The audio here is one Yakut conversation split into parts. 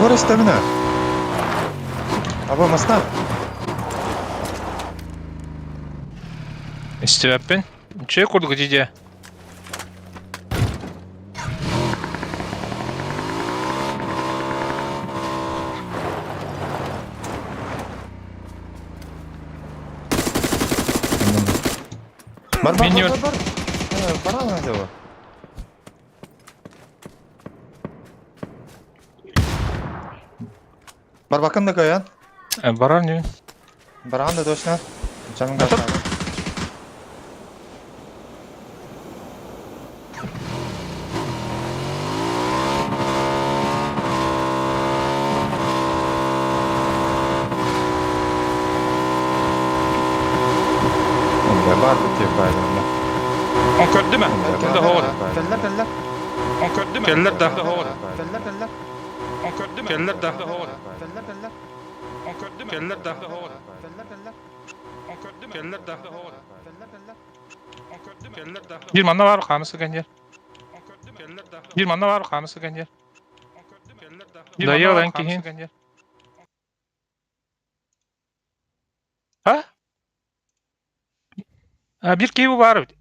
Тугу истэбин ээ? Аба масна. Истибэппин. Үчүгэй курдук дии. Бар бар Миньон. бар бар. Баран acaba? Бар bakın da koyan. Барар не? Баран да точно. Canım kaldı. Бар бит диye bayramda. Он көрдү ме? Да хоҕор. Кэллэр кэллэр. Он көрдү ме? Кэллэр да. Кэллэр кэллэр. Он көрдү ме? Кэллэр да. Кэллэр кэллэр. Он көрдү ме? Кэллэр да. Кэллэр кэллэр. Он көрдү ме? Кэллэр да. Кэллэр кэллэр. Он көрдү ме? Кэллэр да. Биир манна баар хаамыска кэнньэр. Он көрдү ме? Кэллэр да. Биир манна баар хаамыска кэнньэр. Он көрдү ме? Кэллэр да. Дайыл эн киһин. А? А биир киһи бу баар эбит.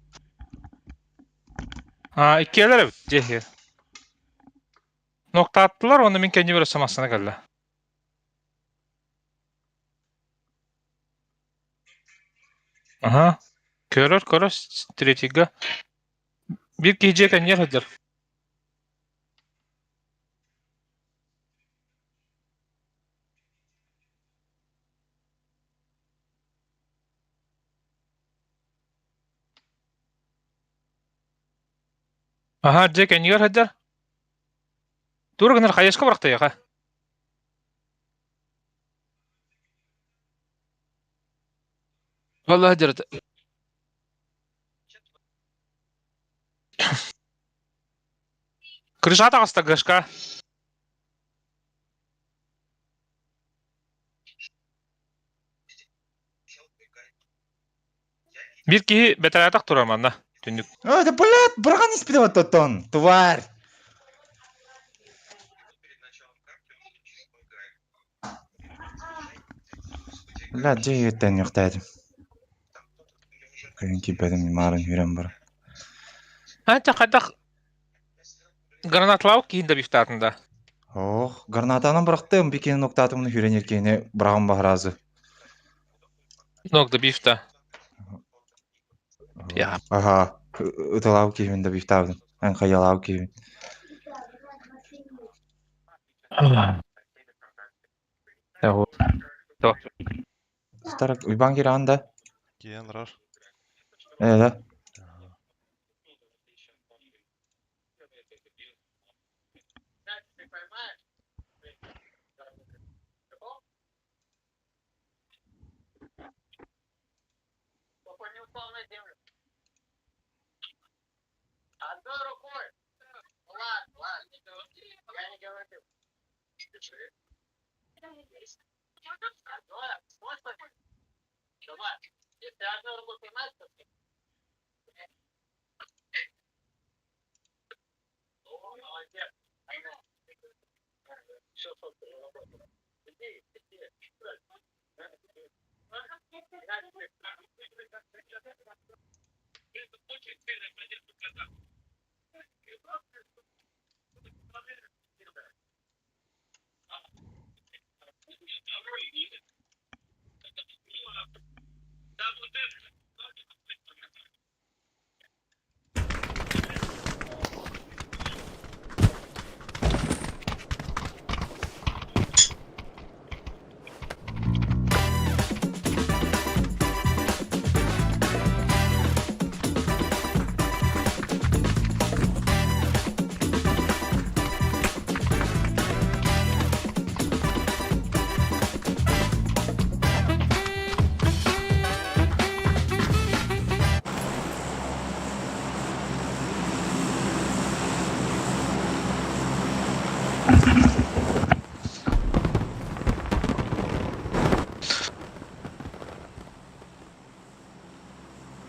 А иккиэлэр эбит дьиэ. Ноктааттылар уонна мин кэннибэр өссө массыына кэллэ. Аха. Көрөр, көрөр, третийгэ. Биир киһи дьиэ кэннигэр сылдьар. Аха, дьиэ кэннигэр сылдьар. Тура гынар хайаска барахтайаха. Валлаһы дьарыта. Крыша таҕыста Гашка. Биир киһи бэтэрээтэх турар манна түннүк. А, это, блядь, быраган испиде вот тон, тварь. Блядь, дьэ иһиттэн юхтаатым. Кыйын киирбэтим маарын хүрэн баран. Антя хайдах гранатлау киһин да бифтаатын да. Ох, гранатанан бырахтым, бикини ноктаатымны хүрэн эркиини быраҕан баһаразы. Ног да бифта. Я. Аха, ыталаау киһибин да бифтаабытым. Эн хайалаау киһибин. Старак, Уйбаан кирэҕин да? Киэн рар. Ээ да.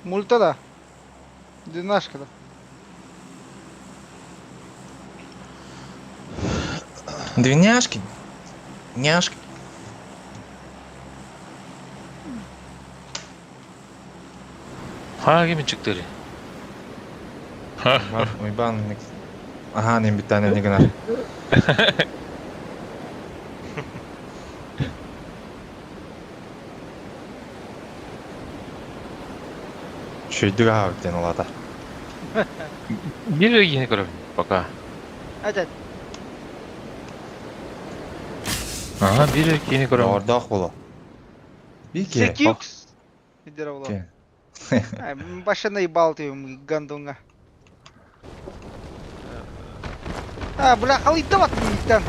Мульта да. Двенашка да. Двиняшки? Няшка. Ха ким чыктыры? Уйбаан, Уйбаан аһаан имбиттаан эни гынар. Үчүгэйдик аһаабыт диэн улаата. Биир киһини көрөбүн пока. Этот. Ага, биир киһини көрөбүн. Доҕордоох буолуо. Биир киһи. Секюкс. Видео Вообще наебал ты гандонга. А, бля, халыйда бат мииттэн.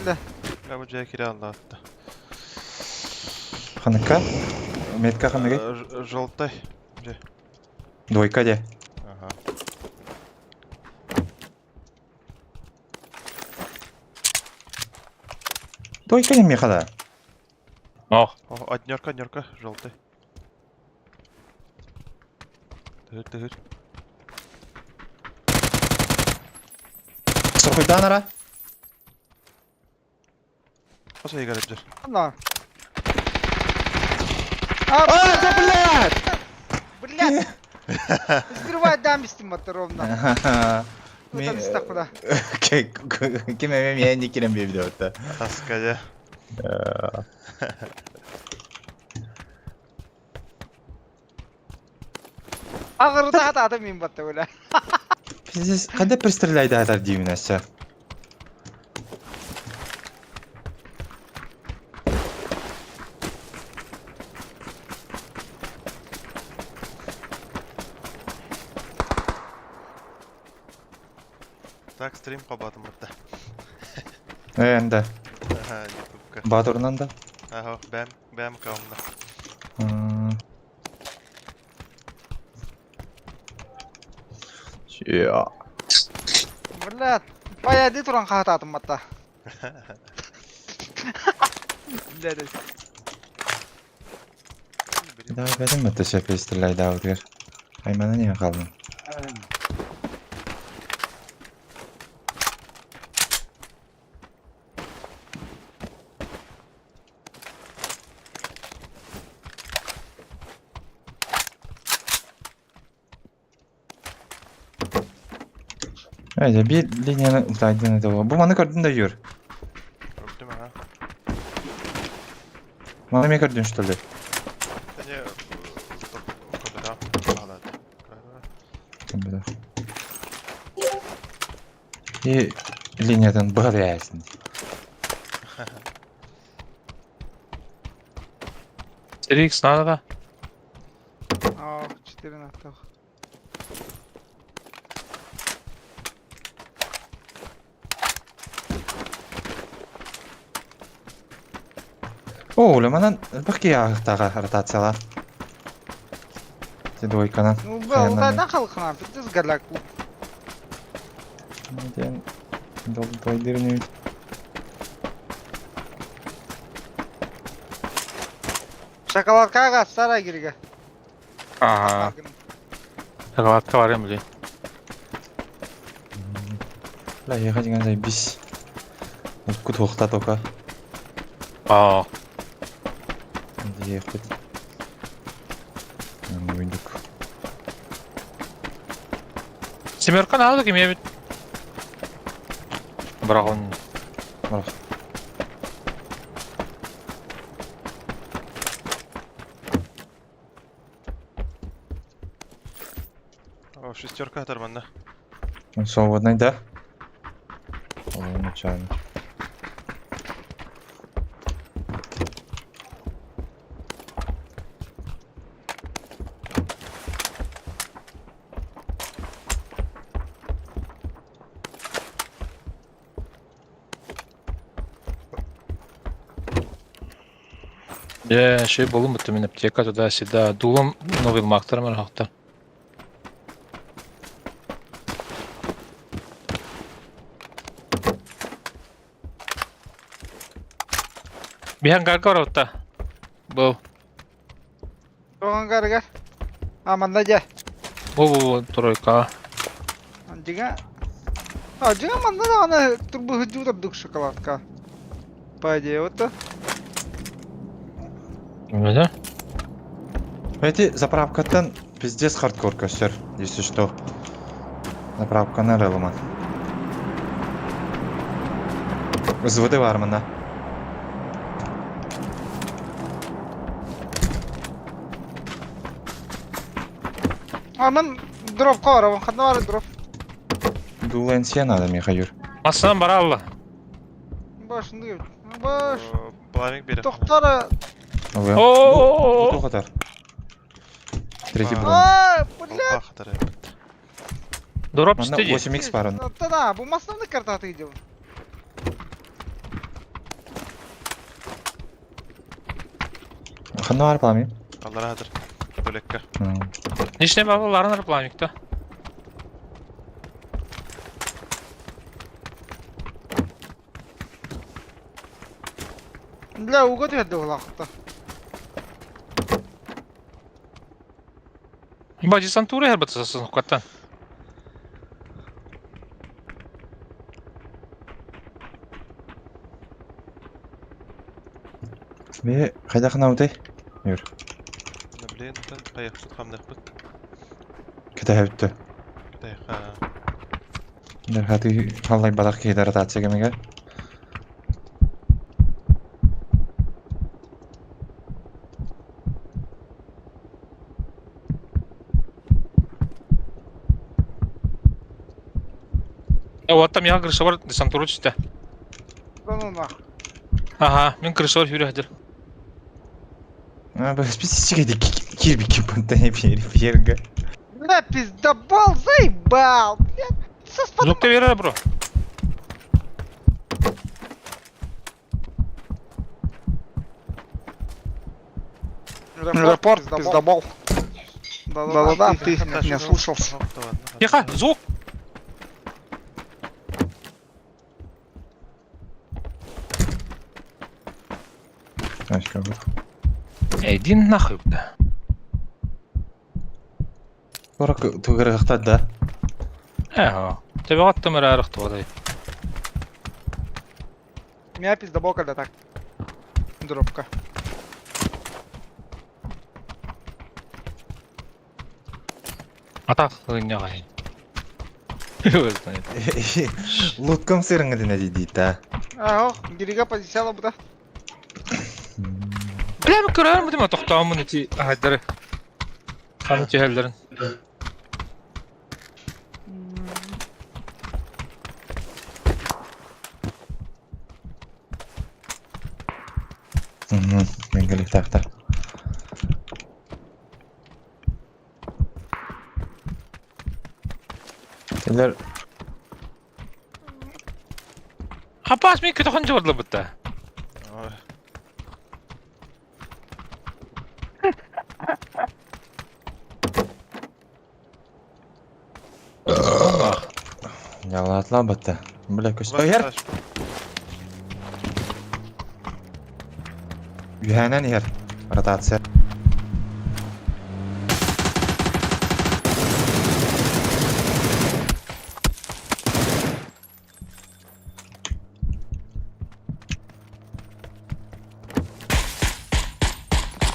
Бля. Бля, бу дьэ кире аллаатта. Ханыкка? Метка ханныгый? Желтай. Дьэ. Двойка де. Ага. Двойка не меха Ох. О, однерка, однерка, желтый. Тыгыр, тыгыр. Сорхуйдаан ара. Хос айыгар эбдер. На. А, да блядь! Блядь! Сбивай дамистим это ровно. Вот там куда. Ким эме мен не кирем бейбде өтті. Таска дьэ. Ağırda hata мин батта бля. Пиздец, қайда пристреляйды атар деймін әсі. Так, стрим қабатым бітті. Енді. Ага, ютубка. Батырынан да. Ага, бәм, бәм калымда. Я. Бля, баяды туран хататым батта. Бля, Давай бәдім өтті ше пристреляйды аудыр. Аймана не қалдым. Öyle bir linyanı utaydığını da bu. Bu manı gördün de yür. Көрдүм, ага. Manı mı gördün что ли? Және көбіда. Алады. Кім И линиядан бар ясın. 3 надо да? Ох, 4 на тох. О, манан бақки ағықтаға ротациялар. Те двойканан. Ну, бля, ултайдан халқына, пиздец голяк. Ден долдойдырнуть. Шоколадкага сара кирге. Ага. Шоколадка бар эми, блин. Бля, ехать деген заебись. Утку тоқта только. Аа. Ехать. Уйдук. Семерка надо ким эбит. Бірақ он Бірақ. О, шестерка атарманда. Он свободный, да? О, нечаянно. Е, şey болум бутты мен аптека туда-сюда. Дулом новый мактар мархакта. Бихан гаргар отта. Бу. Тоған гаргар. Аманда жа. Бу бу бу тройка. Дига. А, дьиҥэ манна даҕаны турбуһудьуу ордук шоколадка. По идее, вот то. Да? Эти заправкаттан пиздец хардкор көстөр, если что. Заправканы аралыман. СВД бар мына. А мен дропка барабын, ханна бар дроп. Дуленсия надо, Михаил. Массынан бара алла. Башынды Баш. Пламик бере. Тохтара. О-о-о-о. Бу катар. Третий бронь. А, бля. Дроп Манна стиди. 8x бар. Да, бу массовный карта ты идем. Ханна бар пламя. Аллара хатыр. Бөлекке. Нишне балаларын пламикта. Бля, уга түһэрдэ улаахта. Ба десантура хербат сасын каттан. Бе, хайда хана утай? Юр. Блин, тан кайыкпыт хамныкпыт. Кете хөттө. Кете Дер хаты халлай бадах кейде ротация кемеге. Вот там я крыша бар десантура түсті. Да ну нах. Ага, мен крыша бар хүрі хадыр. А, бе, специфика кирбики пантане перга. Бля, пиздобол, заебал. Бля, со спад... Звук берер, бро. Репорт, пиздобол. Да-да-да, ты не слушался. Тихо, звук. Иди нахуй, бля. Корак тугырыктат да. Эго. Тебе аттым эрэ арыхты Меня пиздобол, когда так. Дробка. Атак хыгыннягай. Его знает. Луткам сырыңы дина дейді да. Ага, гирига позиция буда. Бля, мен көрөрмүн дима токтоомун ити ахайдары. Ханы түһэллэрин. Мен келек тақтар. Телер Апас мен көтөхөн жабырлы бутта. Ялатла бытты. Бля, көс. Эр. Үһәнен эр. Ротация.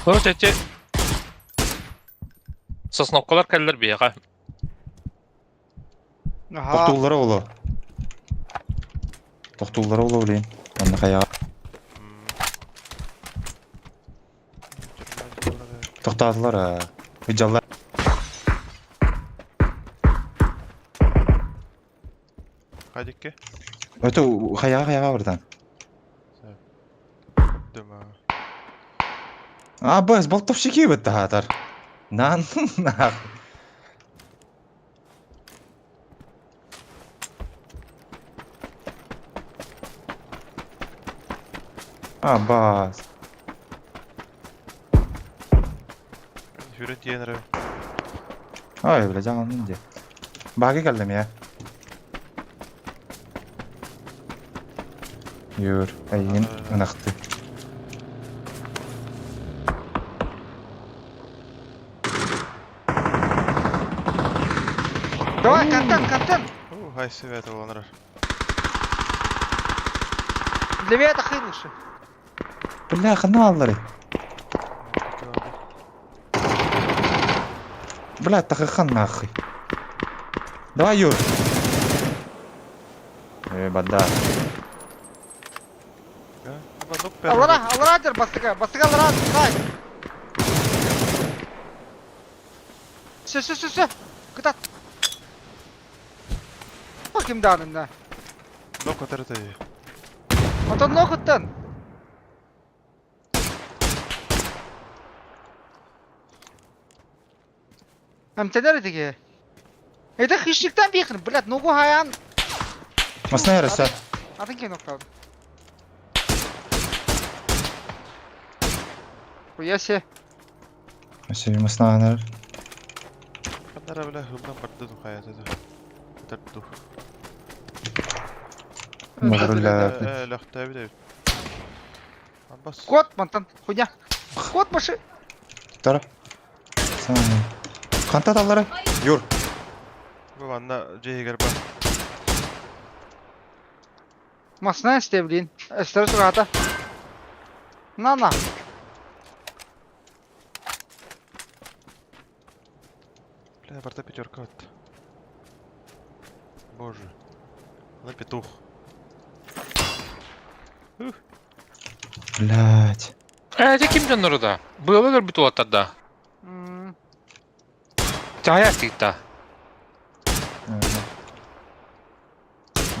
Вот эти сосновкалар кэллэр биэҕэ. Ага. Тохтууллара оло. Тохтууллара оло блин. Онна хая. Тохтаатылар. Ыджаллар. Хадикке. Өтө хаяга хаяга бирдан. Дөмө. А, быз, болтовщики бит тахатар. Нан, нах. А, бас. Хүрэн тиэнэр. Ай, бля, жаңыл минде. Багы келдим я. Юр, әйин, ынакты. Давай, контент, контент. Хай света буолан эрэр. Левее тахы лучше. Бля, ханна баалларый? Бля, тахыхан нахуй. Давай, Юр. Э, бада. Аллара, аллара дер бастыга, бастыга аллара, давай. Все, все, все, все. Кытат. О, ким даанынна? Нок өтөр этэ. Отон нокуттан. Эмтэнэр этиги. Это хищниктан бихр, блядь, ногу хаян. Масна яраса. Атын кем нокталды. Хуя се. Өссө масна анар. Ханна эрэ бля хылдан барда ду хайата ду. Өтөр ду. Мазрулля. Э, лөхтөөбүт эбит. Абас. Кот, мантан, хуйня. Кот маши. Тара. Ханта таллары. Юр. Бу манна дьиэгэр бар. Масна эсте, блин. Эстер сурата. На на. Бля, барда пятерка вот. Боже. На петух. Блять. Э, это ким дьонноро да? Быала көрбүт уолаттар да? М, Чаһайар тигитта.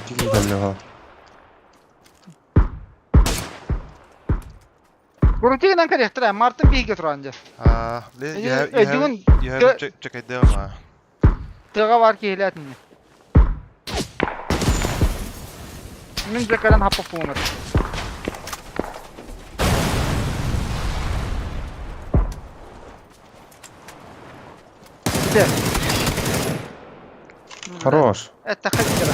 Тигиталлыга. Крутигинан корректор, Мартын биһиге туран дьэ. А, блин, я Э, я бүгүн я чекайдыам. тыаҕа бар киһилээтин. Мин дьэ кэлэн хаппаппуум этэ. Где? Хорош. Это хакера.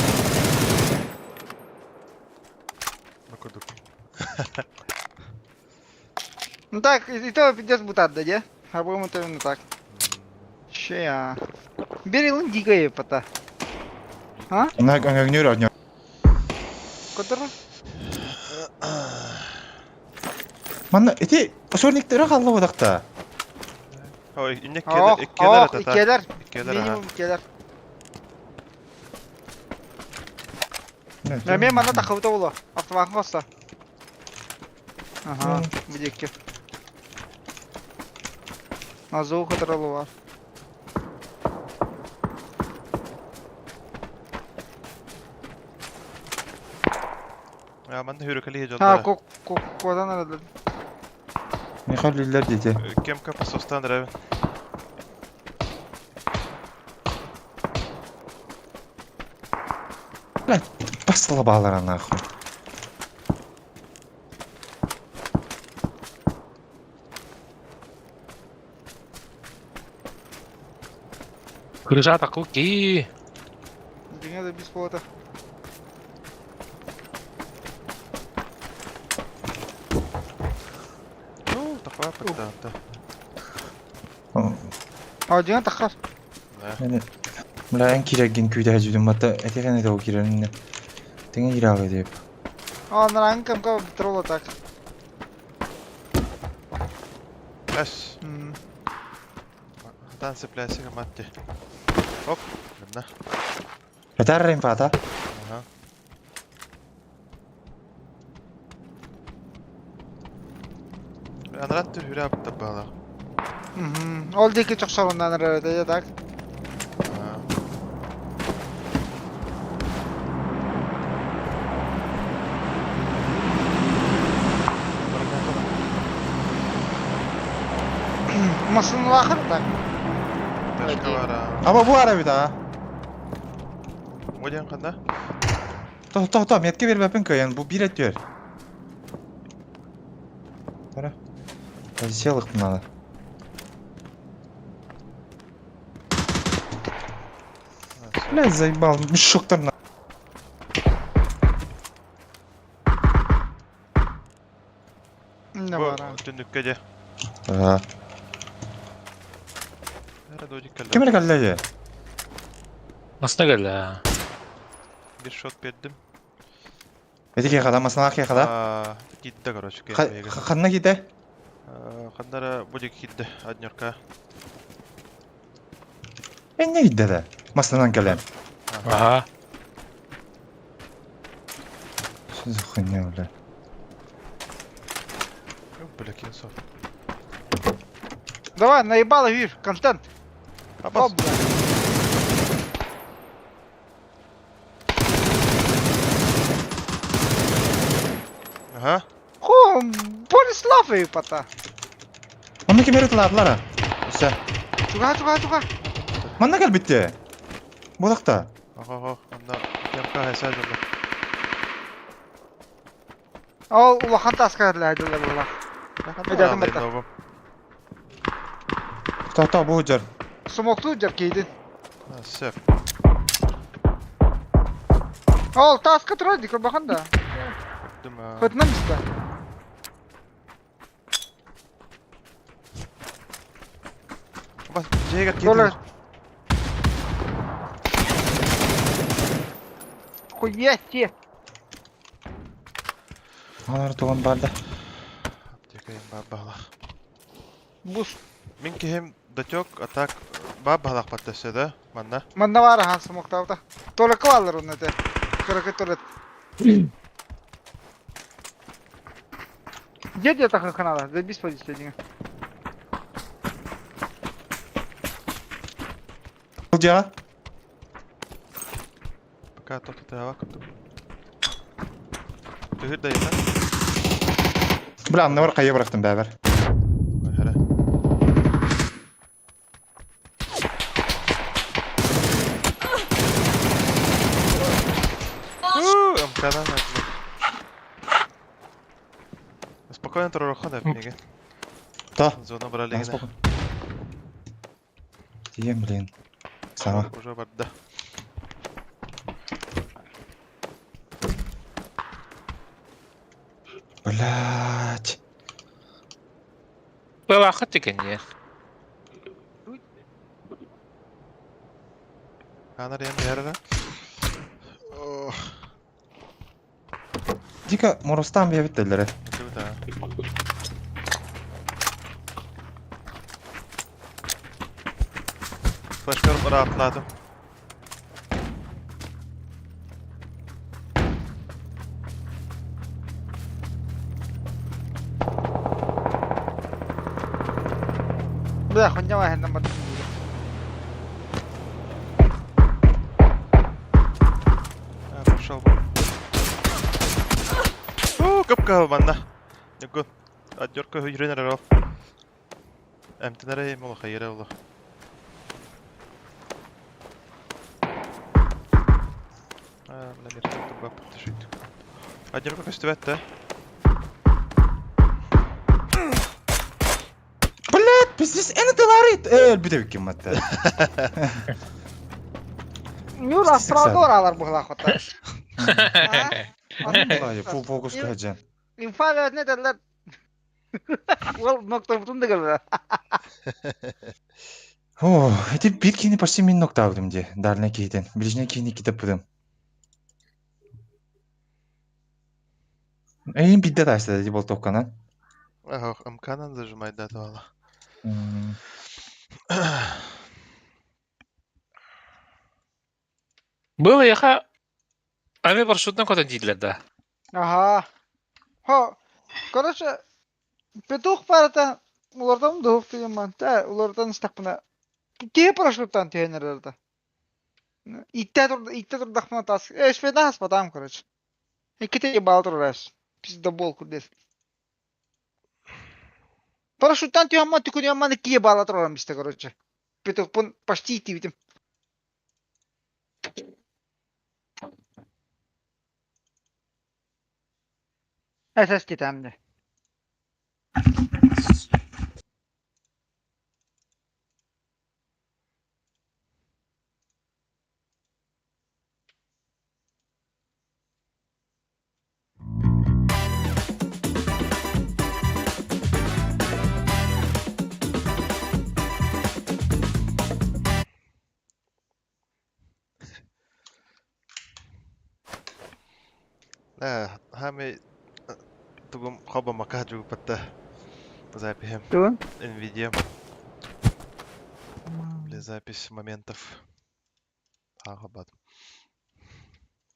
Ну кудук. Ну так, и то пиздец бутат да, де? А будем это именно так. Че я? Берилын дикая пота. А? На огню огню. Который? Манна эти сорниктері қалды одақта. Ой, инне Ох, иккелер ох, это так. иккелер. Иккелер, ага. Минимум иккелер. Мен мана тахыбыта болу. Автоматын қоста. Ага, бидекке. Назу хытыралы бар. А, манна хүрүкели Ha, жолдора. кок кок кодан aradı. Михайлилер дети. Кемка посостан рэвен. Блять, басыла балара нахуй. Кырыжа такыл ки. Деңе да бис болот. Ну, такой пактанта. А, деңе тахар. Да. Бля, эн кирегин күйдә жүдүм мата этеген эде кирерин. Теңе кирагы деп. А, наран кемка битер так. Пляс. М. Хатан сепляси гаматти. Оп, гынна. Этәррин фата. Ага. Анарат түр хүрэ апта бала. Мгм. Ол деки çok sorundan arada так. Аа. Masının ахыр так. Ташка бара. Аба бу ара бит а. Оден канда? То то то метке бербеппин көйен бу бир өтөр. Тара. Позициялык надо. Блядь, заебал, мешоктар на. Не бара. Түндүккө де. Аа. Эре додик кэллэ. Ким эле калле? Масна кэллэ. Bir shot бердим. Эти киэхэ масналаах киэхэ да? Киирдэ, короче, Ханна киирдэ? Ханна будет киирдэ, однерка. Энне киирдэ да? Маснанан кэлэн. Ага. Что за хуйня, бля? Бля, кинцов. Давай, наебало, видишь, контент. Апас. Оп, бля. Ага. Хо, Борислав епата. Манна ким эрэ тылаатылара? Өссө. Чуга, чуга, чуга. Манна кэлбитте. Буолахта. Ого, онно кемка хайса дьолло. Ол улахан таска лайдылар була. Эдятым бата. Тоото бу дьар. Смоктуу дьар кейдин. Сөп. Ол таска турар дик бахан да. Хотнам иста. Бас, жегер кейдин. Хуя те. Алар туган барды. Аптекайым бабалах. Бус. Мин киһим датек, а так бабалах баттасы да, манна. Манна бар ахан смоктаабыта. Только баллар онно те. Кыракы турат. Где где так канала? Забись позиция деген. Бұл Пока тот это курдук. Түһүр да ята. Бля, анны бар кайя бырахтым бәбер. Хәле. МК-дан Спокойно туророхо неге. Та. Зона брали. Спокойно. Тием, блин. Сама. Уже барда. Блять. Была тикенье. Анар ем ярара. Дико моростан бебит деллere. Да. Флешкер rahatladım. Бля, хуйня вахенна бат. Пошел. О, капка манна. Нюгун. Адёрка хүрен эрэл. Эмтенере моло хайра оло. А, бля, мертвый баб тышит. Адёрка көстүбәт Блять, пиздец, эни тылары. Эл бүтө ким матта. Нюр астралдор алар бугла хота. Фул фокус көжен. Инфа не дерлер. Ол нокта бутун дегелер. О, эти бир кини почти мин нокта алдым де. Дальний кейден. Ближний кини китеп будым. Эйин бидде ташты ди бол токканан. Ах, МК-нан зажимать да това. Было яха Ами маршрутна котон дииллэр да. Ага. Хо. Короче, петух парата улардан дух тыйман. Та улардан стакпына. Кие парашюттан түйенер да. Итте тур, итте тур дахмана тас. Э, шведа потам, короче. Икките ебал турас. Пиздобол курдес. Парашюттан түйеман түкүнеман кие бала турарам бисте, короче. Петух пун почти идти видим. SS кетемди. Э, хаамай тугум хобомака дьугуппатта запиһим. Тугун? Nvidia для запись моментов. Аҕабат.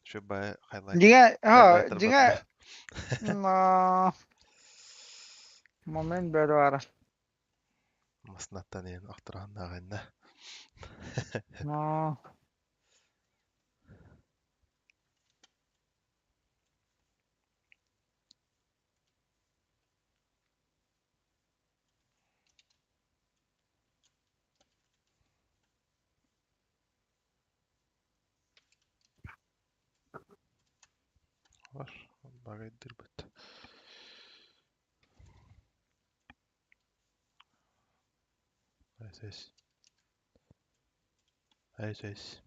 Шубай хайлайт. Дьиҥэ, ха, Хайлайтер дьиҥэ, батта. момент бөҕө баара. Маснаттан иһин охторооннааҕынна. Но Бар, багайдырбыт. Айсэс. Айсэс.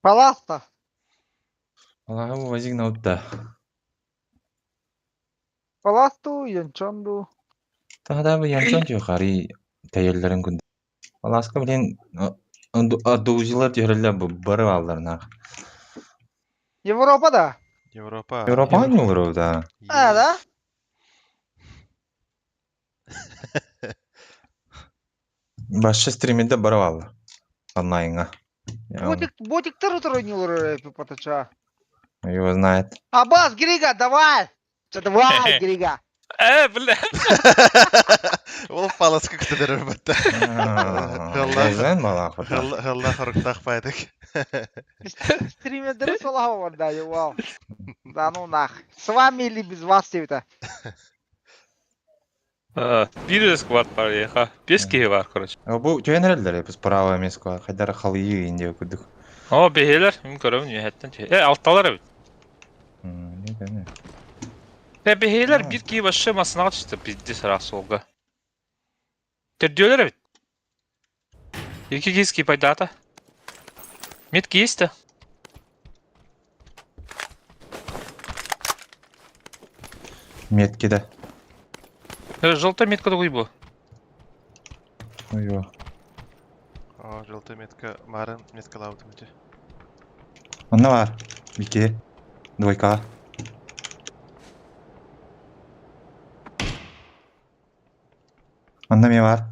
Паласта. Аллаһы бу вазик наутта. Паласту, Янчонду. Тахада бу янчон тюхари тәйелләрен күн. Аласка билен адужилар тюхрелләр бу бары алларна. Европа да. Европа. Европа не olur да. А, да? Башчы стриминде бары алла. Онлайнга. Ботик, ботиктер утро патача. Его знает. Абаз, Грига, давай! Чё, Давай, Грига! Э, бля. Ол паласка күтәдер бітті. Зен балах. Ғалла хорықтақ байдық. Стримердері сол бар да, вау. Да ну нах. С вами или без вас это? Бир сквад бар еха. Бес киһи бар, короче. Бу түйенерелер біз право емес ко. Хайдар халыйы инде күдүк. О, бэһилэр, мин көрөбүн үөһэттэн. Э, алталар эбит. Не, Э, бэһилэр бир киһи вообще масынаҕа түстэ, пиздец ыраах суолга. Төрдүөлэр эбит. Екі киһи скипайдаата. Метки есть да? Метки да. Желтая метка дугуй бу. Ой, О, желтая метка, марын меткалаабытым ити. Онно бар. Бики. Двойка. Онно ме бар.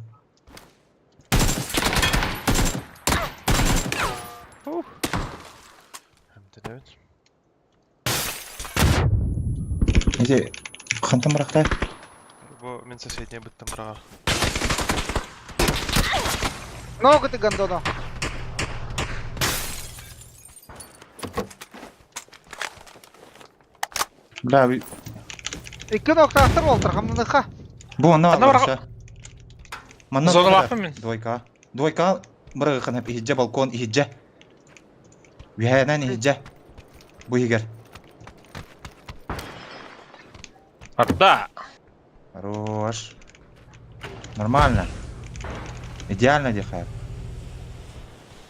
Эмтенебит. Ити хантан барахтай? Бу мин соседний быттым быраҕар. Много ты гондона. Бля, Икки ноктаахтар буолтар хамнаныха. бу онно Онно бар. бар. Манна Зоналаахпын мин. Двойка. Двойка бырыгын иһиджэ балкон иһиджэ. Үһээнэн иһиджэ. Бу иһигэр. Арда. Хорош. Нормально. Идеально дихает.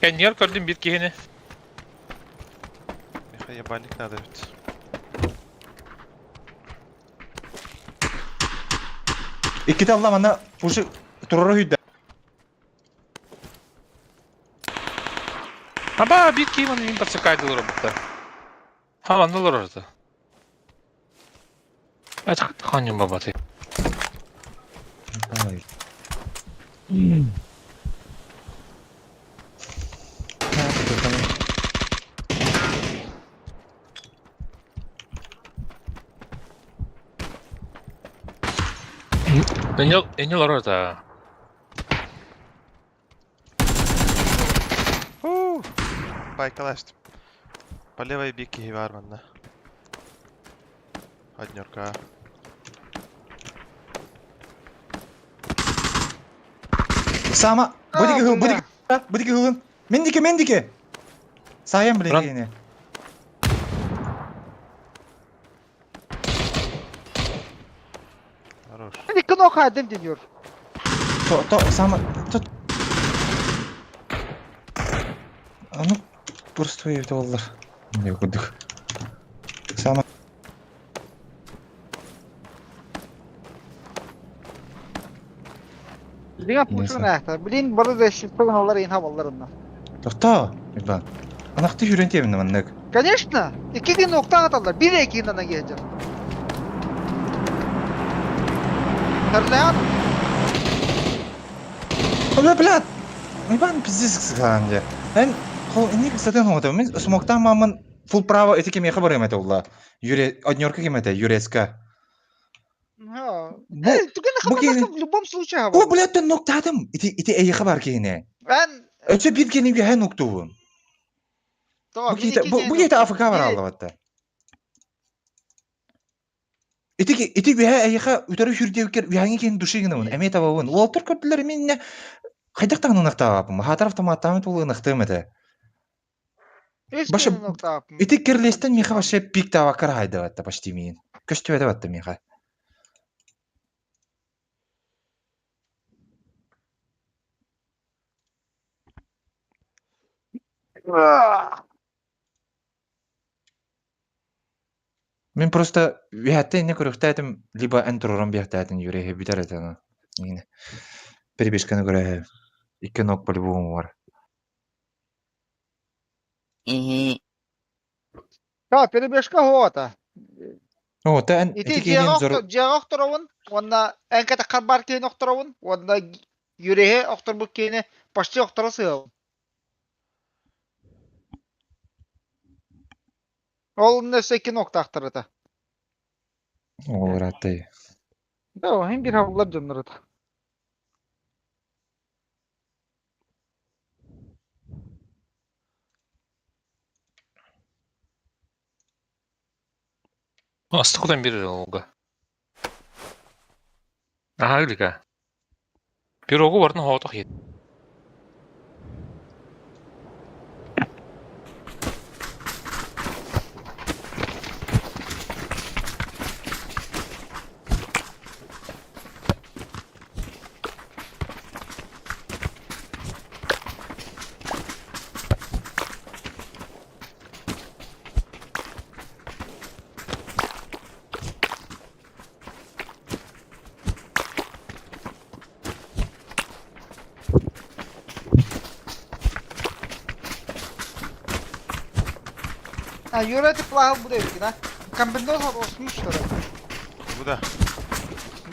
Кэннигэр көрдүм биир киһини. Миха ебальник надо ведь. Икките алла манна пуши турору үйдэ. Аба, биир киһи маны мин подсекайдылар обутта. Ха, манналар орда. Ханьым бабаты. Давай. Энел орда. Байкалашты. По левой бики бар манна. Однерка. Сама, А, будики бля. будики будики хылын. Мендики, мендики. Сайын блин Ран. киһини. Хорош. Икки нок хайдым дениyor. То, то, сама, то. А ну, просто это олар. Не кудук. Дьиҥэ пушун аахта. Блин, бары да щитпагын олар иһин хабаллар онно. Тохтоо, Иван. Анахты жүрен тебинне маннык. Конечно, икки күн уктаах аталлар. Бир эки күн ана киһи Тарлаан. Бля, блядь! Иван пиздец кысыгаан дьэ. Эн хол инник сатан оҥото. Мин смоктаан маамын фул право ити кимиэхэ барыам этэ улла. Юре однерка ким этэ? Юреска. Бу бу киһини В любом случае О, блядь, тэн ноктаатым. Ити ити эйиэхэ бар киһини. Эн Өссө биир киһини үөһэ ноктуубун. Бу киһитэ бу, бу киһитэ АФК бар аллабатта. Ити ити үөһэ эйиэхэ утары сүрдиэбиккэр үөһэҥҥи киһини души гынабын, эмиэ табабын. Уолаттар көрдүлэр эмиэ иннэ хайдах даҕаны ынахтаабаппын. Хаатар автоматтааммыт буолуо ынахтыам этэ. Баша ити керлестен миэхэ вообще пик таабаккар хаайдабатта почти миин. Көстүбэтэ батта миэхэ. Мин просто үөһэттэн иннэ көрүөхтээтим, либо эн туруоран биэхтээтин Юрий бүтэр этэ аны. Перебежканы көрөһө. Икки ног по-любому бар. Да, перебежка хоата. О, та эн Ити ити киһини дьиэҕэ дьиэҕэ охторобун уонна эн кэтэххэр бар киһини охторобун уонна Юриһи охторбут киһини почти охторо сыһабын. Ол онно өссө икки нуоктаахтар этэ. Ол ырааттай. Да, иһин биир хабыллар дьоннор этэ. Астыкытан бир олга. Аха илика. Пирогу барын хоотох ет. А, Юра, ты плавал буде, да? Комбинозон осмуш, что ли? Бу да.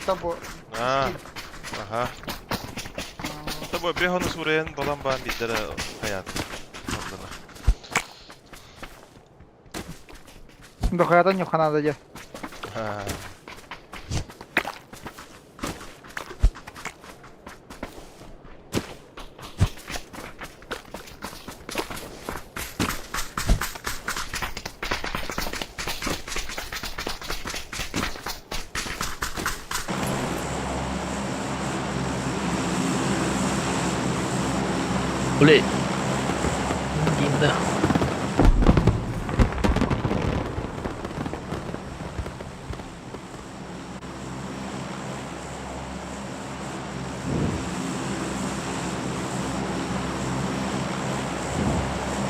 Там бу. А, аха. Тобой бехону суреен балан баан биddere hayat. Ондана. Дохуятан нюханада дьэ. Аа. Блин. Да.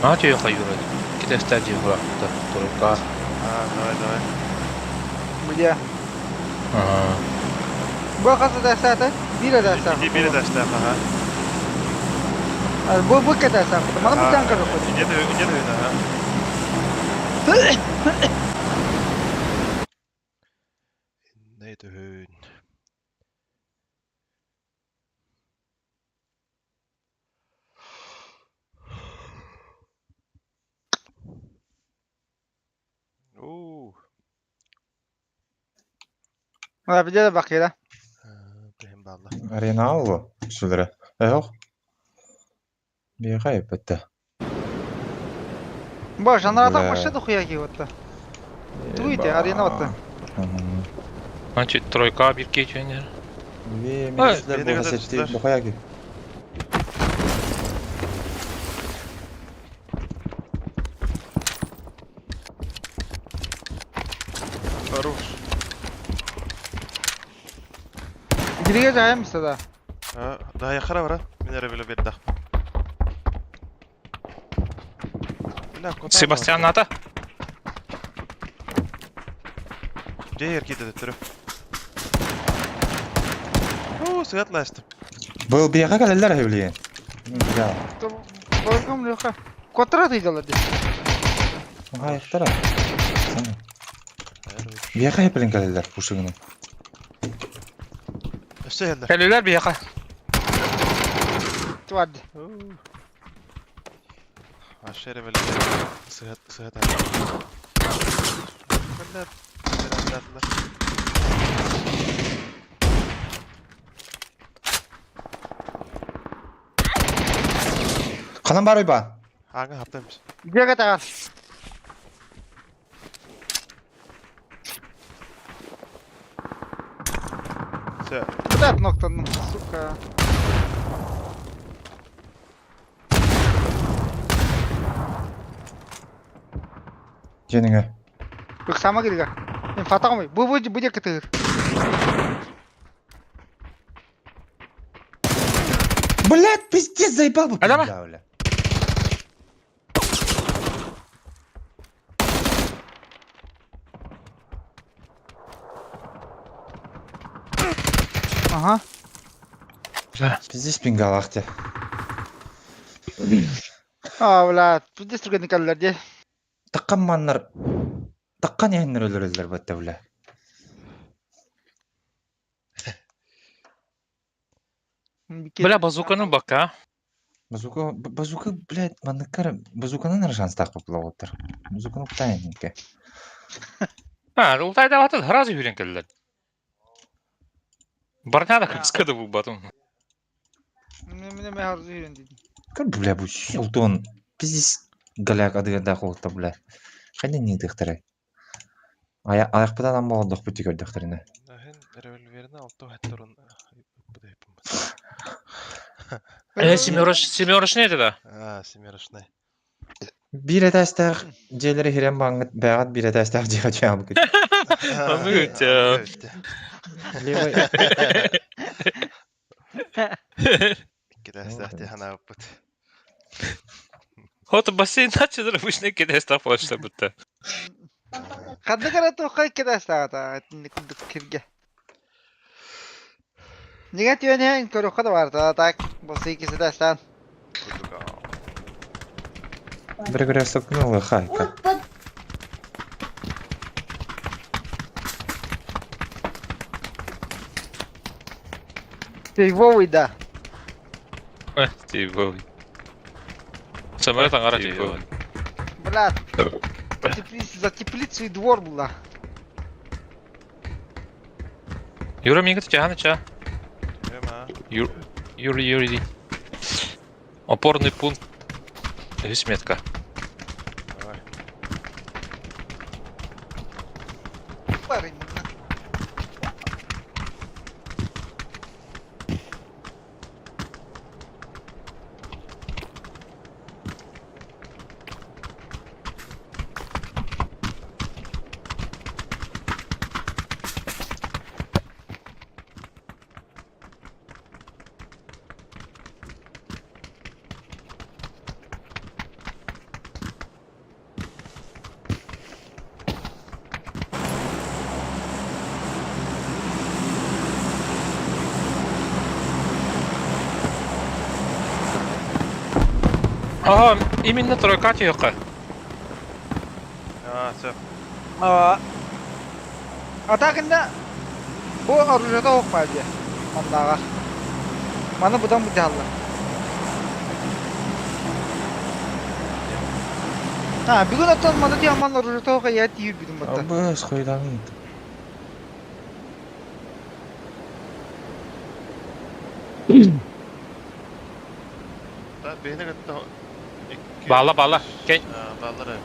А тебе хаюра. Китай стадию графта. Только. Аа, давай, давай. Где? Ага. Бу хас этээстээтэ? Биир этээстээх. Ити биир этээстээх, аха. Бу бу этээстээх. Маны бутан көрөккүт. Инде инде аха. Инде төһүн. Уу. Бile бакыра. Төһүн баалла. Арена алло, сүлэрэ. Эһох. Биэхэ эппэтте. Бу жанратах Бля. машина хуя киотта. Туйте, арена отта. Значит, тройка бир кетенер. Бе, Ой, мен сүлэр бени буха көтөр сетти сүлэр. бухаяки. Хорош. Дириге жайым да. А, да, я хара бара. Мен эрэ биле бердах. Бля, кота. Себастьян ата. Дьэ, эркиде төттөрү. Оо, сыгатлаштым. Был биэхэ кэлэллэр үһү билигин. Баргам Леха. Котра тыйдалар дии. Хаайыктара. Биэхэ хэпилин кэлэллэр пушигынан. Өссө иһэллэр. Кэлилэр биһиэхэ. Твард. Вообще эрэ бэлэ сыһыт сыһыт Бэллэр. Ханан бар уйба? Ааҥа хаптан бис. Дьиэгэ таҕар. Все. Куда ноктанным, сука. Дьиэниҥэ. Ыксама киргэ. Инфатаҕым бу бу бу диэки тыыр. Блядь, пиздец, заебал бы Адама? пизда, бля. Ага. Пиздец пингалах те. А, бля, пиздец түргэнник кэллэр дии. Таккан маннар таккан иһэннэр өлөрөллөр бытта бля. Бля, базуканы бака. Базука, базука, блядь, манныккар базуканан эрэ шанстаах буолуоттар. Базуканы кутаайынньыкка. А, ултайдаабатын сразу үүрэн кэллэр. Барняда кыргызка да булбатым. Мне мне харзы үйрен дедим. Как, бля, бу ултуон пиздец голяк адыгырдаах уолта, бля. Хайда не тыхтары. Аяқпытан аммалдох бути көрдөхтөрүнэ. Наһын револьверин алты хатторун Семерочный это да? А, семерочный. Биир этээстээх дьиэлэри хирэн бааҥҥыт бэҕэт биир этээстээх дьиэҕэ дьиэҕэ Ону үтэ. Левый Икки этээстээх дии санаабыппыт. Вот бассейн начал обычно кидать почта будто. Ханнык эрэ туохха икки этээстээх итинник курдук киргэ. Нигэ түөнээн көрүөххэ да баарта так бу иккис этээстээн. Биригирээстэк хайка. Тейвовый да. Типа. Самолет ангара типа. Бля, теплица, за теплицу и двор была. Юра, мне говорит, ча. Юра, Юра, иди. Опорный пункт. Весметка. Давай. Парень. Ага, именно тройка тиока. А, все. А, а так инде бу оружиета суох дии. Маннааҕар. Маны быдан быдьааллар. А, бүгүн оттон маны тиаман оружиета суох я тиийбитим батта. Абыс хойдан. Да, бэйэни кытта икки Баала, баала. Кей. Бааллар.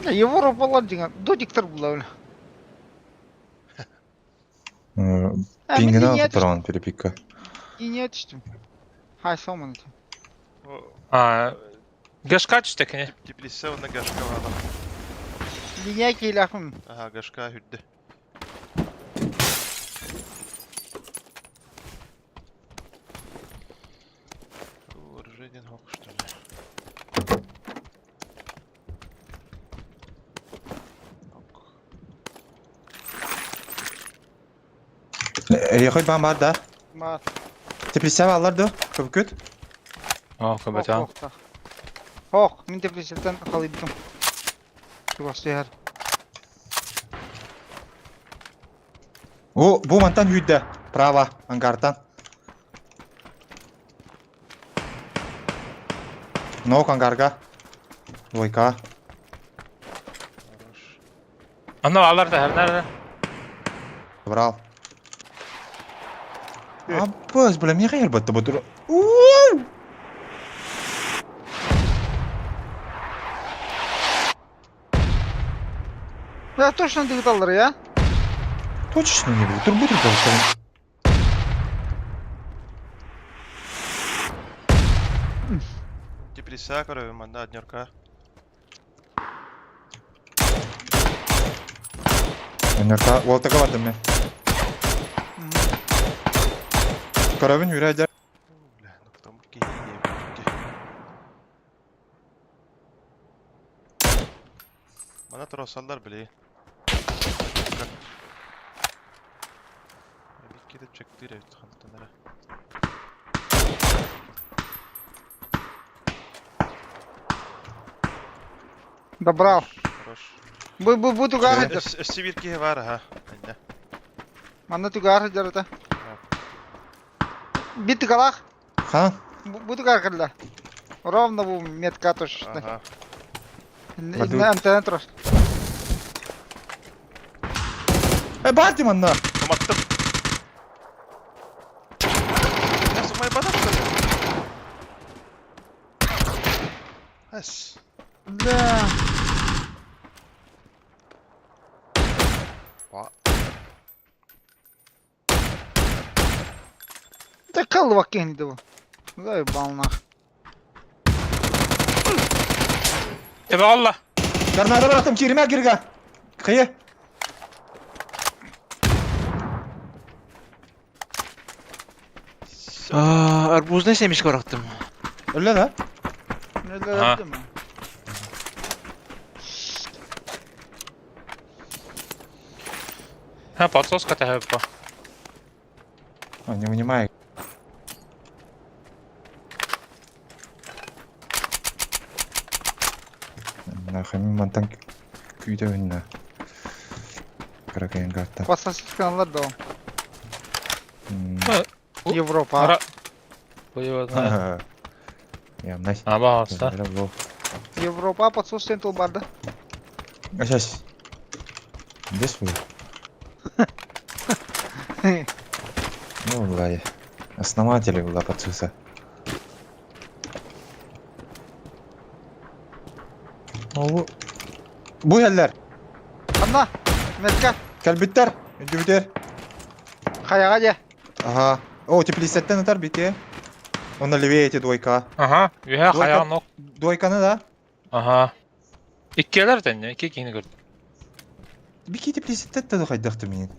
Европалар дигән додиктар була. Пингена туран перепикка. Линия түштүм. Хай сомон. А, Гашка түстэ кини. Теплица онно гашка баала. Линия кийлахым. Ага, гашка хүрдэ. Оружие хок, что ли? Эйиэхэ баан баар да? Баар. Теплица бааллар дуо? Көбүкүт? О, көбөтөөн. Ох, мин теплицаттан халыйбытым. Чугас түһэр. О, бу мантан үүрдэ. Право, ангартан. Нок ангарга. Двойка. Хорош. Анна алар да хернер. Брал. Аббас, бля, мне хайыр батты бұтыр. Уу! Я точно дыгыталлар я. Точно не буду. Турбутер просто. Теплица көрөбүн манна однерка. Өнөрка, уолтака бардым мен. Көрөбүн үрэ дьэ. Бля, ну потому киһи Мана турасаллар били. Бикките чектир эбит хантан эрэ. Добрал. Хорош. Бу бу бу тугаар сылдьар. Өссө биир киһи баар аха. Иннэ. Манна тугаар сылдьар этэ. Бит тыгалаах. Ха? Бу тугаар кэллэ. Ровно бу метка точно. Ага. Иннэ антенна турар. Э, баар дии манна. Уматтым. Сумайбатах Эс. Да. Да калва киһини бу. Заебал нах. Тебе алла. Граната бырахтым, кииримэ кирга. Кыйы. Арбузный семечко бырахтым. Өллө да? Өллө да? Ха, подсоска тэһэппэ. А, не вынимай. Нахай мин мантан күүтэ Кыракайын карта. Подсосканалар да. Европа. Ямнай. Аба, Европа подсос тыл барды. Сейчас. Где свой? Ну, ладно. Основатели была подсуса. Бу Бу Анна, метка. Кэлбиттэр, үндүбүтэр. Хайаҕа дьэ. Ага. О, теплицеттен ытар бите. Он левее эти двойка. Ага, үһэ хайаҕа нок. Двойканы да? Ага. Иккиэлэр тэннэ, икки киһини көрдүм. Бики теплицеттен да хайдахты мин.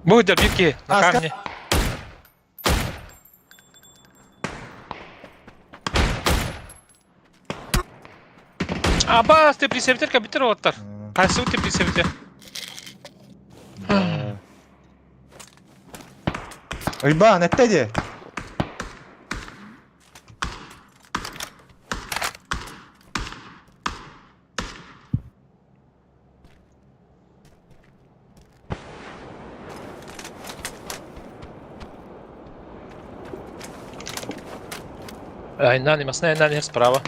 Бу да биир киһи на камне. Абаас, теплицебитер кабитер оттар. Хайсыбыт теплицебите. Уйбаан, эттэ дии. Айнан, масна айнан справа.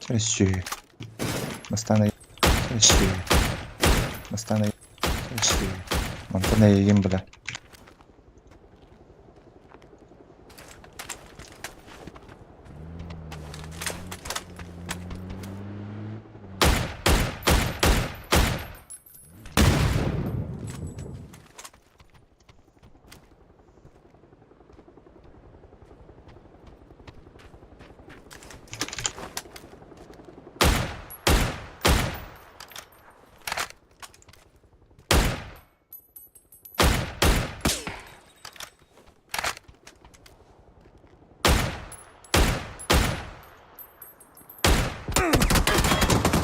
Өссүү. Мастана өссүү. Мастана өссүү. Мантан эйигин била.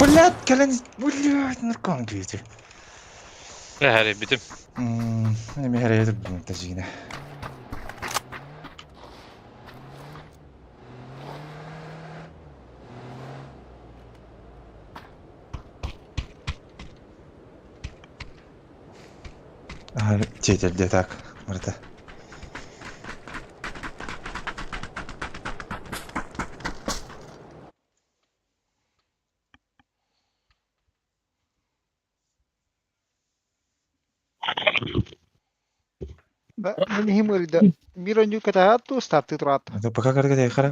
Блядь, кэлэн блядь, наркоман киһити. Эһэрийбитим. Эми эрэйэ турдум тажиина. Тиэтэлдэ так, барыта. Да, мин иһим ыарыйда. Биир оонньуу кэтэһээт дуу, стартыы тураат. Это пока карга хара.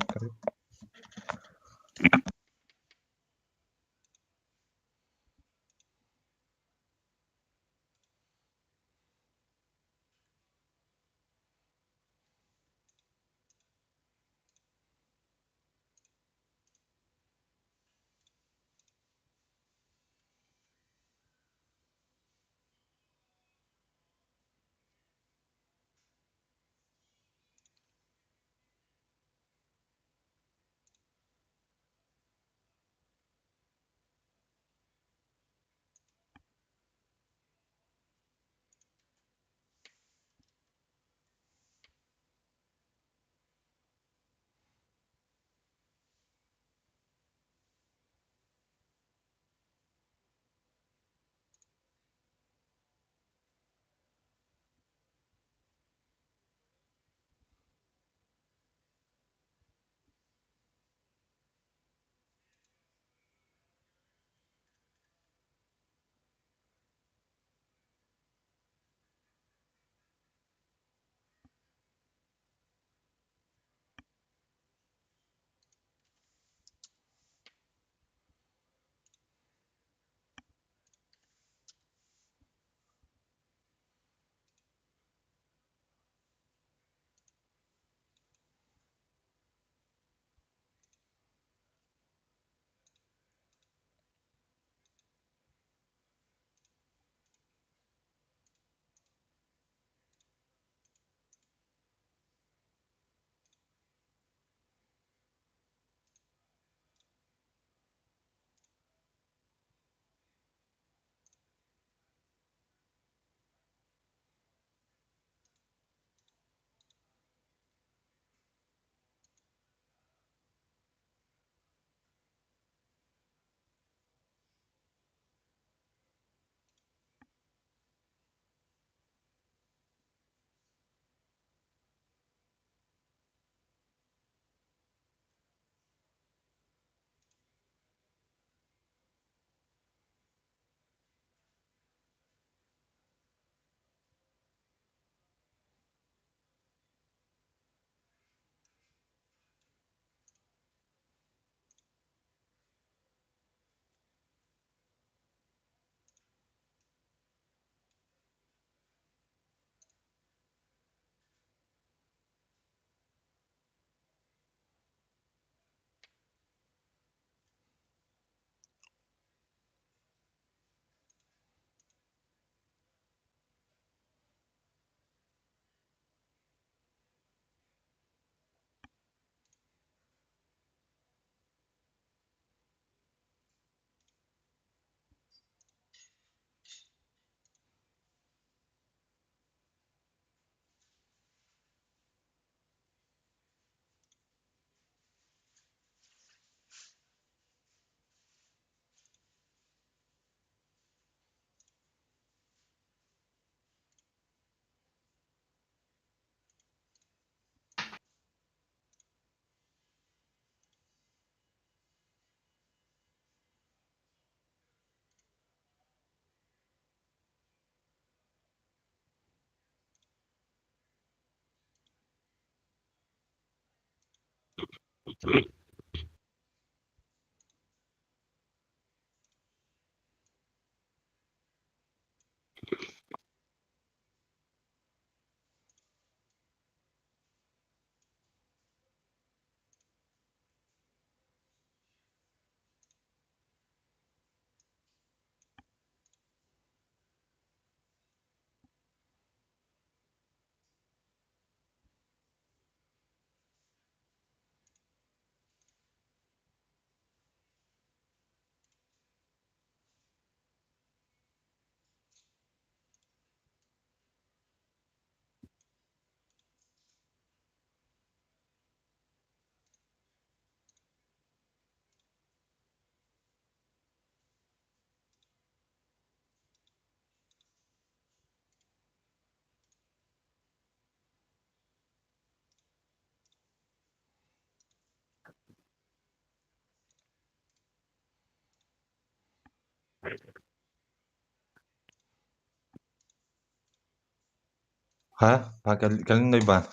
Ха, кэлин дойбаан.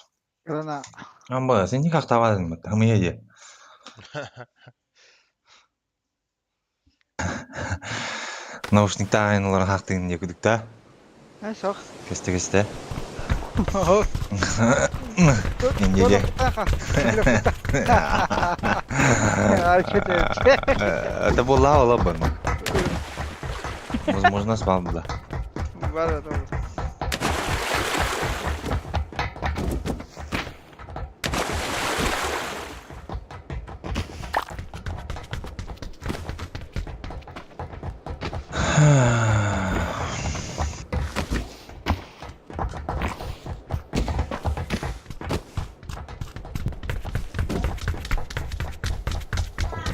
Рана. Амба, сен никак табадың бат. Хамыя же. Наушникта айнылар хақтығын екідік та. Э, сох. Кесте кесте. Неге? Это была ола бы. Возможно, спал бы, да. Бар это.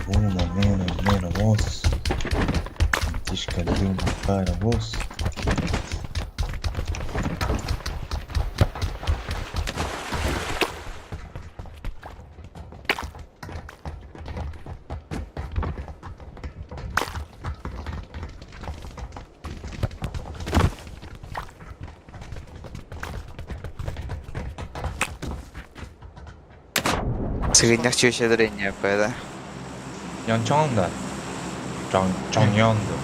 Uno menos, menos vos. Птичка дым, паровоз. Сыгынньах чүөчэлэр инньэ Янчонда. Чон Чоньонду.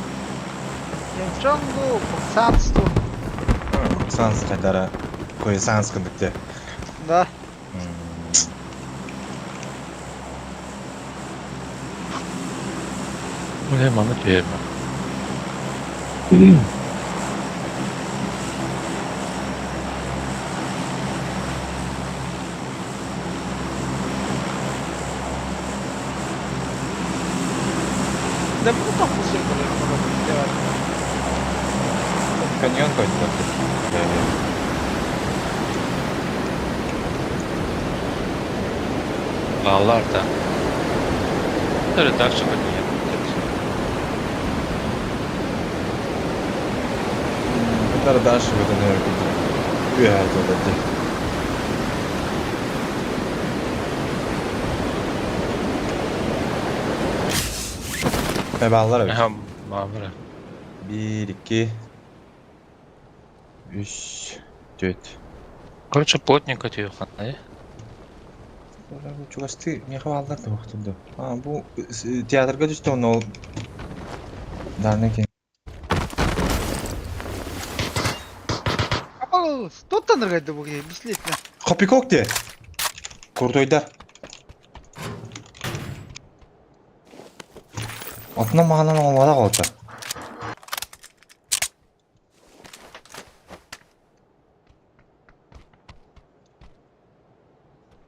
Янчонгу, Сансту. Санс хайдара. Кой санс кындыкте. Да. Бля, маны түһэрмэ. Да ну там пустой Каньон койду. Баалар да. Төрө дальше каньон. Дальше дальше в этом Үһэ Баалар эбит. Баалар. 1, 2, 3, 4. Короче, плотненько түһүөх э? Чугасты меха баалар да бахтырды. А, бу театрга түстө онно ол. Дарны кен. Апал, тоттан ыргайды бу киһи, бислетне. Хопикок де. Курдойдар. Атынан мағанан оңлада қалды.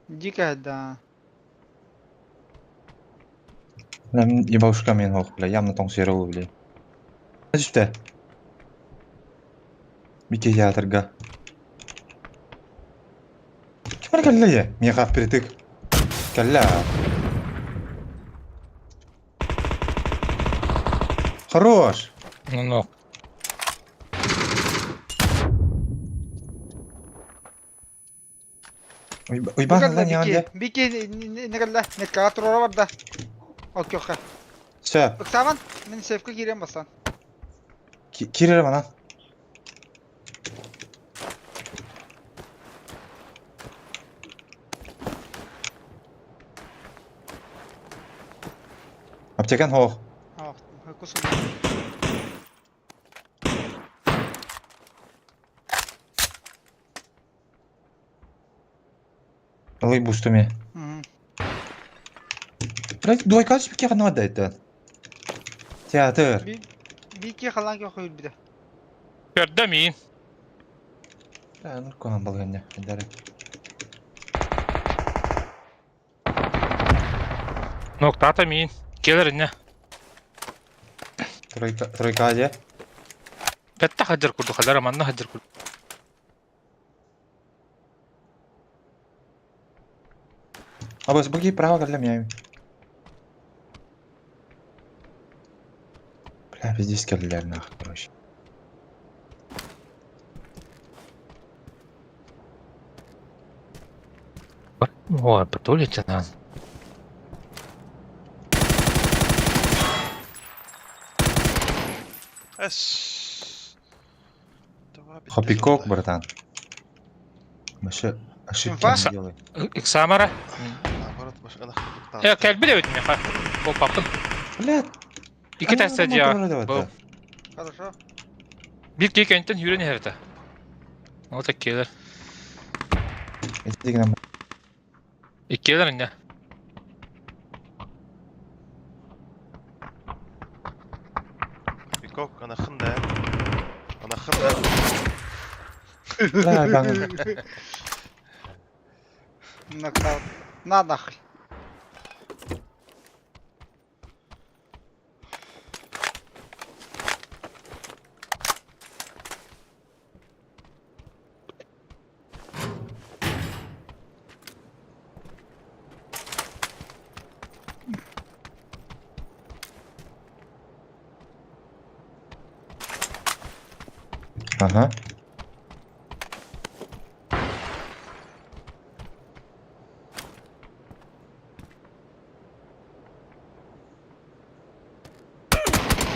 Дикая, да. Бля, ебаушка мен ох, бля, явно тоң сері ол, бля. Түсті. Мике театрга. Ким кэллэ е? Меха впритык. Кэллэ. Хорош. Ну, ну. Уйбан lan ya Бики нерелле, меткага турара барда. Ол көхө. Все. Ыктаман, мен сейфке кирем бастан. Кирер бана. Аптекан хох. Ах, кусок. Ылый бустуме. Блять, двойка түспүкке гана отдайт. Театр. Бики халан көхө биде. Көрдө миин. Бля, ну куан балганне. Дары. Ноктата миин. Келер инне. Тройка, тройка же. Петта хаджар курду, хадара манна хаджар курду. Абас, буги право калля мями. Бля, пиздец келдилер нахуй, короче. Ой, потом лейтенант. Эс. Хопикок, братан. Вообще ошибки Инфа? не делай. Ыксаамара. Наоборот, машина Э, кэлбит эбит миэхэ. Буолбаппын. Блядь. Икки тахса дьиэҕэ. Был. Хорошо. Биир киһи кэнниттэн сүүрэн иһэр этэ. Ол таккиэлэр. Ити гынан Иккиэлэр инньэ. Пикок, анахын да. Анахын да. Бля, баҥ. Нокаут. На нахуй. Ага.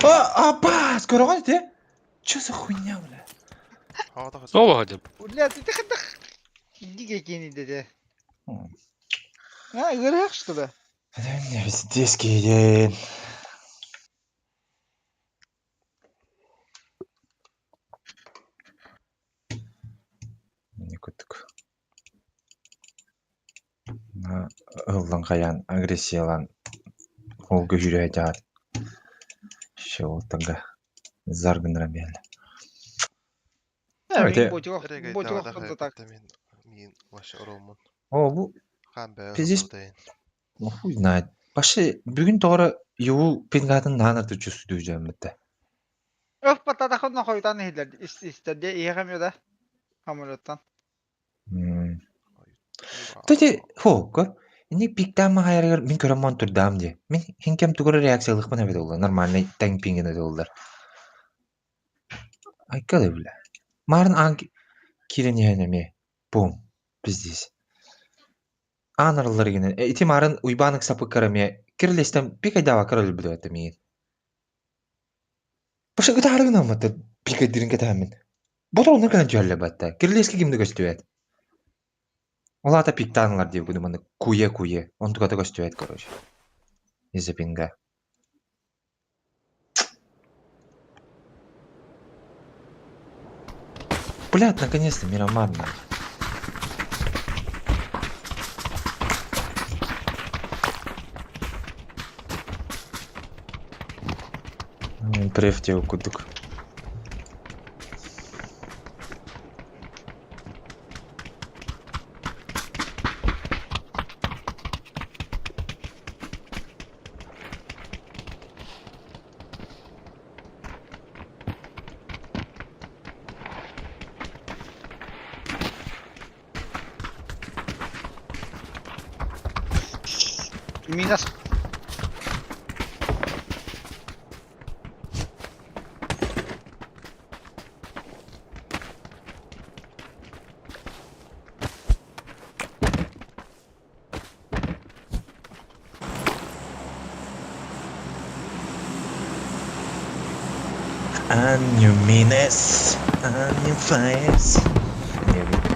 А, апа, скоро ты? Чё за хуйня, бля? Соло деп. Бля, ты хадах. Диге кини деде. А, ыарыһах что ли? Не, везде день. Не кутук. На ыллан хаян агрессиялан ол көжүрэ дьаат. Шоутага заргынра бэл. Мин ботилок так. Мин вообще оромун. О, бу Хаан бээ Пиздец. Ну хуй знает. Башы бүгүн тоҕо юу пингатын наанар чувствую дьэммитте. Өп пататахын хойутан иһиллэр истэрде иһэхэм да самолеттан. Кстати, хо, Ини пиктаама хайарыгар мин көрөммөн турдаам дии. Мин хинкем тугура реакциялыхпын эбит олла. Нормальный таң пингин оллар. Айкалы бля. Марын аан киирэн иһэн эмиэ. Бум. Пиздец. Аан арыллар гинэн. Ити марын Уйбанык сапыккар эмиэ кирилестен пикайдаава кырыл билбэт миин. Баша ытаарыгын аммата пикайдырын кэтэһэммин. Ботор онно кэлэн түһэллэр батта. Кирилиэскэ ким да көстүбэт. Ол аата пиктаанылар диэбит курдук маннык куе-куе. Онтуката көстүбэт короче. Из-за пинга. Блядь, наконец-то Мирамар нахуй. Преф диэбит курдук. Минус. I'm your menace, I'm your face. Диэбит.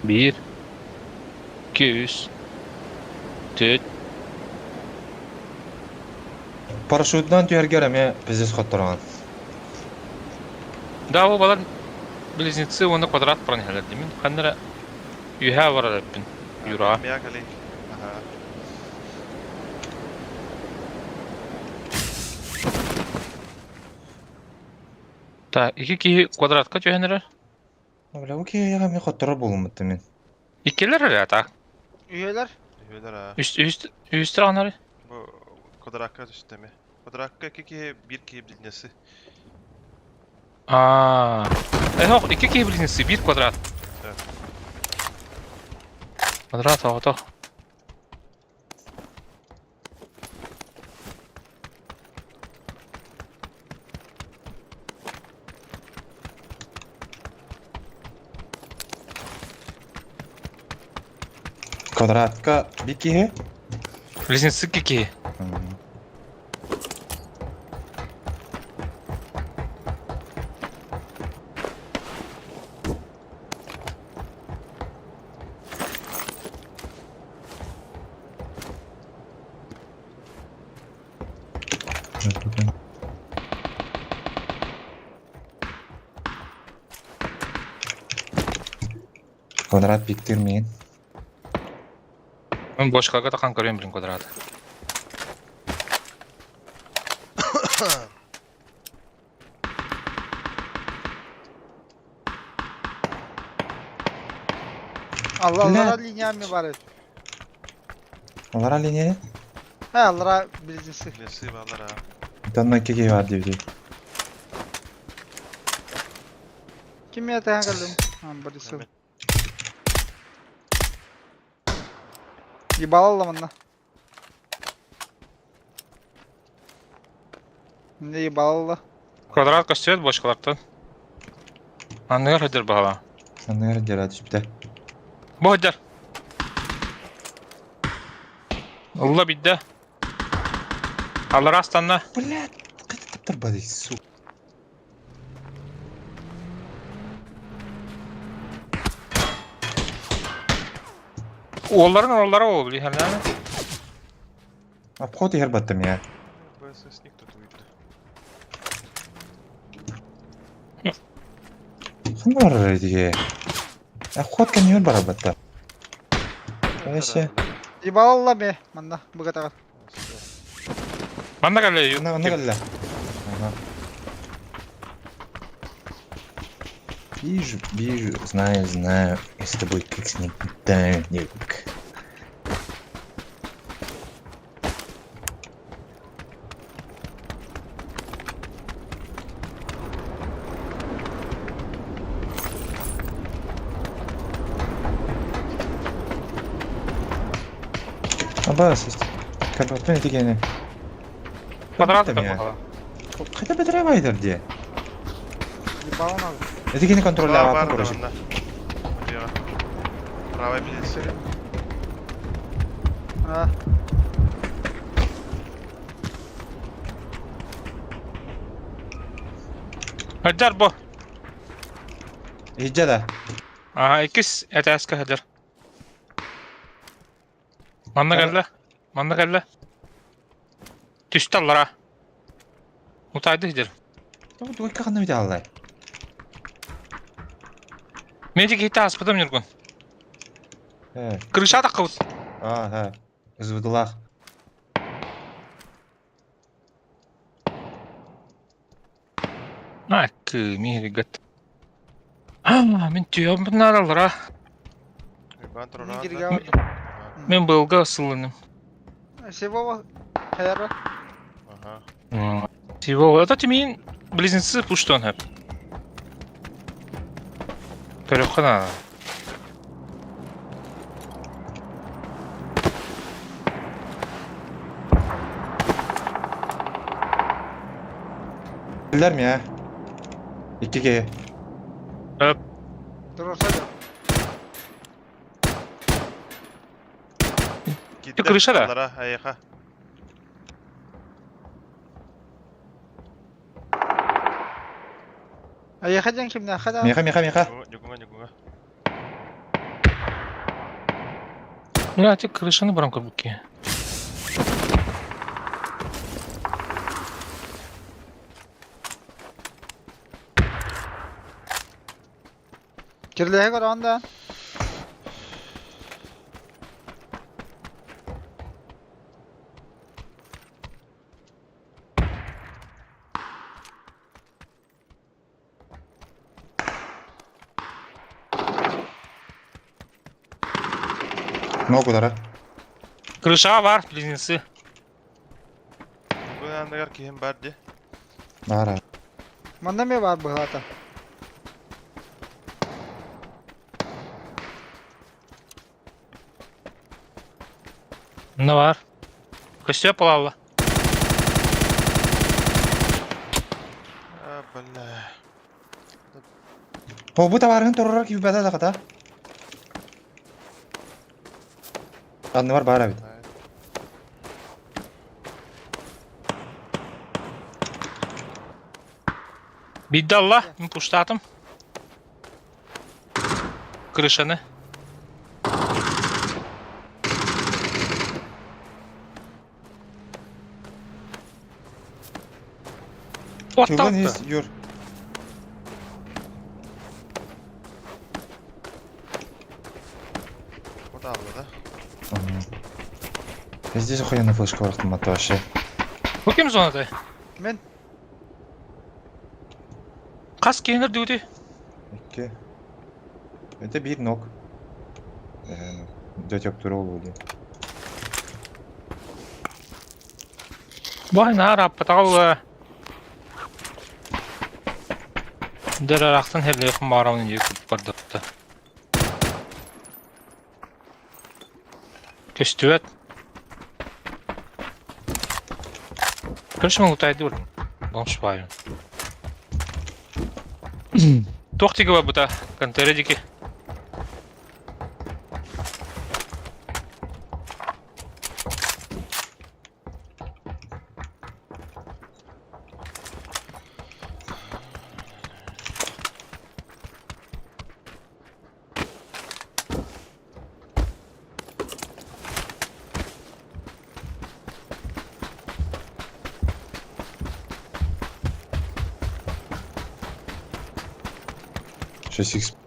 Биир, икки, үс, түөрт. Парашютынан түһэргэр эмиэ пиздец хотторон. Да, ол балар близнецы уонна квадрат баран иһэллэр дии. Мин ханна эрэ үөһээ барар эбиппин. Юраҕа. Миа кэлий. Аха. Так, икки киһи квадратка түһэн эрэр. Бля, бу киһиэхэ эмиэ хотторор буолуммут мин. Иккилэр эрэ так. Үһүөлэр. Үһүөлэр аа. Үс үс үстэр аҕынары. Бу квадракка түстэ эмиэ. Квадракка икки киһи, биир киһи близнецы. Аа. Э, икки киһи близнецы, биир квадрат. Да. Квадрат оҕото. Квадратка bir киһи. Близнецы какие? Квадрат биктирмейин. Мен бочкаға тақан көрем блин квадрат. Allah Бля. Аллара линия ми бар edi. Олара линия. He Аллара близнецы. Близнецы баллар ha. Онтон икки киһи бар диэбитий. Ким ятахан кэллим? А, Борисов. Ебалалла манна. Не ебалалла. Квадрат көстүбэт бочкалартан. Анныгар хөдөр баһала. Анныгар дьара түспүтэ. Бу хөдөр. Ылла бидде. Аллара астанна. Блядь, қайда таптырбады, сука. Уолларын ороллара ол билиһэллээн. Обход иһэр баттым я. БССник тут выйдет. Ханна барар этиге? Обход кэннигэр барар батта. Вообще. Ебалалла ме манна быгатагар. Манна кэллэ. Онно онно кэллэ. Ага. Вижу, вижу, знаю, знаю. Я с тобой как с ним летаю, Ник. Абас, кабатын этигени. Квадрат Кабаттым я. баһала. Қайда бітіре байдыр де. Ебалана. Этигени контроль Бар короче. да Правая близнецы. А. Хөдөр бу. Иджа да. Ага, иккис этээскэ хөдөр. Манна кэллэ. Манна кэллэ. Түстэ аллара. Утайды хөдөр. Дуйка қандай өте аллай. Мен тек хитте аспытым Нюргун. Э, Крыша таққыбыт. ага. Звудылах. А, миһиргат. А, мен түйөм аллара. Иван Не Троран. киргән. Мен быйылга сылыным. Севова хайра. Ага. Сивова. Это тимин близнецы пуштон хэп. Көрөххана. Билер ми я? Иккиге. Турса. Китте. крыша да? Аллара, аяха. Аяха ден кимне хада. Меха, меха, меха. Нюгунга, нюгунга. Бля, тек крышаны барам кабуки. Кирлеге көрөндө. Ногу дара. Крыша бар, близнецы. Нюгунга андагар кихим бар де. Бара. Манна ме бар быгата. Онно баар. Көстүө палалла. А, бля. Бу табаарыһын турарар киирбэтэ да хата. Анныбар баар эбит. Биирдэ алла, мин пуштаатым. Крышаны. Чулан Отталты. есть, Юр. Вот алла, да? Я здесь охуенная флешка бар автомата вообще. Бу ким зонаты? Мен Хас киһинер дүүти? Икки. Это биир ног. Дьэ тура буолуо дии. Бу наар аппатаҕал Дөрөрахтан херлиэхин баарабын дии бардапта. Көстүбэт. Көрсүмэ утайдуур. Бомж баайын. Туох диэки барбыта? Контера диэки. Шесть икс.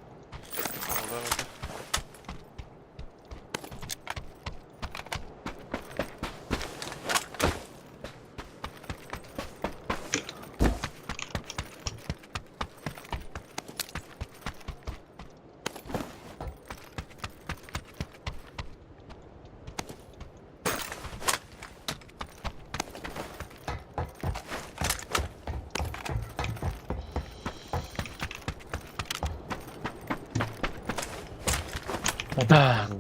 Так.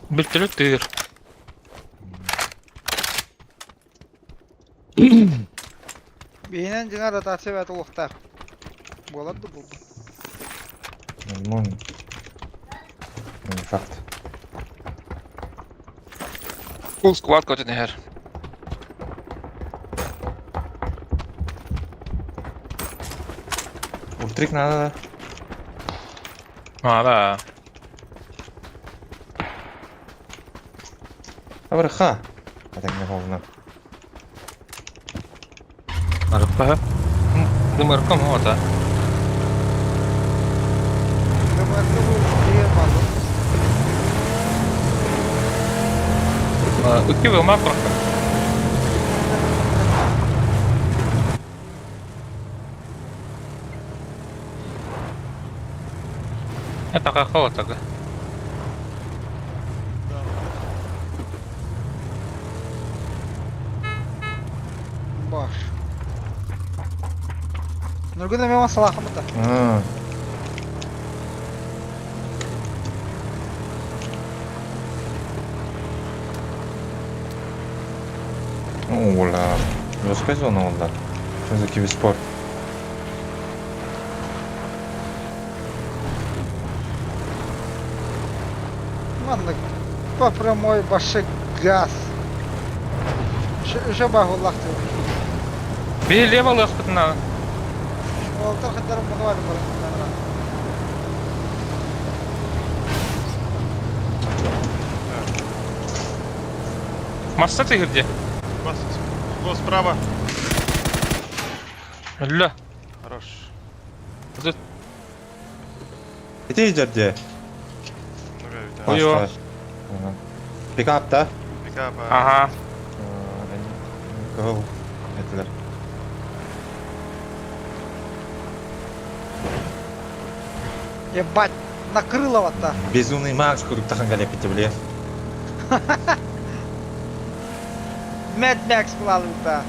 Бүттүлүк тыыр. Биһинэн дьиҥэр ротация бэйэтэ олохтоох. Буолар да буолбут. Возможно. Но не факт. Full squad көтөн иһэр. Ультрик надо. А, да. Абырха. А так не холодно. Арыппа. Дымыркам ота. ДМРК бу биир бааллар. Ыкки вылма просто. Это как так. Баш. Нургун эмиэ салаахамыта. А, Ола. Жесткая зона онда. Что за киберспорт? Маннык по прямой башек газ. Еще багуллахты. Би лево лыхпытына. Уолтар хаттарым баҕар баран. Масса ты где? Бас, го справа. Ля. Хорош. Тут Ити идет Ну, Ой. Ой. Пикап, да? Пикап. Ага. Кого? Это Ебать, накрыло вот так. Безумный Макс курдук тахан галепите, бля. Mad Max булалыта.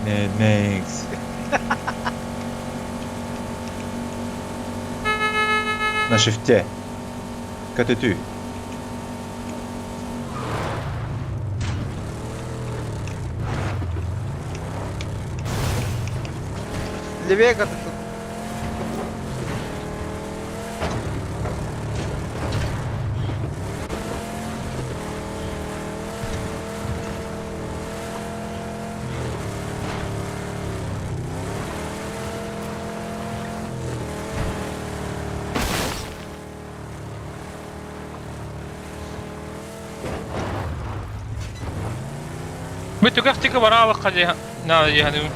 Mad Max. На шифте. Көтөтүү. Левее катыттын. Бу түгэх тики бараалыкка дии наада дии саныыбын.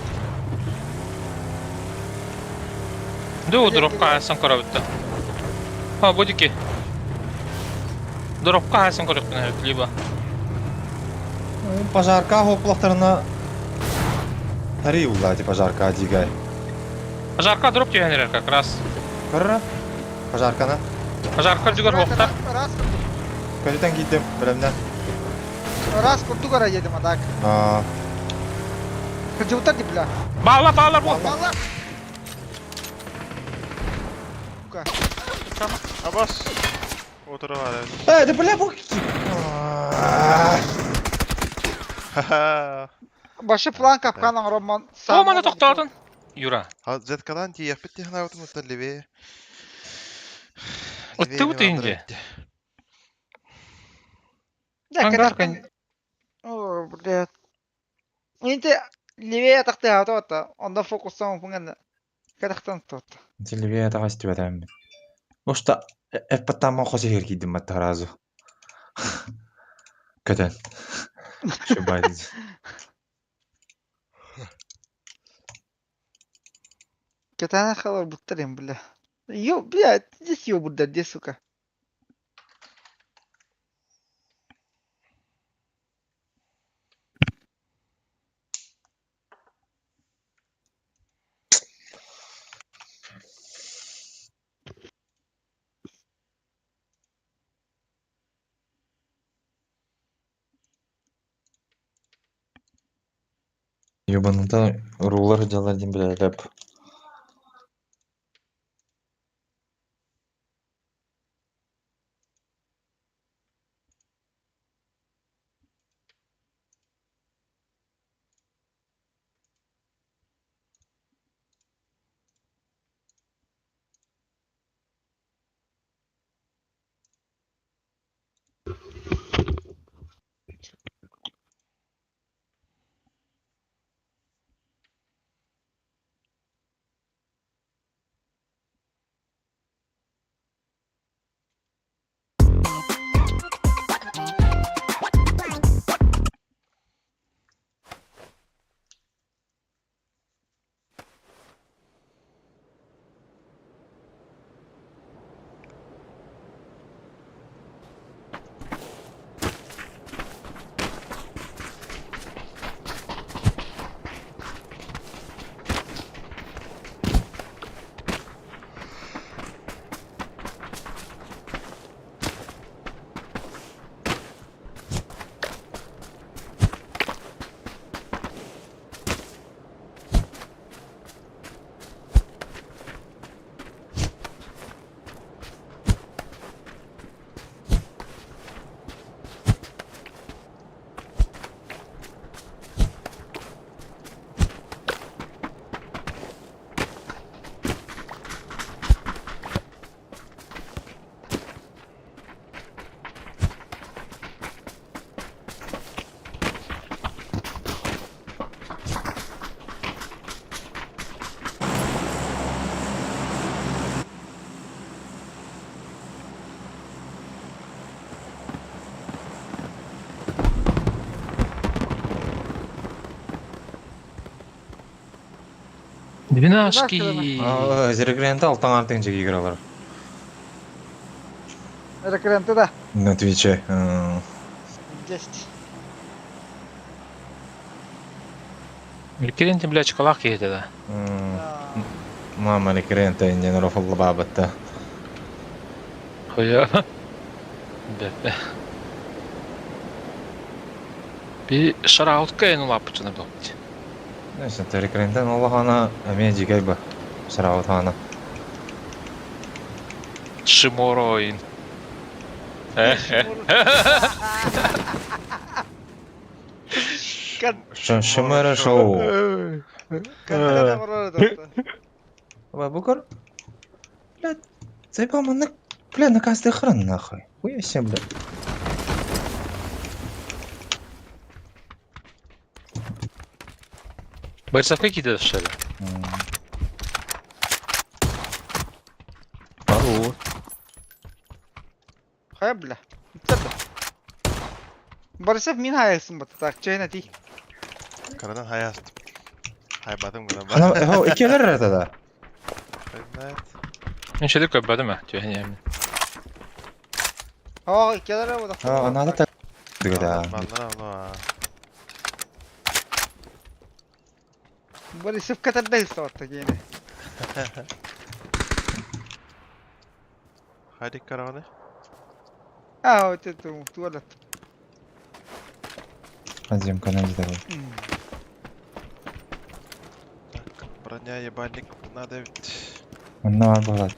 Ду дропка хаасан көрөбүт да. А бу дики. Дропка хаасан көрөппүн эбит либо. Пожарка хоплахтарына Тари улла ти пожарка дигай. Пожарка дроп түһэн эрэр как раз. Көрөр Пожарканы. Пожарка жүгөр хуохтар. Раз курдук. Көтүтэн киирдим, бэлэмнэн. Раз курдук ара едем, а так. Аа, Кырдьыбыттар ди бля. Баалар, баалар бу. Баллар. Сука. Абас! Отыра бар Э, да бля, бу... Ха-ха. Башы план капкан оҥороммон. О, маны тохтоотун. Юра. Зеткадан тиийэхпит дии санаабытым оттон левее. Ыттыбыт инде. Да, Ангар кэтэх О, блядь. Инте левее атахтыаата ота. Онда фокустан пунган. Кэтэхтэн тот. Левее атаҕас түбэтэммин. Ушта эппаттааммын хос иһигэр киирдим батта сразу. Көтөн. Шубайдыз. Кэтээн халар буттар им, бля. Ё, блядь, здесь ёбурдар, где, сука? Ебаныта уруулар дьаллар диэн билэлэп. Двенашки. Зерекренте алтан артын жеги игралар. Рекренты, да. На Твиче. 10. Рекренте, бля, чкалах киһитэ да. Мама рекренте инен рофалла бабатта. Хуя. Бэпэ. Би шараутка эн улааппычына буолбут. Несен рекрентен олохана эмиэ дьигэй ба. Сараутана. Шимороин. Шымара шоу. Кантара Бу көр. Блядь, заебал маннык, бля, накастыаххарын нахуй. Хуя себе, бля. Бойцовка кида что ли? Пару. Хайа бля. Борисов мин хайасым бата. Чейна ти. Карадан хайастым. Хайбатым гына Хана, хо, иккилер эрэ да. Знает. Мен шелеп көрбөдүм ээ, түһэн Оо, иккилер эрэ А, надо так. Да. Маннара ону Борисов катарда истотта гене. Хайдик караваны. А, вот это туалет. Азем канал давай. Так, броня ебальник надо ведь. Онно бар буолар.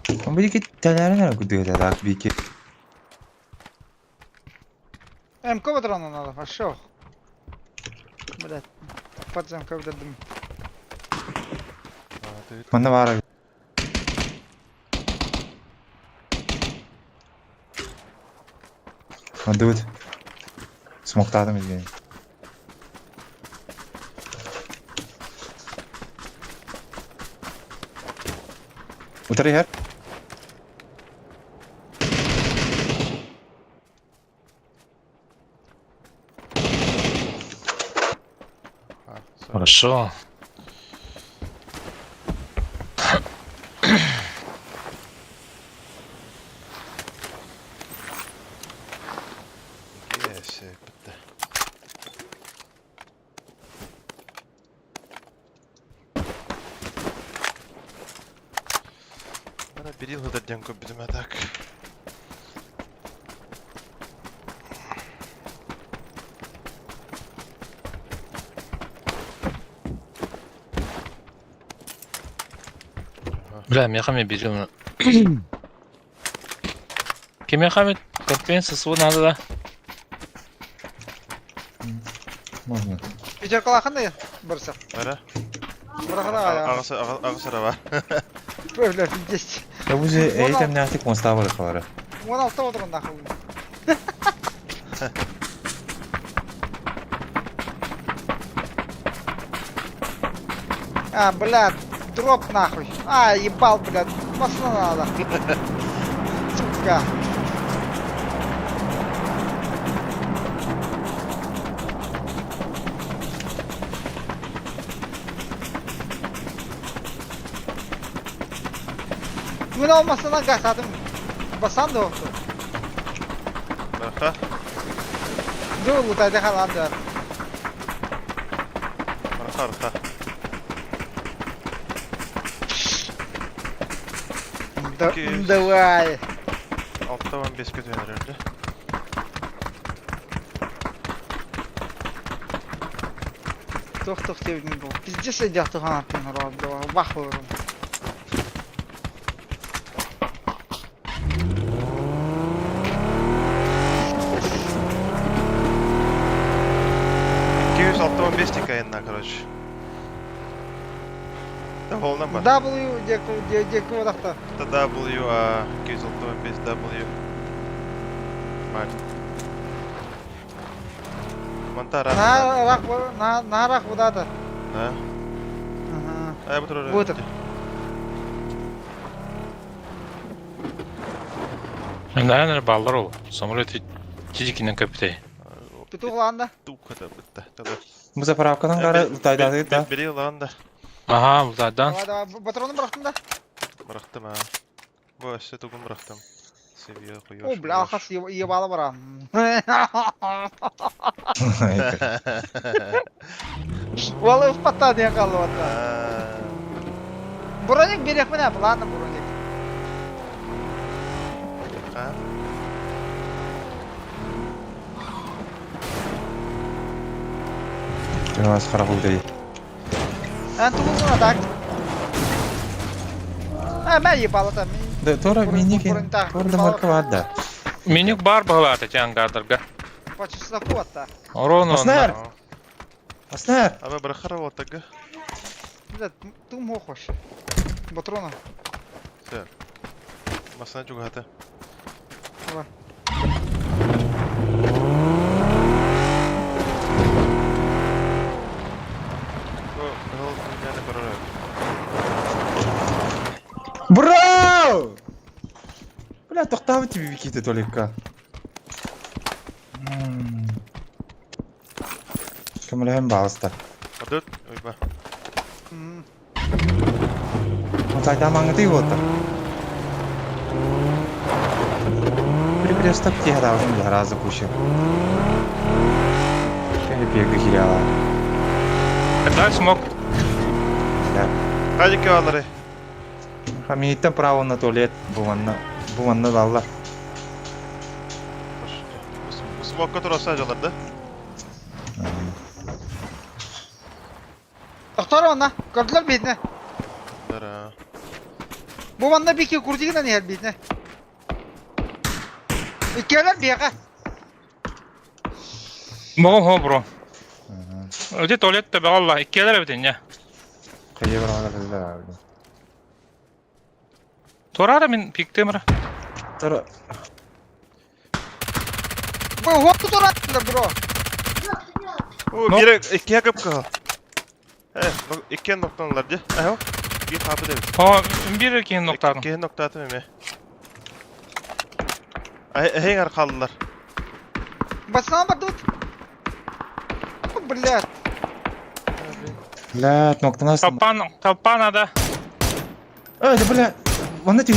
Бу тэлэрин эрэ кудуга бики. МК патрона надо, пошел. Блять, под МК дадим. Манна баара. Мандыбыт. Смоктаатым изгени. Утары иһэр. Хорошо. Бери лыдарден көбүтүм так. Бля, мехами берем. Кемехами компенсацию надо, да? Можно. Пятеркалаханы барса. Бара. Бара Ағасы ағасы бар. Бля, пиздец. Я уже эйтемнээхтик мостаа халара. 16 отырын нахуй. А, блядь, дроп нахуй. А, ебал, блядь, масло надо. Сука. Мин алмасынан гасадым. Басан да oldu. Аха. Dur лутайды халанды. Аха, аха. Да, давай. 6-15 көтөн өрді. Тох тох тебдин бу. Пиздец эдяхты ханаттын рады. Бах олорум. 265 тикайынна, короче. Да волна бар. W деку деку одақта. Это W, а 265 W. Бар. Монтара. Нарах нарах будата. Да. Ага. А я буду Вот. Наверное, баллар ол. Самолет тижикинен капитей. Петух ланда. Тук это бітті. Бу заправкадан кара утайдады да. Бери ланда. Ага, бұлдардан. Давай давай батроны бырақтым да. Бырақтым а. Бу өссө тугун бырақтым. Seviye koyuyor. О, бля, алхас ебало бара. Валы впата не қалды вата. Броник берек мене, ладно броник. А? Biraz харабыл Эн тугун так. А, мен ебало там. Да, тора миник, Бронь- тора да марка бар да. Миник бар бағалаты жан гардырга. По чесноку атта. Орону. Аснар! Аснар! Аба быраххара уолаттарга. Блядь, тум ох вообще. Патрона. Все. Массана чугаһата. Давай. Бу кыһыл күннээни көрөр. Бро! Бля, тохтаабыт тебе Викита только. Көмөлөһөн баҕыста. Адыт, ойба. Онтайда маңытый буолтар. Перекресток тиһэ даҕын разы куча. Кэһи хиряла. Это смог. Да. Хадики алары. Хамиттан право на туалет бу манна даллар. Смокка тураса жаларды. Тохтор онна. Көрдүлэр биһитинэ. Дара. Бу манна бики курдигинэн иһэр биһитинэ. Иккиэлэр биэхэ. Могу хо бро. Эти туалет та баҕалла. Иккиэлэр эбит инньэ. Хайа бараҕа Тураара мин пиктемра. Тора. Бу уһук тураттылар бро. О, бире иккиэ кып кыһыл. Э, иккиэн ноктаналар дии. Эһо. Биир хаапы дебит. О, бир киһин ноктаатым. Иккиэн ноктаатым эме. Эһиң арқалылар. Басынан бардыбыт. Блядь. Блядь, ноктанас. Толпа, толпа надо. Эй, да блядь. Вон эти.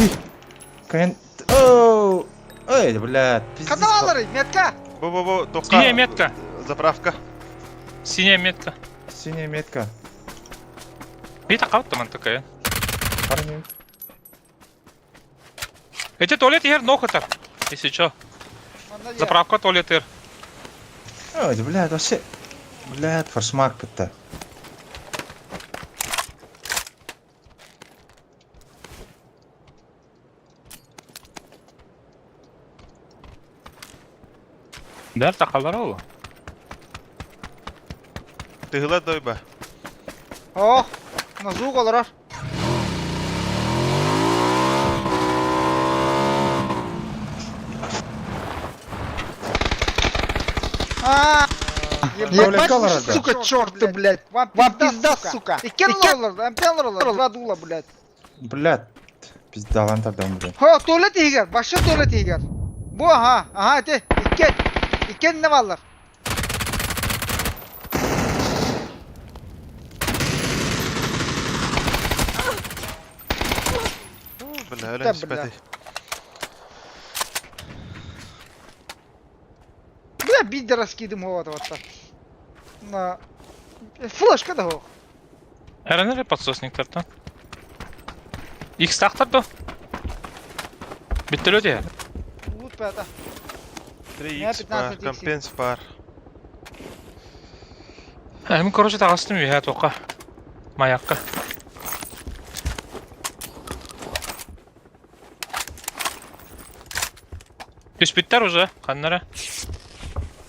Каян. Оу. Эй, да блядь. Пиздец. Ханна алары, метка. Бу-бу-бу, тоққа. Синяя метка. Заправка. Синяя метка. Синяя метка. Бита қалыпты такая. Парни. Эти туалет ер нохота. Если чё. Заправка туалет ер. Ой, да блядь, вообще. Блядь, форшмак бітті. Дәр тақалар ол. Тыгыла дойба. Ох, назук олорор. А, Ебать, сука, черт ты, блядь. Вам пизда, сука. Иккен олорор, ампен олорор, два дула, блядь. Блядь. Пиздалан тардан, блядь. Хо, туалет игер, башы туалет игер. Бу, ага, ага, те, иккен, иккен не баллар. Бля, Да, өлен бля. спәти. Бля, бидер раскидым вот вот так. На. Флешка да хох. Әрәнер подсосниктар Икс тақтар Биттелі өте. Лут пята. 3x бар, 15 икс. компенс бар. Әмін короче тағастым үйе тоқа. Маякка. Түспиттер уже, қаннара.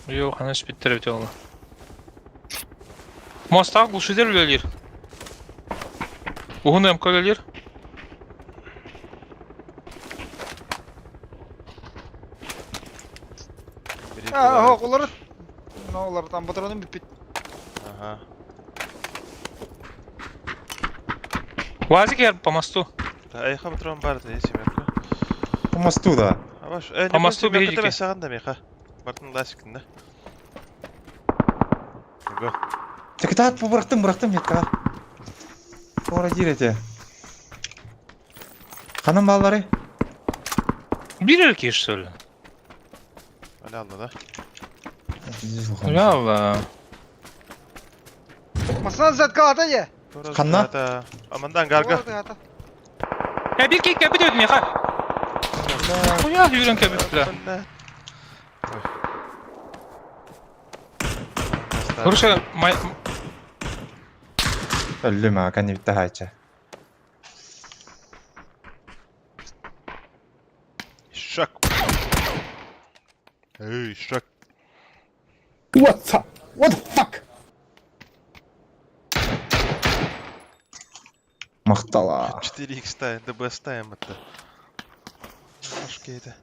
Йо, қана түспиттер өте олы. Мостағы глушитель үлелер. Уғын МК үлелер. А, хох, олар. Ну, олар там патроны бит. Ага. Уазик ер по мосту. Айха патрон бар да, семерка. По мосту, да. Абаш, э, По мосту бейджики. Саған да меха. Бартын ласикін да. Го. Так это бұрақтым, бұрақтым, метка. Тора дирете. Ханым баллары? Бір ерке, что ли? Аля алла да. Я Алла. Масана заткалата я. Ханна? Амандан гарга. Я бір кейк кәбі дедім, меха. Хуя жүрен кәбі, бля. Короче, май... Өллүм, а, кәне бітті хайча. Шак. Эй, шак. What the? What the fuck? Махтала. 4x тайм, the best time это. Башки это.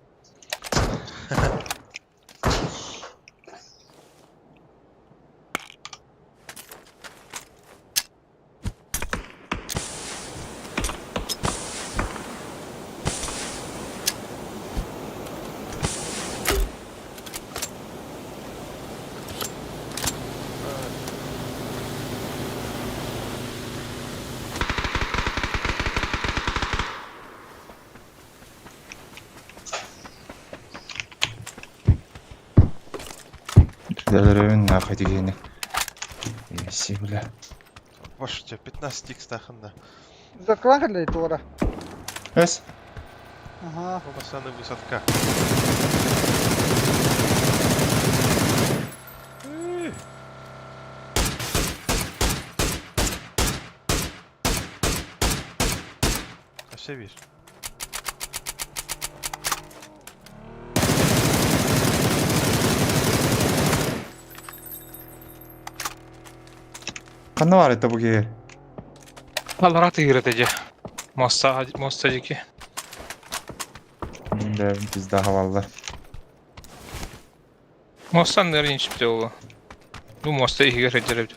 Дэлэрэн нахуй дигени. Еси, бля. Ваш у тебя 15 x таханда. Заклахали туора. Эс? Ага. Полноценная высадка. А все видишь? Ханна бар это буги. Аллара тыгырат эже. Моста моста жеки. Да, пизда хаваллар. Мостан нерин чипте олу. Бу моста игер эжеребит.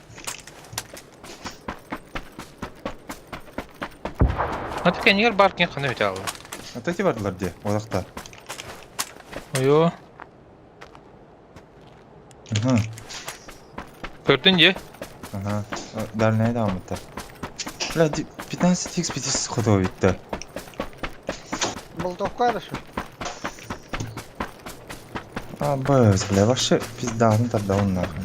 Аты кенигер бар кен каны бите алды. Вот эти бардылар де, одақта. Ойо. Ага, Көрдүн же? ага. Дальняя дам это. Бля, 15x 5 ходов битті. Болтовка хорошо. А, быз, бля, вообще пизда, ну тогда он нахуй.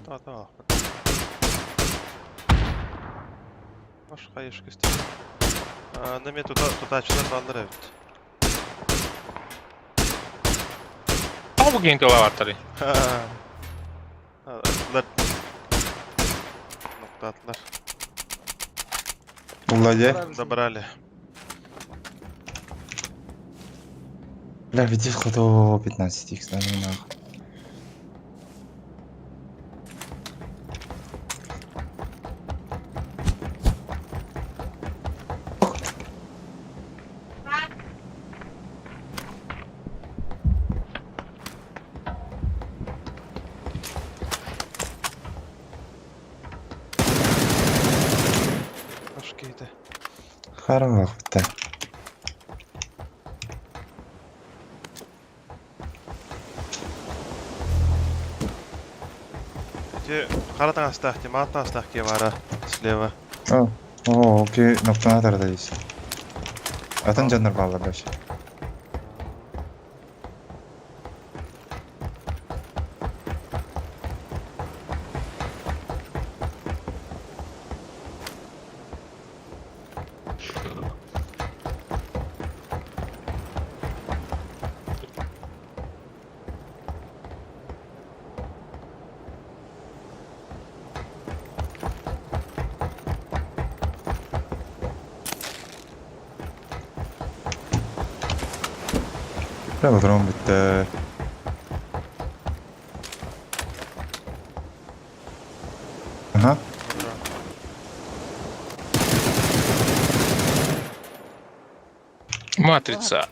Да, да. Баш хайышка истер. Неме туда туда чулар баллар эбит. Ага бу кен тылабаттары. Atlar. Nokta atlar. Улла де. Забрали. Бля, веди ходов 15x, да, ну нахуй. Башки это. Харам вақытта. Те каратан астах, те матан астах ке вара слева. О, о, окей, ноктана тарда дейсің. Атын жандар баллар вообще. Бля, патрон бітті. Ага. Матрица.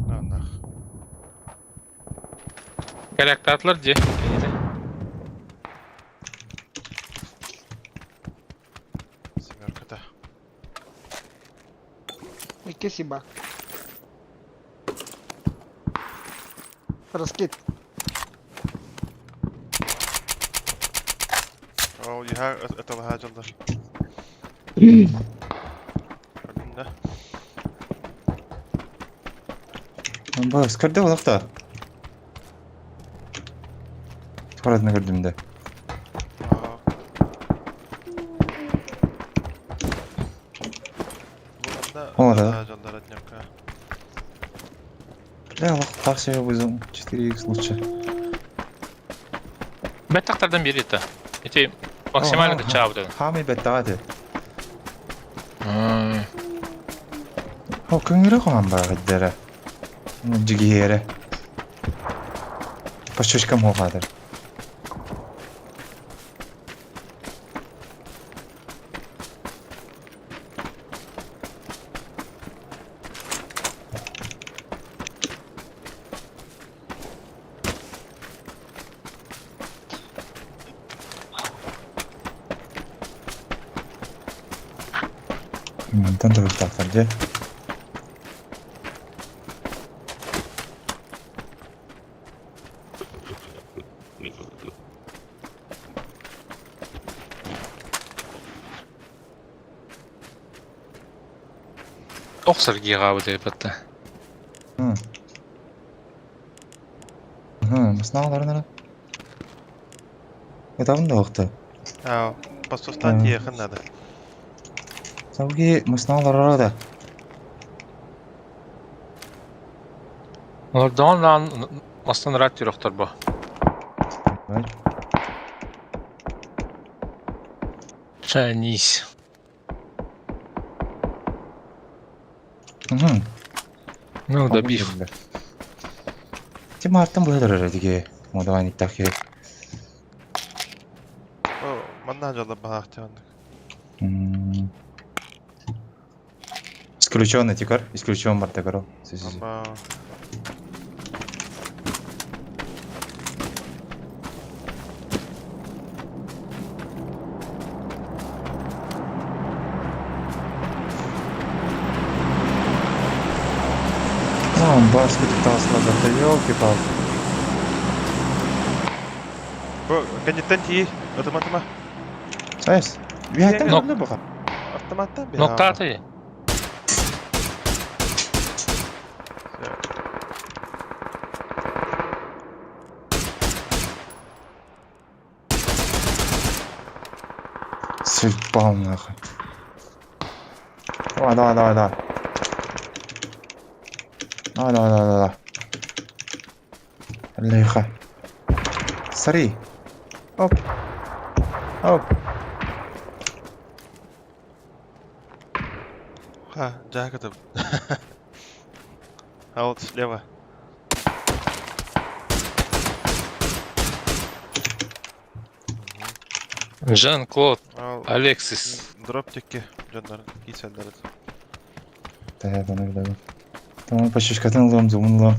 На нах. Калактатлар же. Семерка да. Икки сиба. Раскид. О, я это лагаджалдар. Да. Бас, көрді олақта. Туаратны көрдім де. Олар, да? Лагаджалдар от немка. Да, лох так себе вызову. 4х лучше. Бэттахтардан биэри это. Ити максимально кычаабыт. Хаамай бэттаҕа О, көҥүрэ хоһан бааҕыддара. Дьигиһиэрэ. По щечкам хоҕаатар. Мантан табыстаахтар дьэ. Охсор гигаабыт эбэтэ. Маснааларына. Этабын да уохта. Аа, постустан тиэхин надо. Сауги маснааларара да. Олордоҕун лаан мастан ыраат түрөхтөр бу. Chinese. Ну да биф. Ти мартан быһа диге. Модавай никтах керек. О, манна жолда баахтааннык. Исключен тикар, исключен мартакаро. Ама А, он барский пытался да елки-палки. Бу кэнниттэн тии, автоматыма. Сайс. Виаттан Но- көрдө баха. Автоматтан бе. Ноктааты. Съебал нахуй. Давай, давай, давай, давай. Давай, давай, давай, давай. Лихо. Смотри. Оп. Оп. Ха, Джак это. А вот слева. Жан-Клод Ал Алексис. дроптикки дьоннор кииселлер. Да, да, да, да. Там почти лом, зумун лом.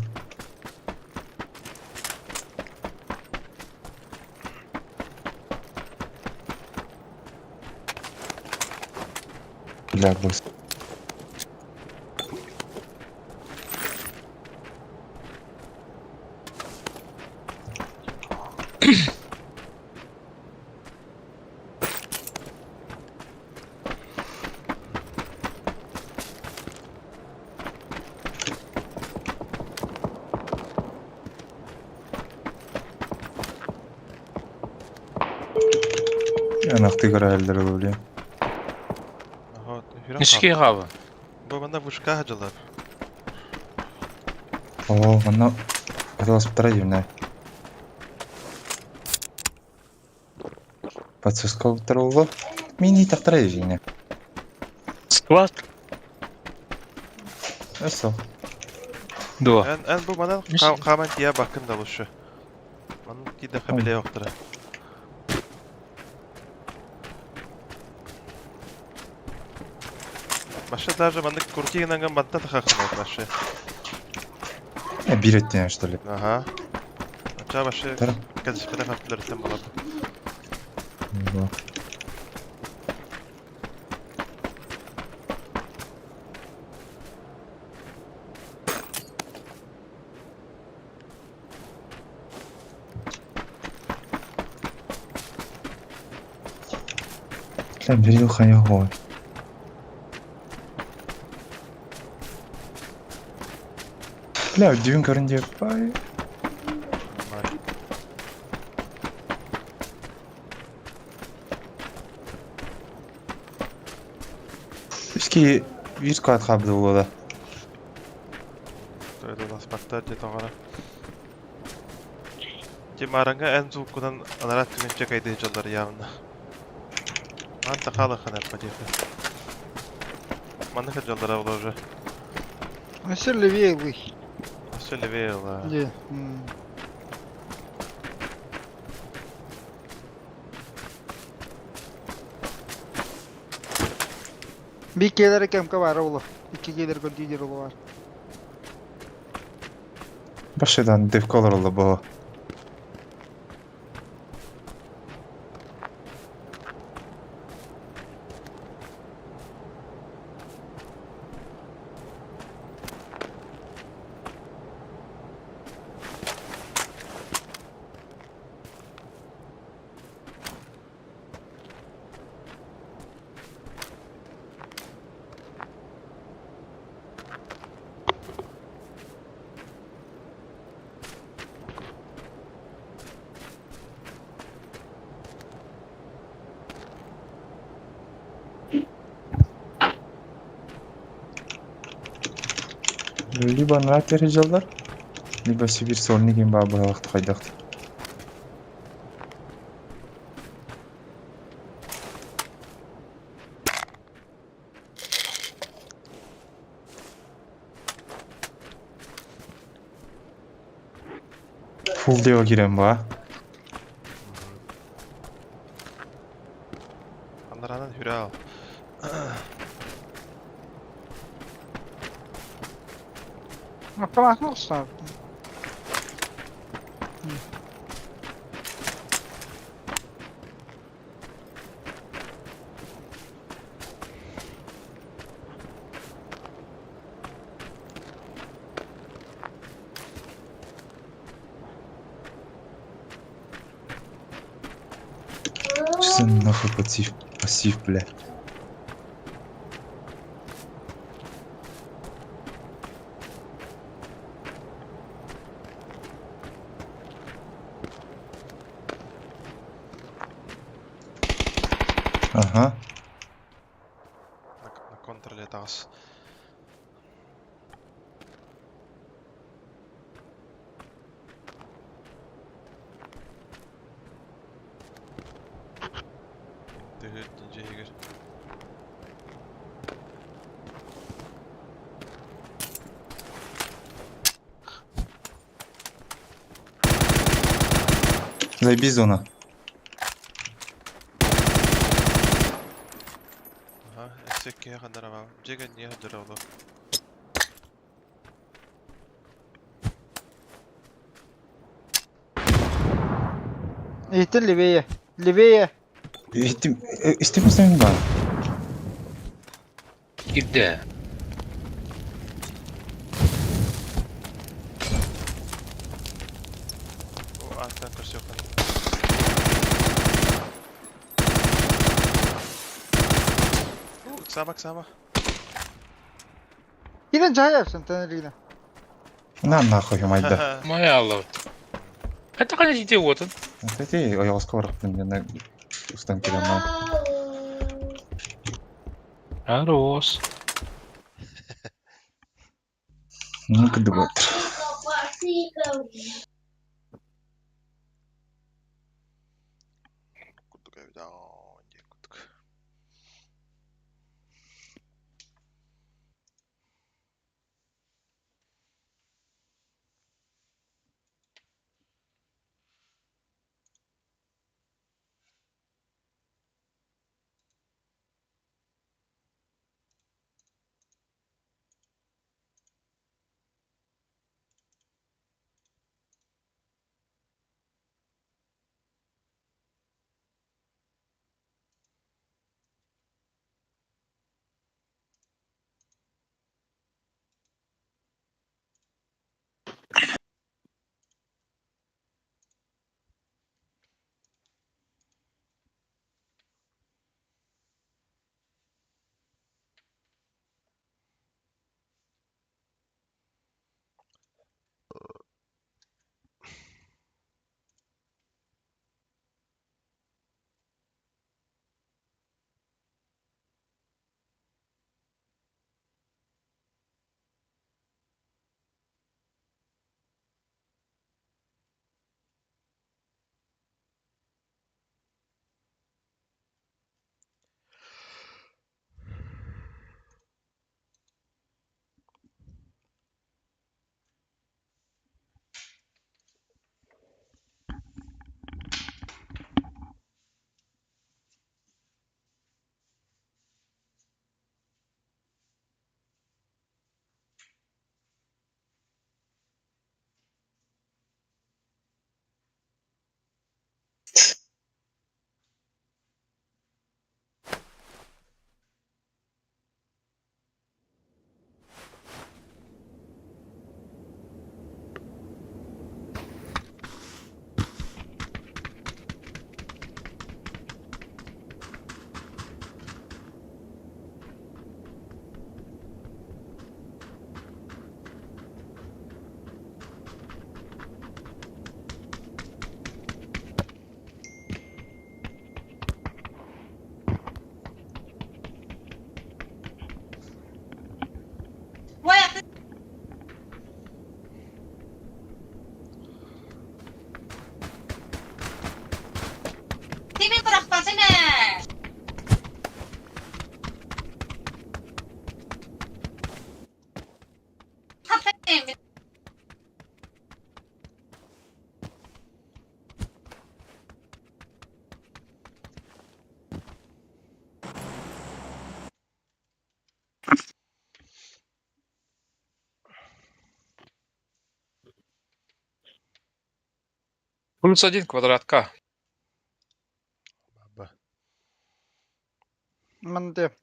Бля, бус. Анахты көрөллөр блин. Нишки хаба. Бу манна вышка хаджалар. О, манна хотелось юна. Подсосков второго. Мини тахтара жине. Склад. Эсо. Дуа. Эн эн бу манан каман тия бакын да лучше. Манан тиде хабиле yoктура. Баша даже маннык куртигинанган бантта тахахын башы. Я биреттен что ли? Ага. Ача башы Тара. казышпета хаптылар болот. Во. Бля, бери хайого. Бля, дүйін көрінде бай. Үски вирс куат хабды болады. Таласпаттар дьэ тоҕо эрэ. Тимараҥҥа эн звуккунан анараа өттүгүн чэкэйдии дьоллор явно. Маан сахалыххын эппэтиэхэ. Маннык дьоллоро ол уже. Өссө левее ылый. Өссө левее ыла. Дьэ. Биир киэлэрэ кэмка баара буолуо. Икки киэлэр көрдүү диир оло баар. Башыдан девка олоролло бо. Либо на дьаллар, либо Сибирь сорнигин баабыһалахты хайдахты. Full дева киирэн ба. Анараанан хүрэ аал. Автоматын охсор. Что за нахуй пассив, пассив, бля. Ага. На контроле таас. Тыһыт дьиһигэр. Заебись зона. Аха, өссө киһи хандарабаа. Дьиэ не хандарабаа. Иһиттэн левее. Левее. Истим, истим ба. Кирде. О, антан көрсүөххүн. У, ыксаама, ыксаама. Кирен жаяпсың тэнэригинэ. На нахуй майда. Моя Алла. Это конечно идиотын. Эти ойоҕоско барахпын гына устан кэлэн Хорош. Ну кыдыбат. Курдук эбит, аа, диэн курдук. Плюс один квадратка. Баба. Манды.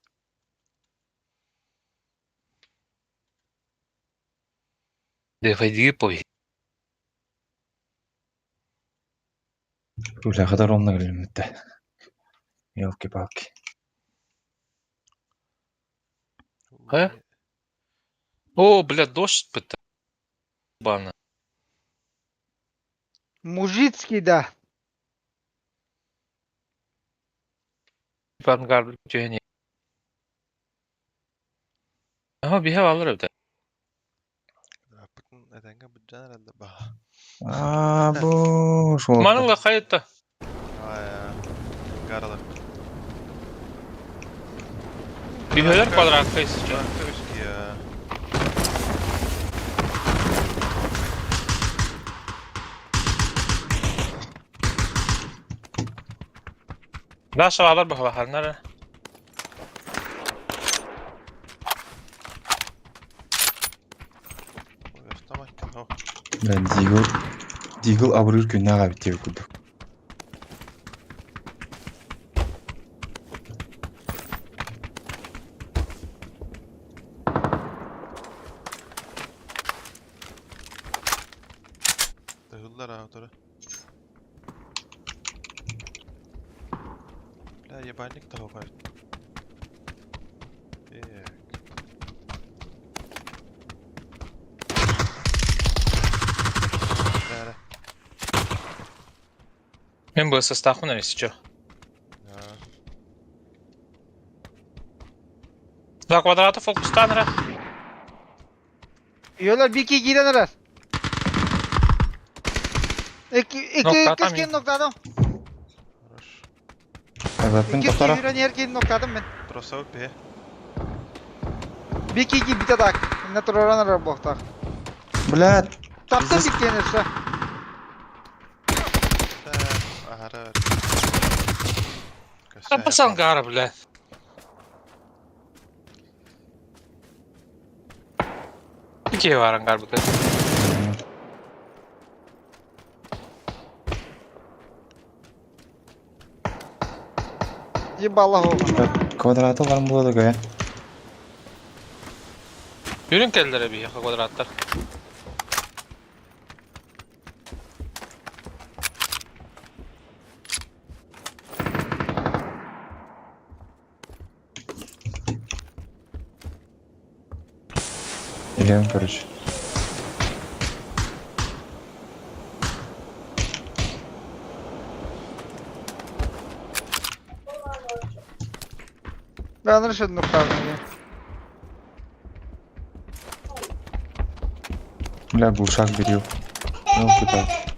Дефайдиги пой. Үлэҕэ ровно кэлиммитэ. Елки-палки. Э? О, бля, дождь быта. Бана. Мужицкий да. Ангар түһэн. Aha биһэ алар эбит. Аппытын этэҥҥэ быдьаан эрэллэр баҕа. Аа, бу шо. Манылла хайытта. Ангар Биһэлэр квадратка сейчас. Даша алар бахалахарнар. Да, Дигл. Дигл абырыыр күннээх эбит диэбит курдук. Тыһыллар аутары. Бля, ебальник того парень. Так. Да, Мен бы состав если чё. да. Два квадрата фокустанра. Йола бики киирэн эрэр. Икки икки Ноктатам иккис киин ноктадым. Хорош. Квадратын Иккис тоқтара. киирэн иһэр киин ноктадым мен. Тросовый пе. Бики ки бите так. Инна тураран эрэр буохтаах. Блядь. Таптым Пиздец. биккиэн өссө. Так, ага. Там ангара, бля. Какие var ангар быта? Ебало оҕо. Квадраты бар буолла көйө. Yürün kellere bir yaka kvadratlar. Илем, короче. Ben решил ноктадым. Бля, глушак берил. Елки-палки.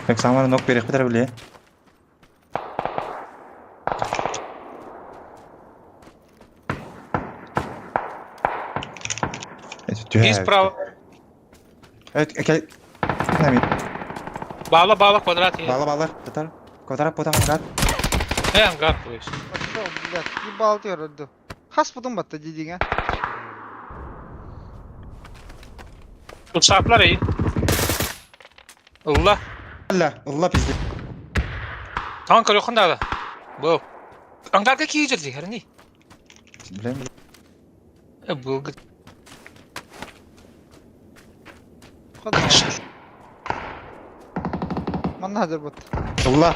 Так, самара нок берех битер биле. Это И справа. Evet, gel. Нами. Bağla bağla kvadrat ye. Bağla bağla. Tatar. Квадрат потом ангар. Ne ангар koyuyorsun? Пошел, блядь, ебал ты роду. Хас потом батта дидиңе. Uçaklar iyi. Allah. Allah, Allah pizdi. Tank yok da. Bu. Angarga kiyicir herni. Bilem. E bu Манна хазыр бут. Allah.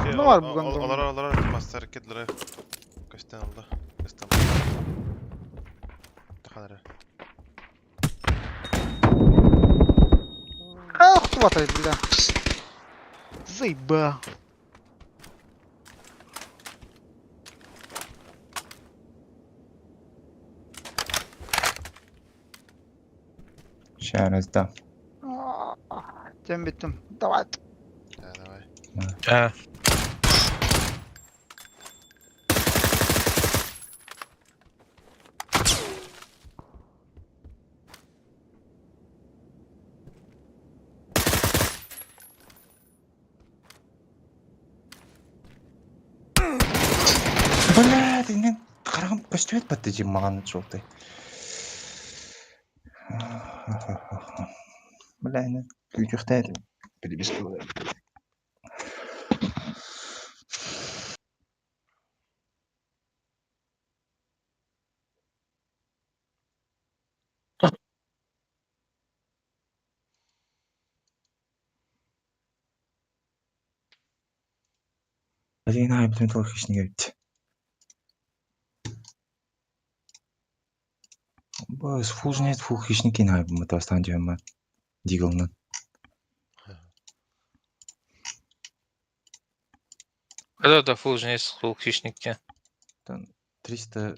Ne var bu konuda? Олар олар мастер кедлere көстен алды. Көстен. Таханара. Ах, хватай, бля. Заебал. Сейчас да. Тем биттим. Давай. Да, давай. Ha. Блядь, иннин хараҕым көстүбэт батты дьим маҕан желтый. Бля, иннин күүтүөхтээтим. Перебес Алина айбытын тыл хищник эбит. Бос, фу знает, фу хищник ин айбыммыт бастаан түһэммат. Дигалынан. Да, да, фул жнец, фул хищник. Там 300,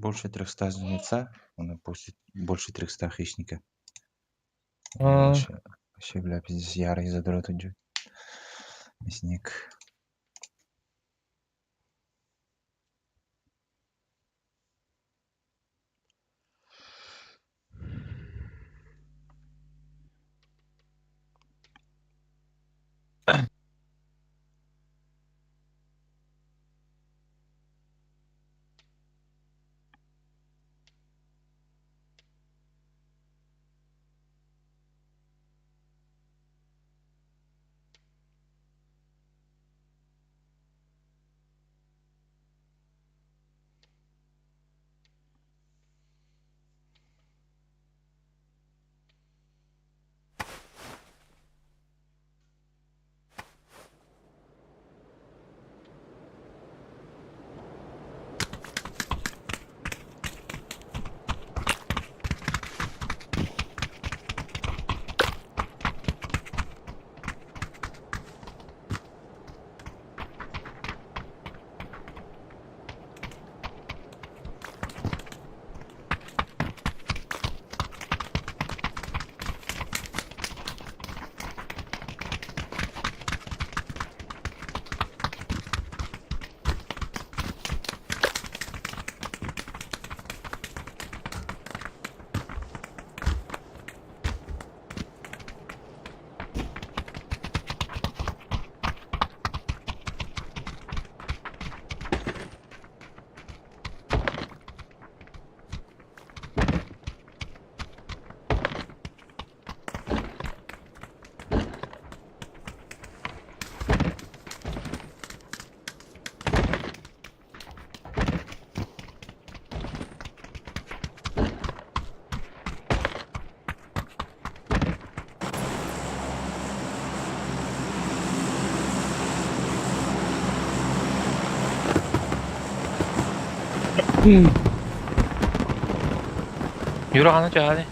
больше 300 жнеца, он после больше 300 хищника. Вообще, вообще, бля, пиздец, ярый задрот идет. Мясник. Юра хана түһээри.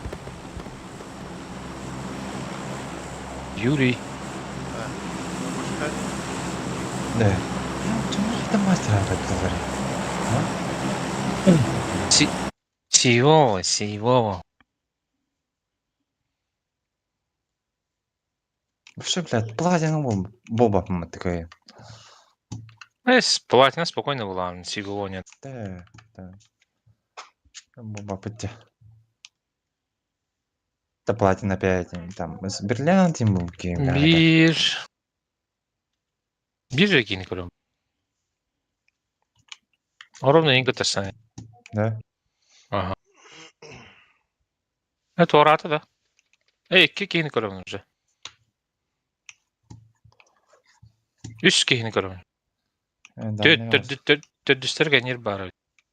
Юрий. Да. Это мастер говорит. Сивого, сивого. Вообще, блядь, платина Боба такая. Эс, платина спокойно была, сивого нет. Да, да. Боба пытя. Да платина опять, там, с бриллиант ему Бир. Бир киини көрөм. Ровно ең көтөрсөн. Да? Ага. Это ората да. Эй, икки киини көрөм уже. Үс киини көрөм. Төрдүстер кэнир баар.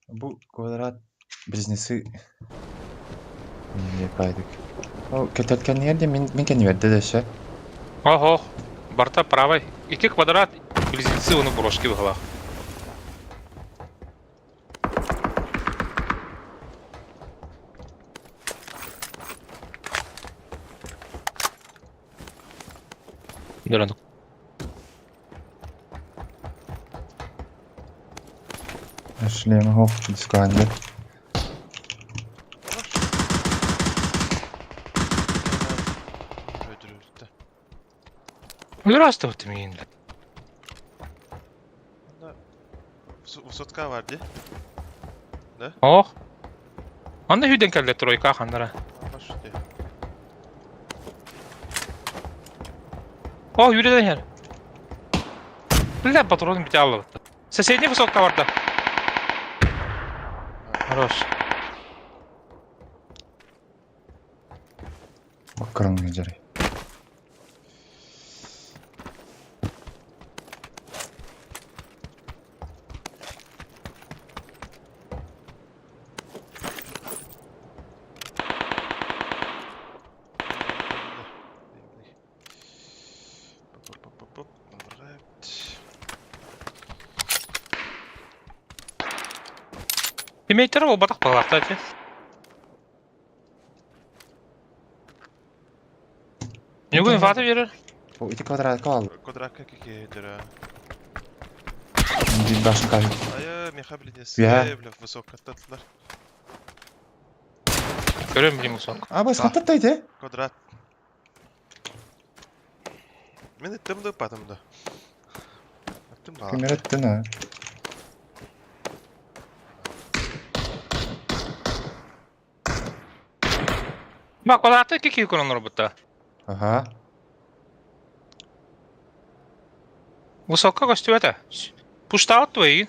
Бу квадрат близнецы не пайдык. Ол кететкеннер де мен мен кениберде дөссө. Ого, барта правый. Икки квадрат близнецы оны брошки быһалаах. Дөрөндүк. Шлем хоп дисканды. Öldürüldü. Өлөр миин. Высотка var di. Ох. Анда хүден кэллэ тройка ханнара. Баш ди. О, юриден хер. Бля, патрон бите аллы. Соседний высотка барда. Хорош. Маккароҥҥа дьарай. Тиммейтері буолбатах баҕалаахтар ити. Ньугун инфата биэрэр. О, ити квадратка ал. Квадратка кикиһилэрэ. Биир башенка. Айа, меха блин, Үһэ. бля, высокаттатылар. Көрөм билим усак. А, бас хаттатта ити. Квадрат. Мен ыттым да ыппатым да. Ыттым да. Кимер ыттын а. Ма квадраты кики көрөн олорбута. Аха. Высокка көстүбэтэ. Пуштаабат дуо эйигин?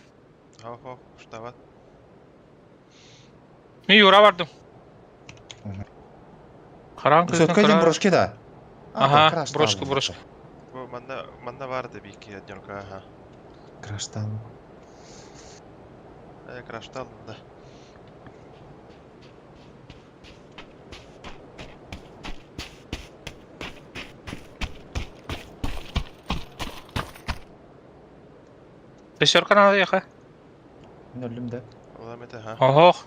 Хо-хо, пуштаабат. Мин Юра бардым. Хараан кыргын Высотка диэн кыра. брошки да? Аха, брошка, брошка. Бу манна манна баар да биики однерка, аха. Краштал. Э, краштал да. Пятерка надо ехать. Мин өллүм да. Улам это, ха. Ох.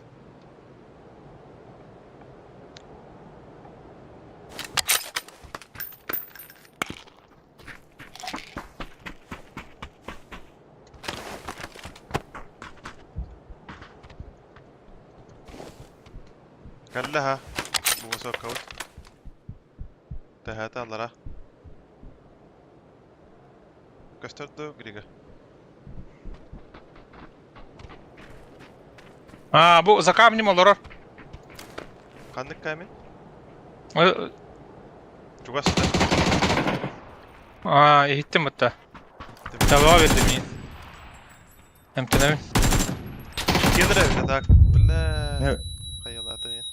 Кэллэ Бу высокабыт. Тэһээтэ аллара. Көстөр дуу, Грига? А, бу за камнем олорор. Ханнык камень? Э, Чугас да. А, иһиттим бытта. Таба бердим мин. Эмтэнэбин. Кедр эбит так. Бля. Не, Хайалаата диэн.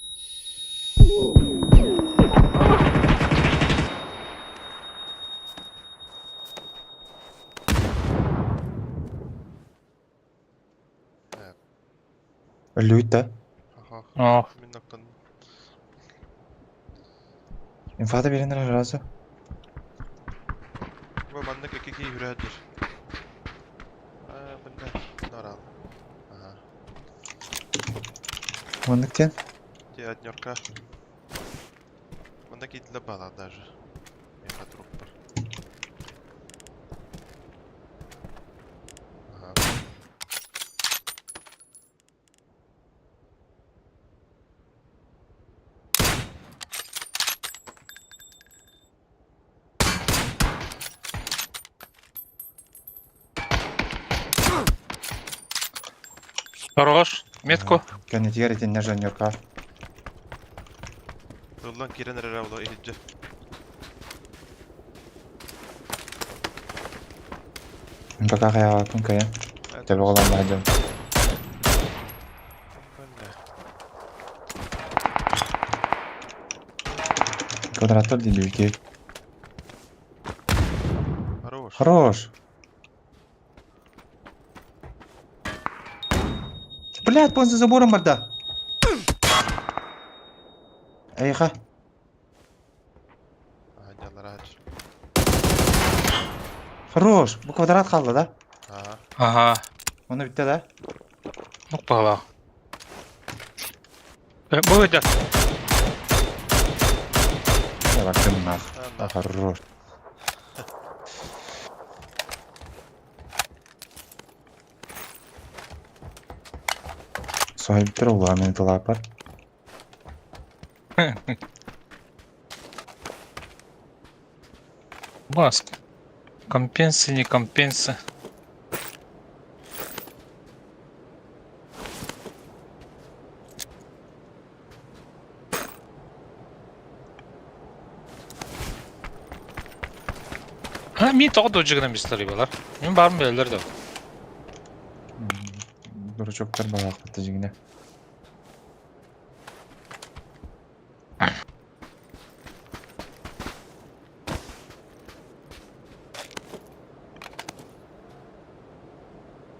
Өллүбүт да. Аха. О, Мин ноктон. Инфата биэрэн сразу. Бу маннык икки киһи үрээдир. Аа, бля. Норал. Ага. Маннык диэн. Те однерка. Манна киирдилэр баалаах даже. Миэхэ труппар. Ага. Хорош. Метку. Кэннитигэр итиннэ жонньорка. Ыллан киирэн эрэрэ оло иһирдьэ. Мин пока хайаҕаппын кыайан. Төбө олорон сылдьабын. Квадраттар диэки. Хорош. Хорош. Блядь, он за забором барда. Эйха. Хорош. Бу квадрат хаалла да? Ага. Оны бүттэ да? Ну баҕалаах. Бу ыйда. Бактым нах. Хорош. Соһуйбуттар улахан мин тылааппар. Маска. Компенса, не компенса. Ha, мин тоҕо дожигынан бистар балар. Мин баарым бэлэлэр да. Дурачоктар балаахпыт дьиҥинэ.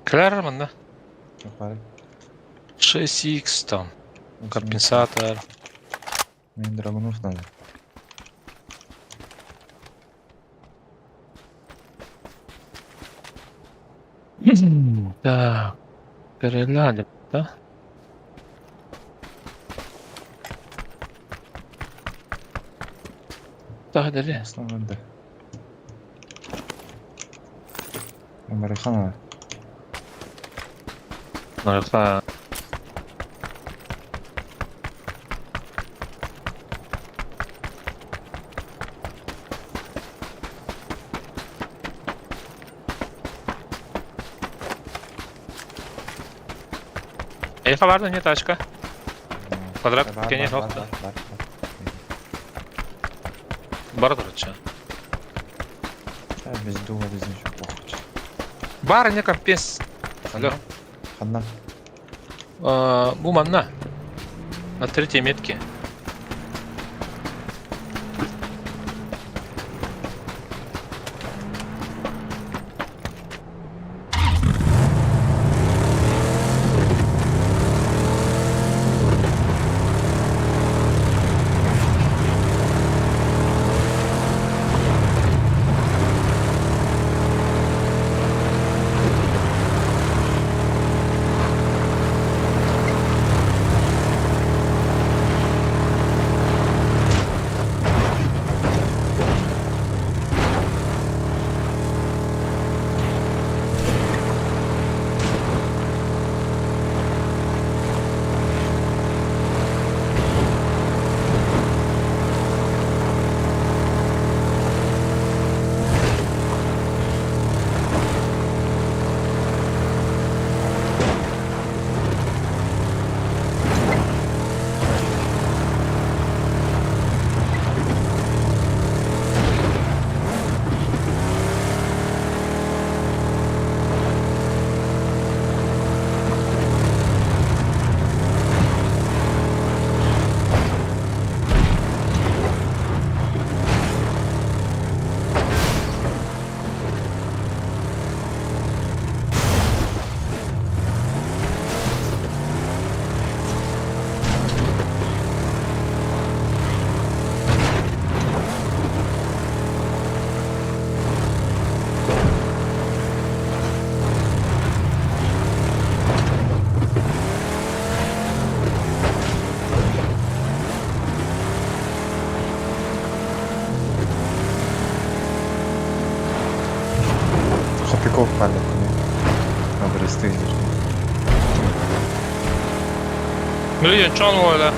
Кэлэр манна. Бары. 6х там. Компенсатор. Мен драгунов надо. Так. Переляли, да? Так, дали. Основнында. Марихана. Марихана. Эйха бар да не тачка. Квадрат кене хопта. Бар короче. Без дула, без ничего похуй. Бар не компенс. Алло. Ханна. Бу манна. На третьей метке. Хопиков памятный. Обрасты. Блин, чё он да?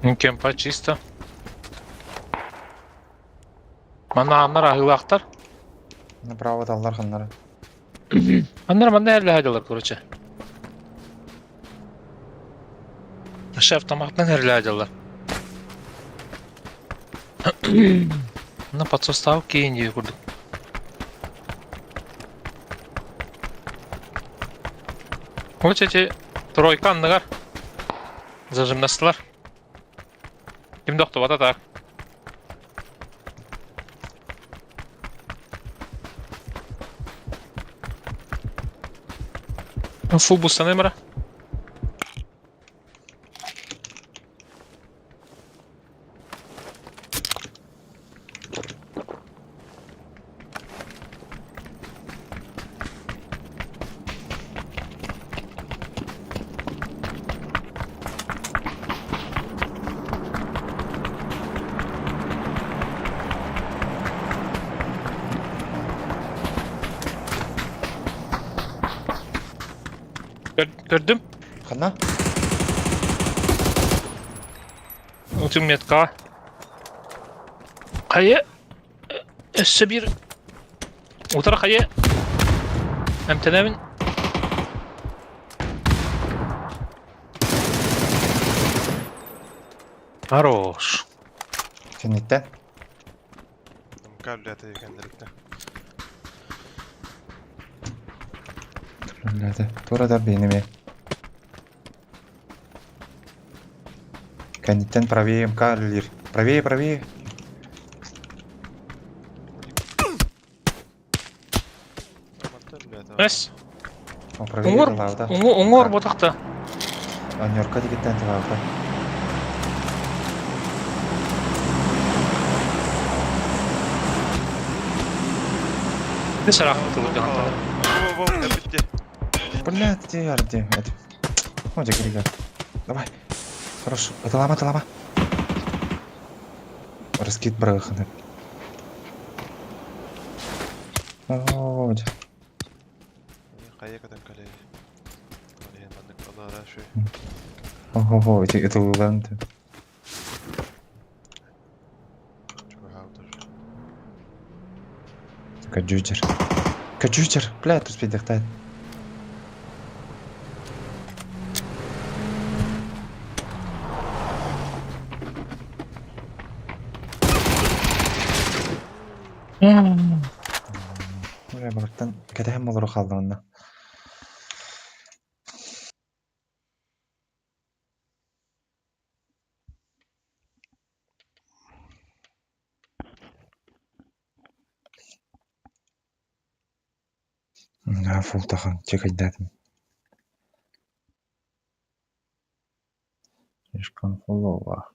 Ну, кемпа чисто. Манна ааннар аһыылаахтар. Направо таллар ханнара. Аннар манна эрлэһэ короче. Шеф тамақтан эрлэһэ На подсостав кейин дии курдук. Вот эти тройка анныгар зажимнастылар. Ким дохтубата так. Фул бустанай мара. Көрдүм. Ханна? Утум метка. Хайа өссө биир утары хайа эмтэнэбин. Хорош. Кэнниттэн. Мка үлээтэ кэннэриттэн. Үлээтэ. Туора дар биһини Кэнниттэн правее МК үлэлиир. Правее, правее. Эс. О, правее Уҥуор, тылаабыта. уҥуор ботахта. Аньорка дигиттэн тылаабыта. Бес араах тылы Во, во, кэлбитти. Блядь, где Арди? Это... О, где Грига? Давай. Хорошо. Это лама, это лама. Раскид браханы. О, где? Хайа катан кэлээ. Ол маннык алара шүй. Ого, это это уланты. Чугаһаабытар. Каджучер. Каджучер. Блядь, успеть дохтать. Бля, балыктан кэтэһэн болору хаалла онно. Да, фултахан, чекайдатым. Слишком фулово.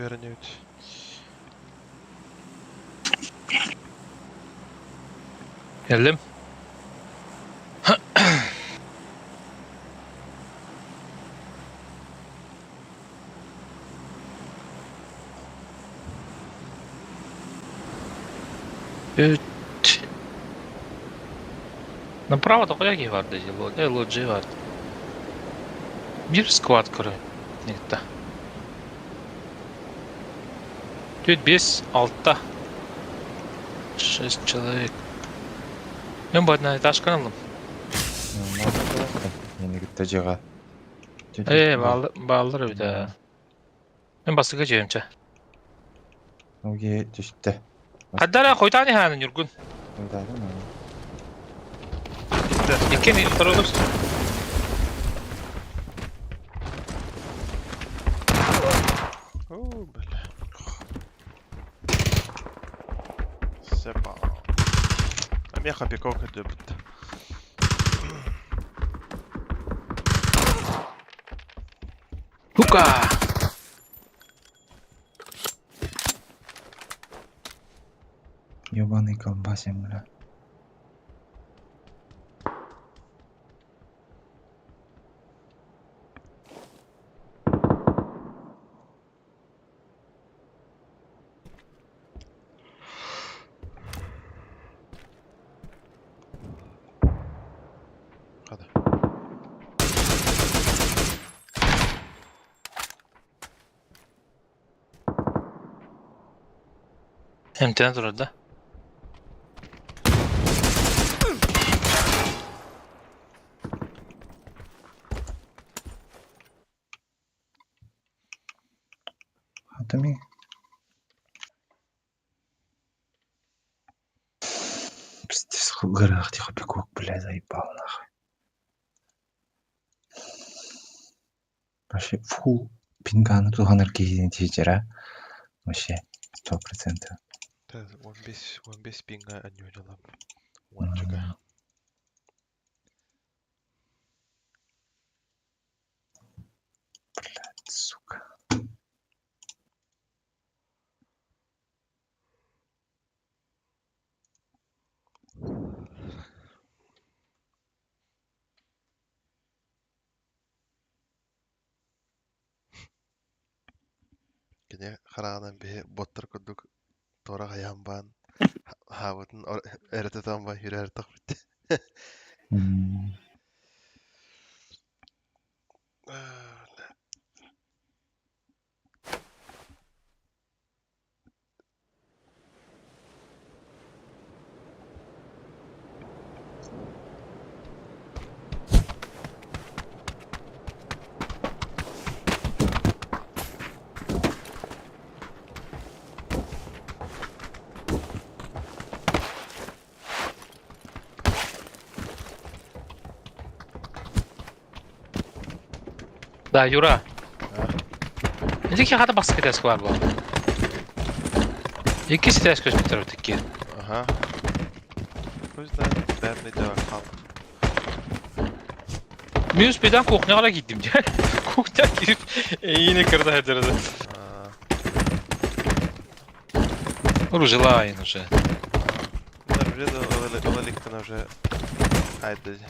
Түһэрэн эбит. Кэллим. Үт. Направо тоҕо киһи барды лоджи бар. Биир сквад көрө. Никта. Тут без алта. Шесть человек. Мен бу одноэтажканы ыллым. Мени кытта дьиэҕэ. Ээ, бааллар эбит ээ. Мин бастакы дьиэм чэ. Оге түстэ. Хаддара хойутаан иһааны Ньургун. Хойутаатым аа. Иккини второй Оо, бля. Сепа. Меха пекок дөбүт. Хука! Ебаный колбасим, бля. Hadi. Эмтэнэ турар да? Хатами. Пиздец, горах тихо пекок, бля, заебал нахуй. Вообще, фу, пинганы туһанар киһини тиэдьэрэ. Вообще, 100%. 15 пинга анньуодьалап. Уончука. Блядь, сука. Кини хараҕынан биһи боттор курдук туора хайаан баан хаабытын эрэ тутан баан үөрэр тохпут. Да, Юра. Ити хата бастакы этээскэ баар буолла. Иккис этээскэ көспүттэр икки. Ага. Пусть да, бәрін де хал. Минус бедан кухняға да киттим. Кухня кирип эйине кырда хадырды. Оружелайн уже. Уже олеликтен уже айды.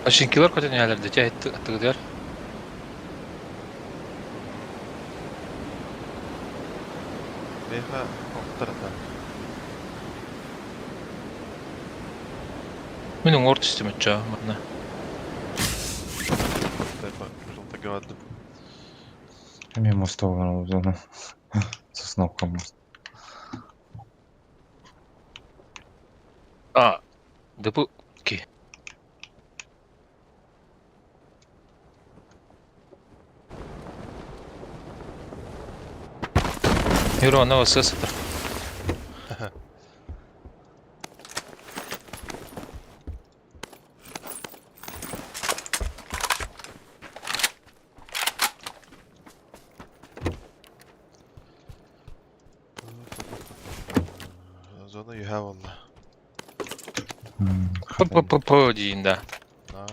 Ашинкилар көтөн иһэлэр дэ аттыгытыгар. Беха охтарата. Мин уҥуор түстүм оччоо манна. Жылта көрдүм. Эмиэ мостовой зона. Сосновка мост. А, да бу ки. Юра, она СС. Зона юһа буолла. П-п-п диин да. На.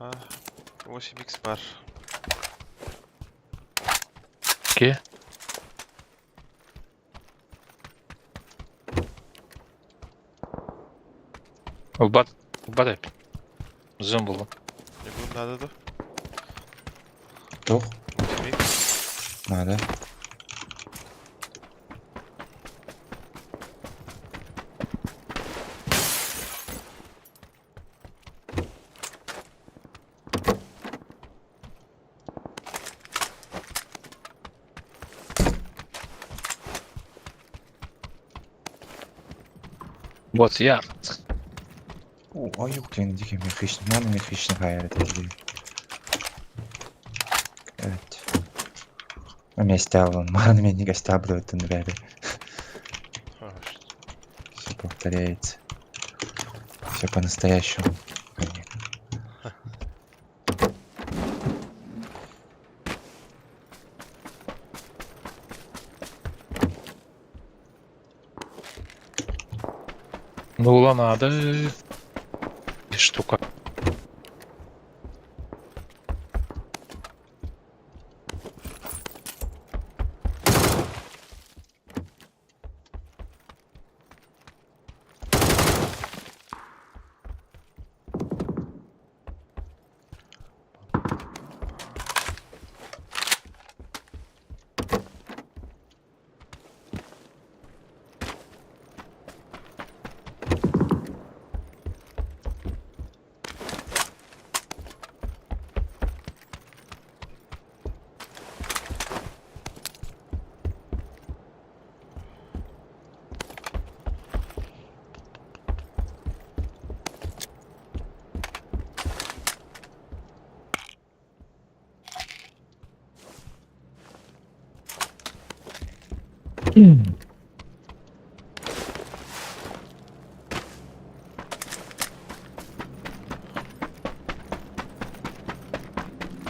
А, 8x бар. Ки. Ылбат, ылбат эп. Зум буллум. Ньукун надо да? Туох? 8x. Надо. Вот я. О, айук диэн дики мехичный, маны мехичный хайыр dedi. Evet. Маны мен стабыл бәрі. Все повторяется. Все по-настоящему. Конечно. Ну надо. Штука.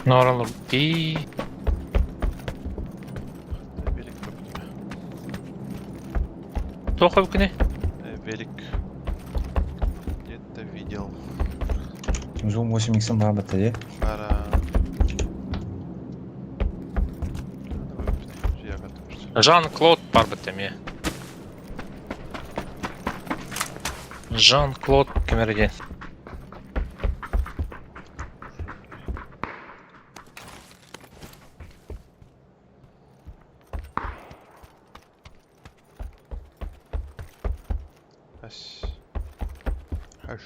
Норал и Велик көптүм. Тоха күнэ. Велик. Где-то видел. Zoom 8x баар батарея. Пара. Жан-Клод Парбатами. Жан-Клод Камердин. Ас. Аш.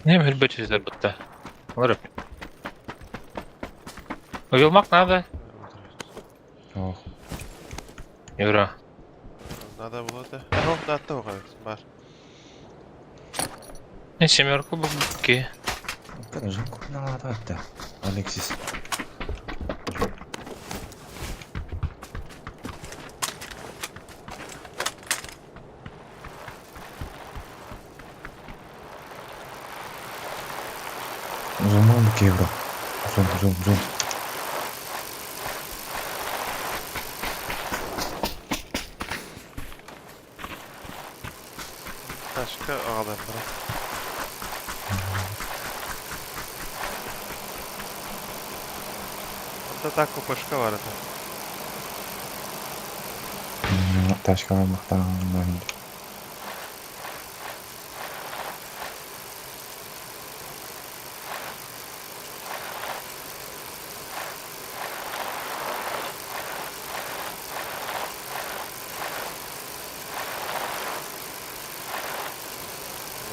Не өлбөт бутта. Олар. Уйулмак надо. Ох. Юра. Надо было да. Ах, да, то бар. Не семерку бабки. Жан-Клод надо. Алексис. Зум евро. Зум, зум, зум. Ташка ағалар бар. Онда так копашка бар это. Ташка мақтан.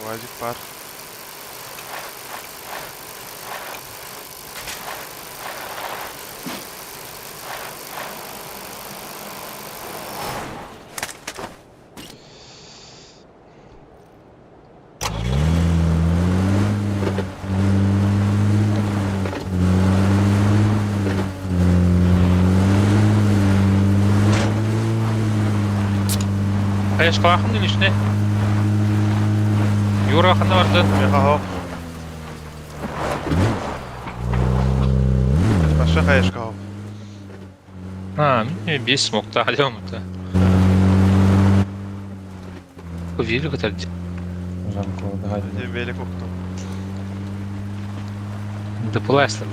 Уазик баар. Хайышкалаахын илишне. Юра ханна бардын? Миэхэ оһох. Паша хайышка оһох. А, ну, биэс смоктаах дьоммута. Велик это Замку давай. Дьэ велик уктум. Да пылайсың.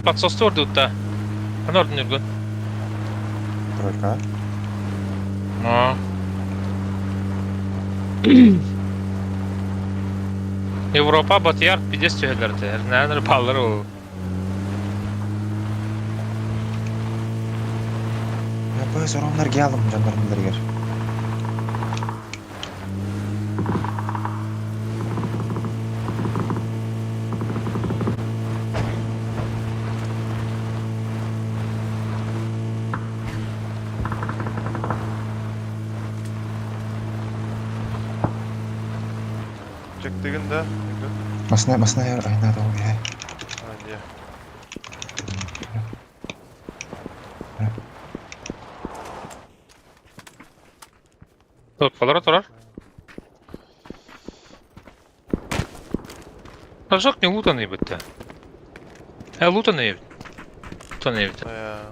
Подсос ордутта. Аны ордун үргөн. Тройка. А. Европа батыяр пидес түһэлэртэ. Эрнээнэр бааллар ол. Я бу соромнар гелым жандармдергер. Чектигин да. Масына масына айнады ол я. А, не. Толкалара турар. Тажак не лутанный бітті. Ә, лутанный бит. Лутанный бит. Э,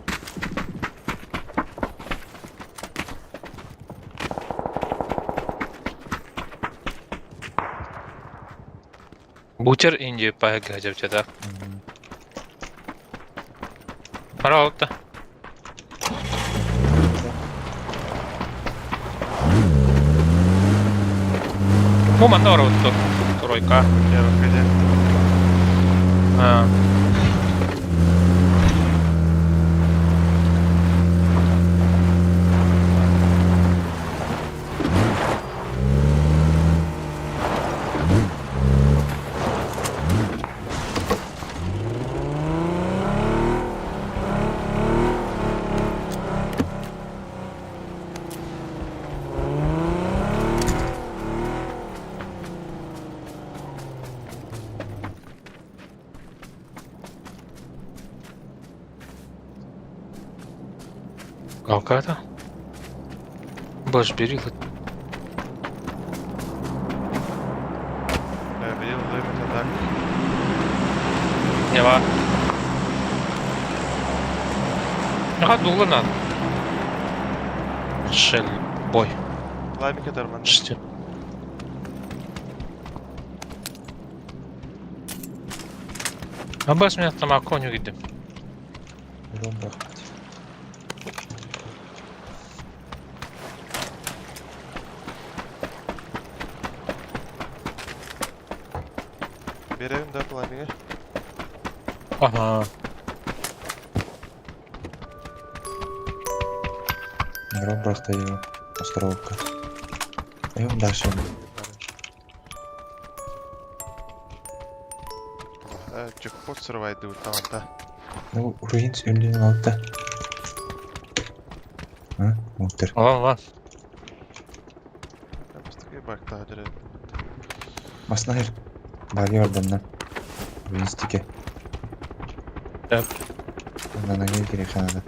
Бутер инди паһа жапча да. Ара алыпта. Бу манна ора тур. Тройка. Первый где? А. Галката? Баш, бери хоть. Э, бери, лымит, а так. Не ва. Аха, дулана. Шель, бой. Лаймик это нормально. Шти. Абас меня там оконю видим. Берем, да, пламя. Ага. Гром его. Островка. И он дальше. Э, джекпот срывает, да, там, да. Ну, руин өлдүн алды. А, мутер. Ладно, ладно. Я просто такой баг та Маснайр. Бали ордамна. Руин стике. Так. На ноге керек надо.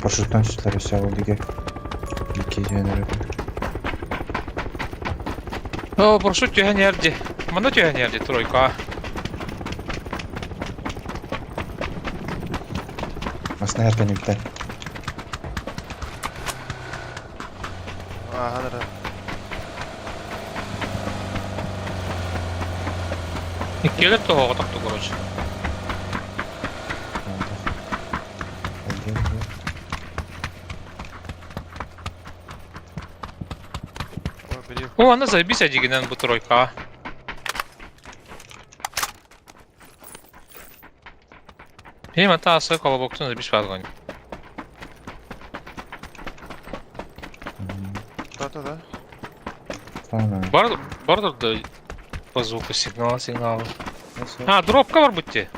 Парашюттан түстілер өсе ол диге. Екі жөнірі. О, прошу тюгенерді. Мана тюгенерді, тройка. Маснайр кәнекті. Ага, да. Келер того так короче. Ой, бери. О, аны заебись эдигинэн бу тройкаҕа. Им ата асы колобоктун заебись баалган. Да-да-да. Правильно. Бар, бар да по звуку сигнала, сигнала. А, дропка бар бутти.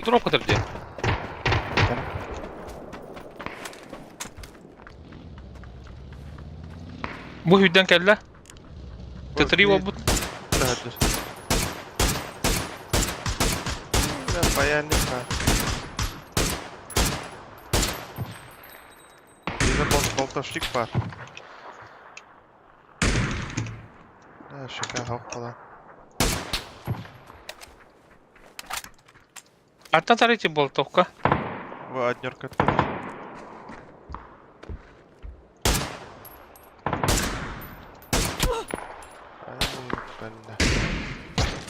Дропка где? Бу хүрдэн кэллэ. Т3 буолбут. Паяльник баар. Биирэ болтовщик баар. Шика хоппала. Аттан тарыти болтовка. Бу однерка тут.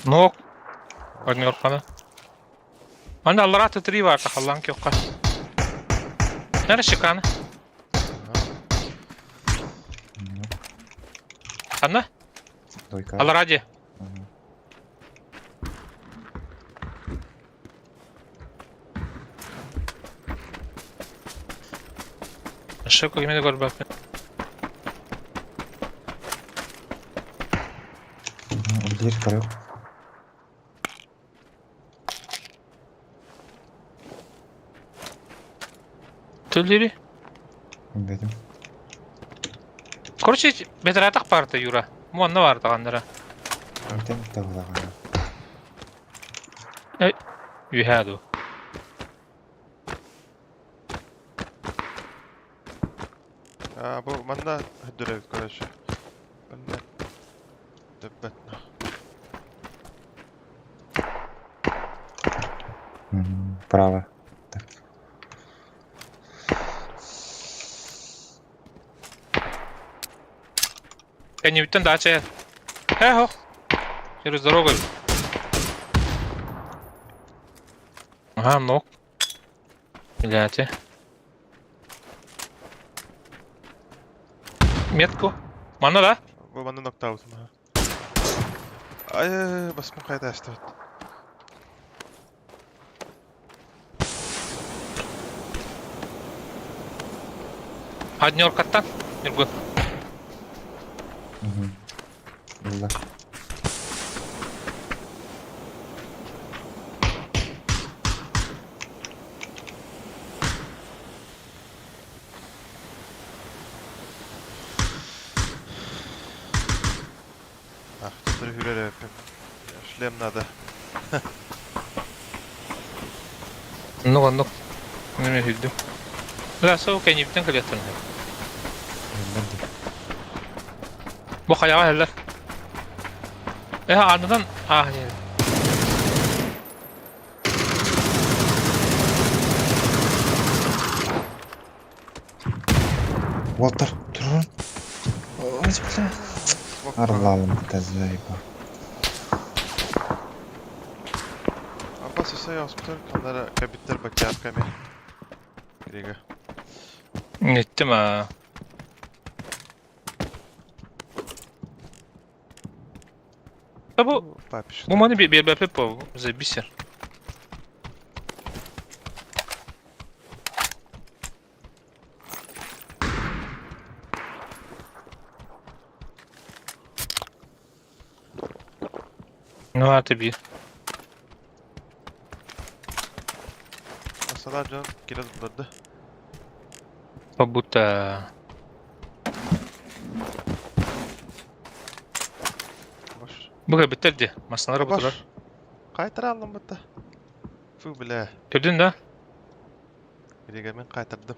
Нок. Однерканы. Аны аллара Т3 бар тахаллан киокка. Нәре шиканы? Ханна? Дойка. Аллара ди. Шөкө кимини көрбөппүн. Үлдер көрөк. Төллери. Билбэтим. Короче, бетератах барда Юра. Муанна бар даҕаннара. Онтон табылаҕына. Үһээ дуу. А, бу манна өдөрөбүт, короче. Манна дөппөт. Право. Так. Кэннибиттэн даача Эхо. Через дорогу. Ага, ног. Гляте. Метку. Манна да? Бу манна ноктаутум. Ай, басмын хайда астыбыт. Однеркаттан. Нюргун. Ылла. Ах, тут хүрэр Шлем надо. Ну, оннук. Неме хүрдүм. Бля, сол кэннибиттэн кэлиэхтэрин сөп. Бу хайаҕа иһэллэр. Э, аннынан аах диэн. Уолтар, турун. Ой, бля. Арлалым тазайба. Апас исай оспутар канара кабиттер бакяр ками. Крига. Ниттим аа. Да бу Папиш. бу маны биэрбэппит бу заебись. Ну а тебе. Асалар дьон кире тулларда. Как будто... Баш. Бу биттер ди. Масыналар бутулар. Баш. Кайтара алдым бутта. Фу, бля. Көрдүн да? Крига мен кайтардым.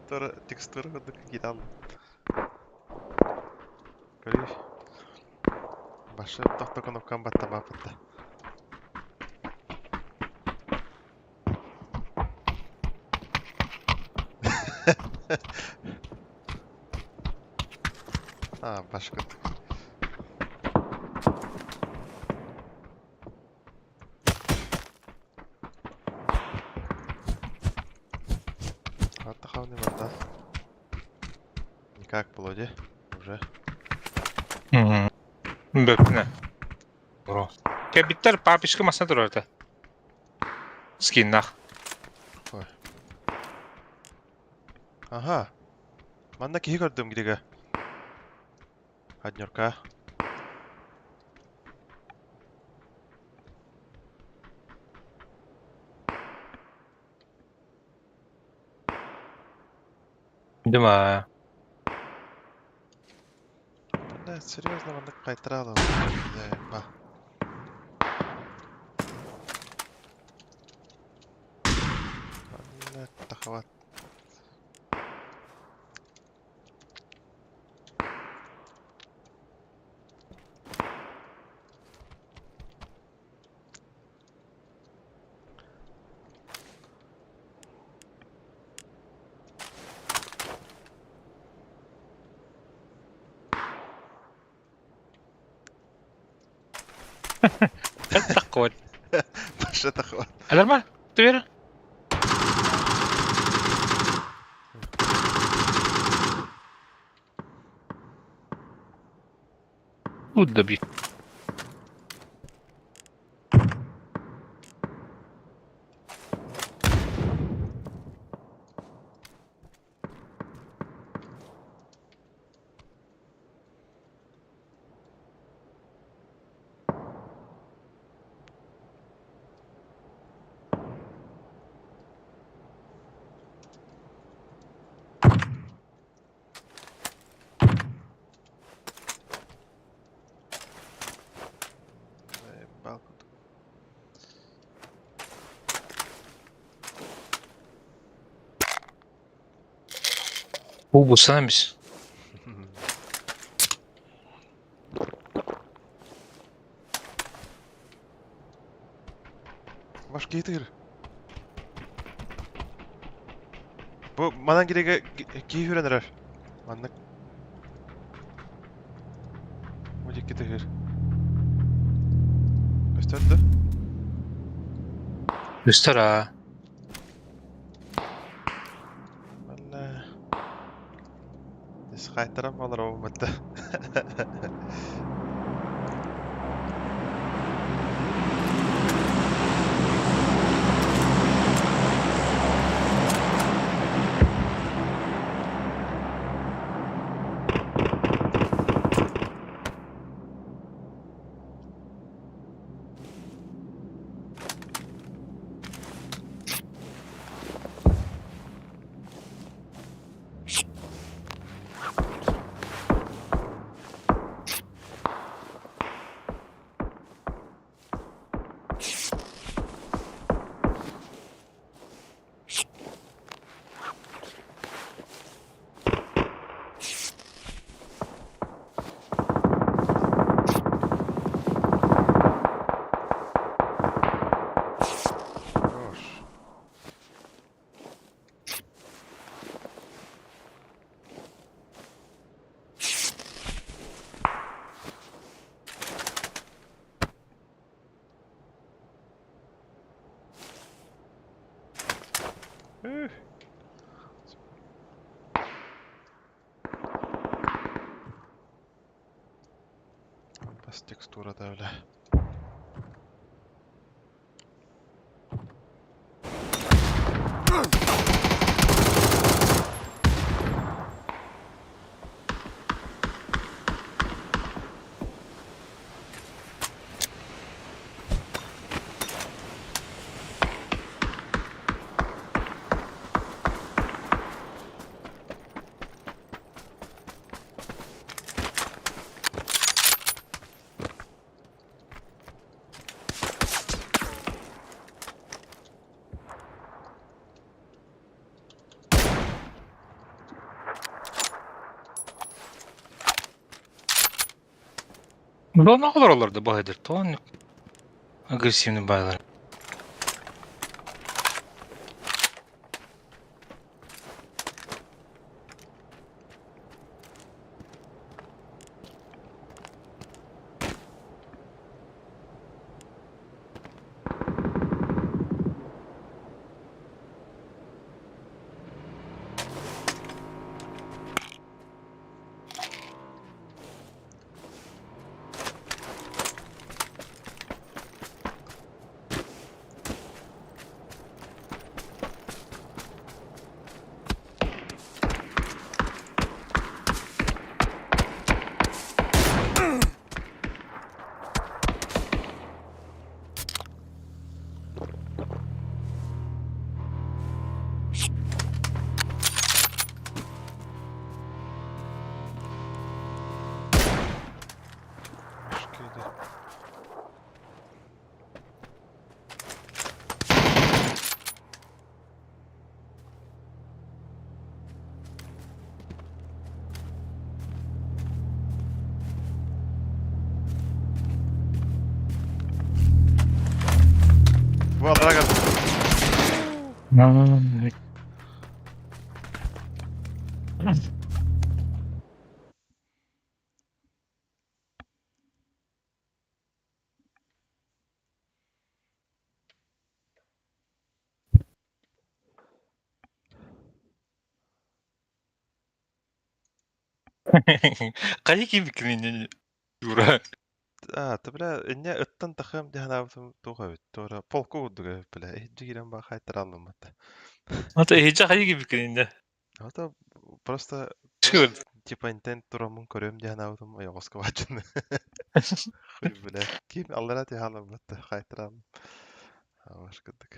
Тора текстура курдук кире алдым. Көрүй. Башы тохто кнопкам баттама бутта. А, баш курдук. Атта хавны бардас. Никак было, де? Уже. Бөппүнэ. Бро. Кэбиттэр папишка масна турар этэ. Скиннах. Ой. Аха. Манна киһи көрдүм гиригэ. Однерка. Дима. Да, серьезно, маннык кайтара аламын. Ба. Манна тахабат. Такой. Паша тахабат. Нормально? Ты веришь? Тут добить. Балкут. Бу санамис. Ваш кейтер. Бу манан киригэ кии хүрэн эрэр. Маннык. Бу дикки тыһыр. Көстөр да? Көстөр аа. Манна. Ис хайтарам балар оҕумматта. Хорош. Эх. Бас текстура да бля. Бу олороллор да баһыдыр. Тоон агрессивный байлар. Бу аллара кэлбит. Хайа киирбиккин Юра? Аа, ты бля, инньэ ыттан тахыам дии санаабытым туох эбит, туора полку курдук эбит бля, иһирдьэ киирэн баа хаайтараллым батта. Ата иһирдьэ хайа киирбиккин инньэ? Ата просто Чур. типа интен тураммын көрүөм дии санаабытым ойоҕоско бааччынна. Хуй бля, ким аллара түһэ батта хаайтараллым. Амаш курдук.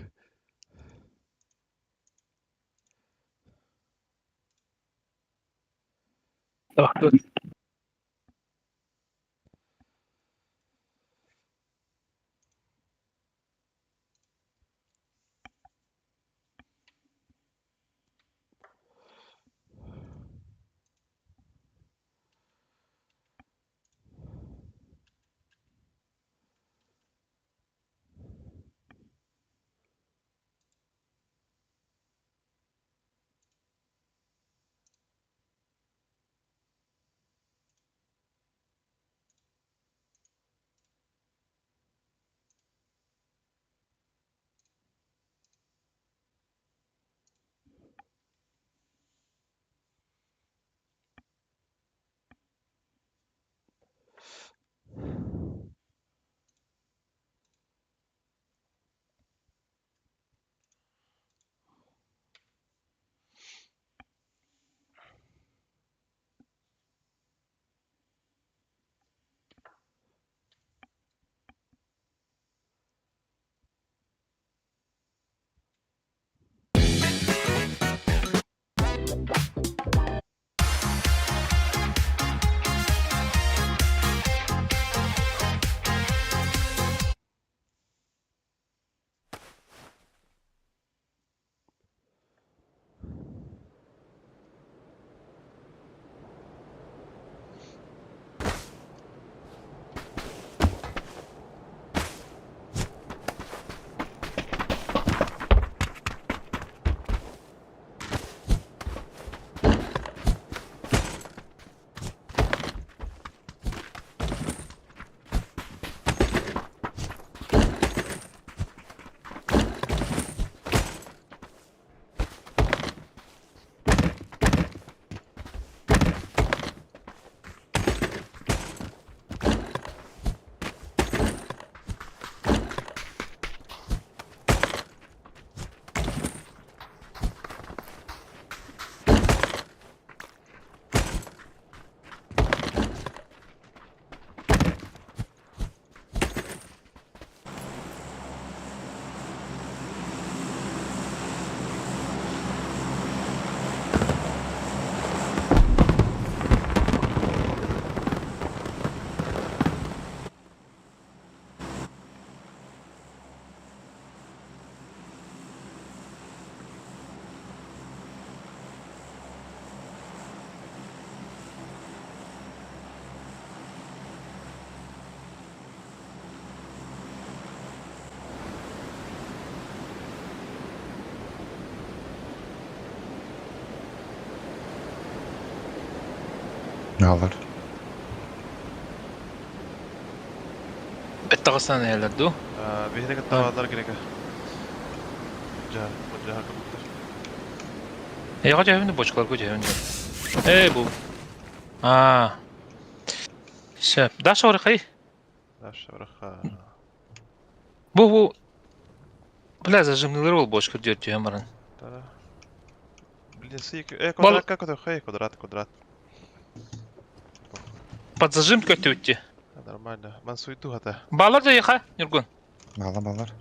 Наалар. Бэттаҕыстан эһэлэр дуу? Биһиги кытта бааллар грека. Дьа, дьа кыбыттар. Эйиэхэ түһэбин да бочкаларга түһэбин да. Ээ бу. Аа. Сөп. Даша орхай. Даша ораха. Бу бу. Бля, зажимнылар ол бочка диэр түһэн баран. Тара. Блин, сыйк. Э, квадратка көтөхэй, квадрат, квадрат. Под зажим көттүбүт Нормально. Ман суйду хата. Балар да яха, Нюргун. Баалар баалар.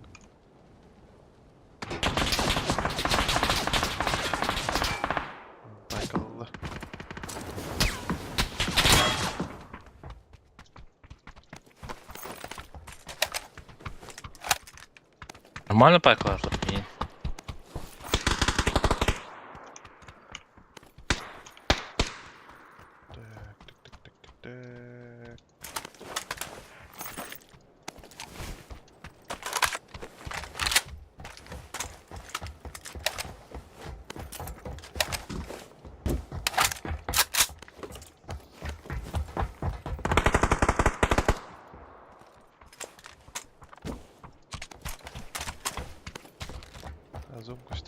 Байкаллар. Нормально пайкалар. Так, так, так, так, так, так.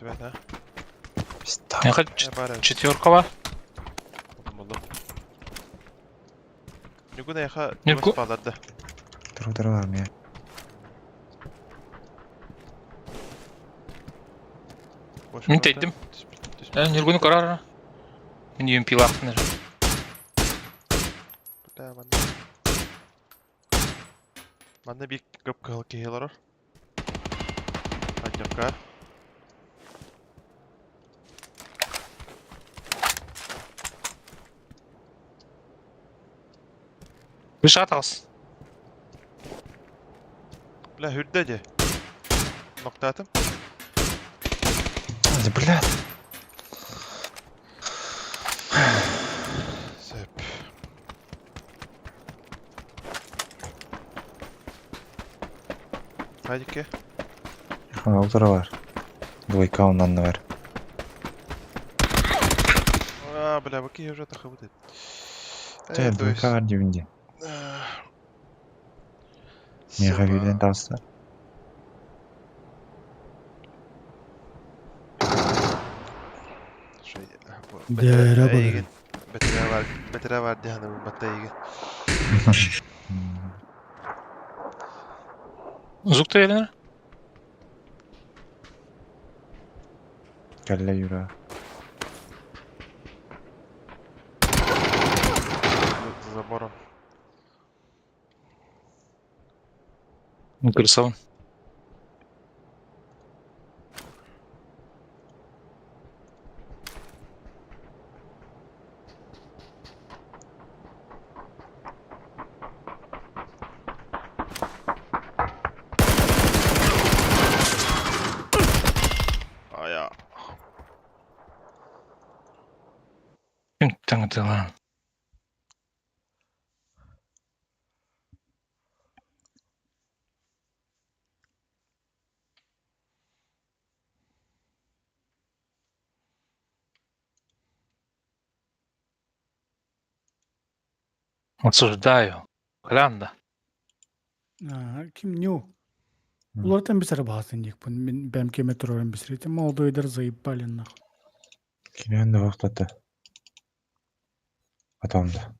Көстүбэт а? Пизда. Миэхэ Э, баар эбит. четверка бар. Булдум, булдум. Ньургун эйиэхэ Ньургу- чугас бааллар да. Туру-туру бар мия. Бош Мин барда. тэйдим. Түспүт, түспүт, Э, Ньургуну түспүт. көрөр. Мин UMP-лаахпын эрэ. Бля, манна. Манна биир кып-кыһыл киһи олорор. Анньыкка. Вышат аҕыс. Бля, үрдэ дии. Ноктаатым. Да, блядь. Сөп. Хайдикке. Ha, утара бар. Двойка оннан бар. А, бля, бу киһи уже тахыбыт эт. Чэ, Э, то двойка есть... бар диэбин дии. Миэхэ биирдэн таҕыста. Дээрэ балары. Бэтэрээ бар, бэтэрээ бар дии саныыбын батта эйигин. Звук та Кэллэ Юра. За забором. Крысовын. Ая. Таҥатылаан. Осуждаю. Глянда. А, ким ню? Улартан бисер баһасын диэкпин. Мин бэм кеме турарым бисер. Молодойдар заебали нахуй. Кириэн да вахтата. Потом да.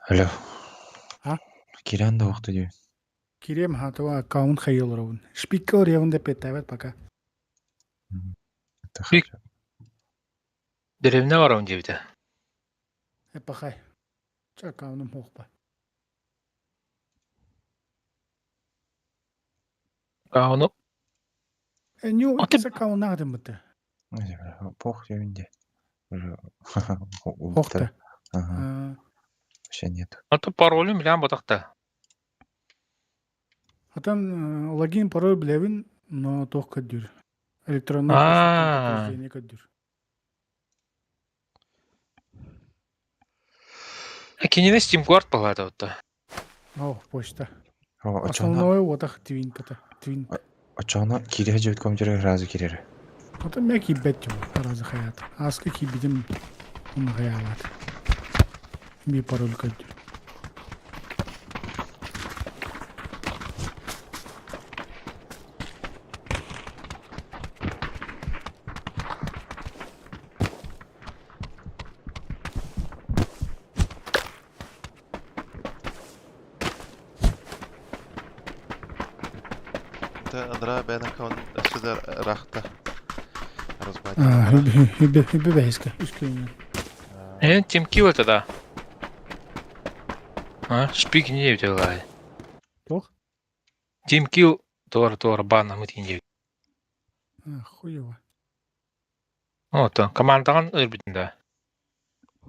Алло. А? Кириэн да вахта дии. Кирем хатова аккаунт хайылровын. Шпиккер ревнде петавет пока. Пик. Деревне бар он диэбитэ. Эпахай. Ча аккаунтум хохпа. А ону Э, ню, А ты- с аккаунт нагдым быты. Пох диэбин дии. Уже Хохта. Ага, А, вообще нет. А то паролю билэн ботахта. Атан логин пароль билэбин, но туох көрдүүр. Электронный А. подтверждение көрдүүр. Кинини Steam Guard балаата отта. О, почта. О, очоно, Основное отах твинката. Твин. очоно кириэ дьиэбит компьютерга сразу киирэрэ. Ата мэ киирбэт дьон аразы хаят. Ааска киирбитим онно хайаалаат. Эмиэ пароль көрдүүр. Это Андра бэйэн аккаунт өссө да ыраахта. А, хүбэ хүбэ бэһиска. Үс күнүнэн. Э, Team Kill это да. А, шпик не диэбитэ Туох? Team Kill туора туора баана мыт диэбит. А, хуево. Ото командаҕын өлбүтүн да.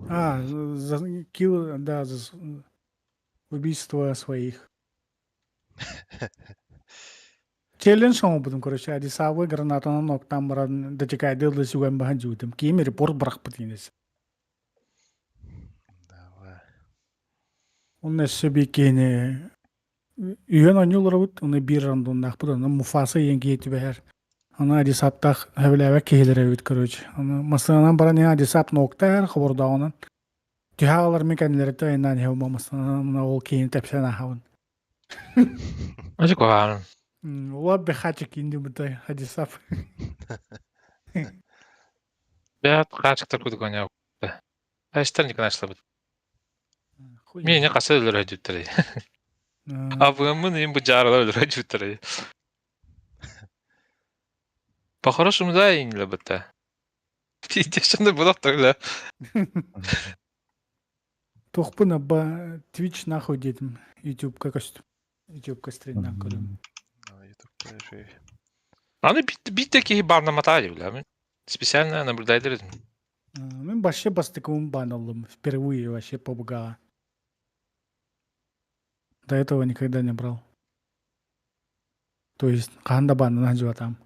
А, за, килл, да, за убийство своих. Челлендж оҥорбутум, короче, Адисабы гранатанан октан баран датикайды ылла сүгэн баһан дьуутум. Киим репорт бырахпыт инес. Давай. Онно өссө бииккиини үһүөн оонньууларабыт, ону биир рандомнаахпыт, ону Муфаса диэн киһи түбэһэр. Аны Адисаптаах сөбүлээбэт киһилэр эбит, короче. Ону массыынанан баран иһэн Адисап ноктаар хобордооҕунан түһэ аҕалар мин кэннилэриттэн айаннаан иһэбин массыынанан ол киһини тэпсэн ааһабын. Ачы куһаҕан. Лобби хачик инди бутай хадисап. Бэт хаачыктар кудук оня. Эстер Николаевич Миэнэ хаса өлөр өйдүттэрэй. Абыаммын им бу дьааралар өлөр өйдүттэрэй. По-хорошему да иниле бытта. Пиздец, булах тогда. Туохпун абба Twitch нахуй диэтим. YouTube-ка көстүм. YouTube-ка стримнан көрүм. YouTube-ка үчүгэй. Аны бит киһи бааннаматаа дии Специально наблюдайдыр этим. Мин вообще бастакыбын бааныллым. Впервые вообще PUBG. До этого никогда не брал. То есть хаһан да бааннана сылдьыбатаҕым.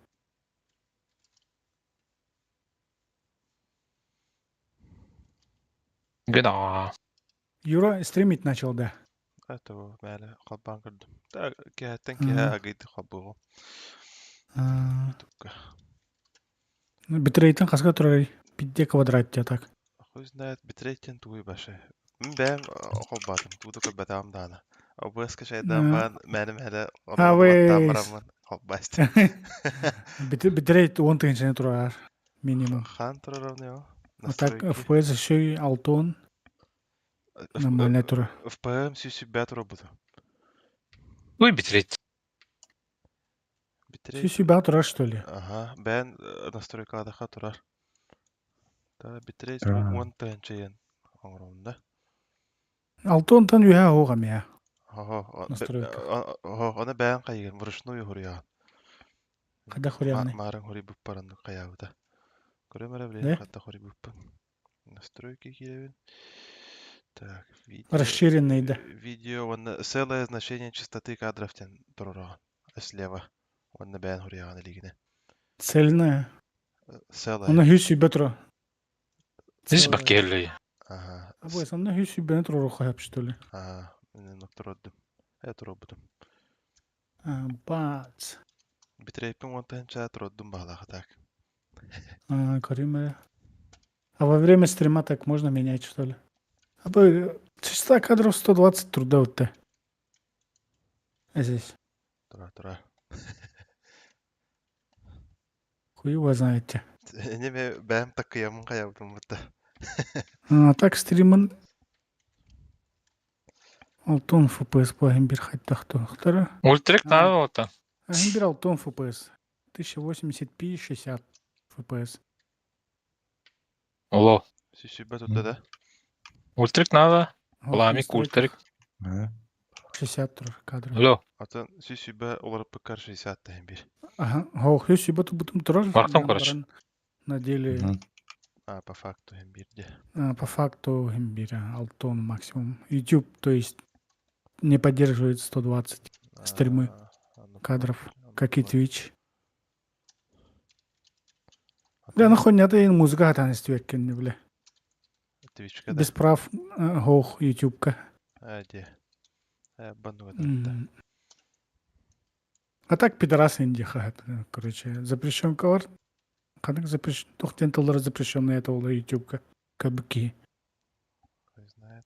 Гына. Юра стримить начал, да? Это мээлэ холбоон көрдүм. Киһэттэн киһэ агыйды холбуоҕум. Ютубка. Битрейтин хаска турарый? Пидде квадрат так. Хуй знает, битрейтин тугуй башы. Мин бэйэм холбоотум, тугу да көрбөтөҕүм даҕаны. ОБС-ка шайдаан баан мээным элэ А бараммын холбоостум. Битрейт 10 тыһыынчаны турар минимум. Хаан турар ол. А так FPS еще и алтон нормальная тура. FPS сүүс турар Ой, битрейт. Битрейт. Сүүс турар, что ли? Ага, бэйэн настройкадаха турар. Та битрейт 10 тыһыынча оҥоробун да. Алтонтан үһэ оҕам я. Ого, Настройка. ого, оны бэйэн хайыгын вручную хуруйаҕын. Когда хуруйаҕыный? Маарын хуруйбуппар хайаабыта. Көрөм эрэ Да? билигин хатта хуруйбуппун. Настройки киирэбин. Так, видео. Расширенный, да. Видео, уонна целое значение частоты кадров диэн туруораҕын. Слева. Уонна бэйэн хуруйаҕын илигинэ. Цельная. Целое. Оны 100 тура. Здесь бакелли. Ага. Абы, сонно 100 туруору хайап, что ли? Ага. Мен туруордум. Э туруорбутум. А, бац. Битрейпин 10 тыһыынча туруордум баалаах так. А, көрүм А во время стрима так можно менять, что ли? Абы, частота кадров 120 труда вот А здесь? Тура, тура. Хуй его знаете. Неме бэйэм такыямын хайабытым бутта. А, так стримын алтон FPS по бир хаттахтара. Ультрик надо вот. Бир алтон FPS. 1080p 60 FPS. Алло. Сүүс турда да. Ультрик надо. Ламик ультрик. 60 турар кадров. Алло. Атын сүүс уларыппыккар 60 тehen бир. Ага, ох, 120 бутум турар. Вахтам, короче. На деле А, по факту син биир. А, по факту бир алтон максимум. YouTube, то есть, не поддерживает 120 стримы кадров, как и Twitch. Да, нахуй не это музыка там не бля. Twitchка да. Без прав хох YouTube-ка. А, де. Бану А так пидорасы индиха, короче, запрещен ковар. Ханнык запрещен, тохтен тыллары запрещенный это ол YouTube-ка. Кабыки. Хуй знает.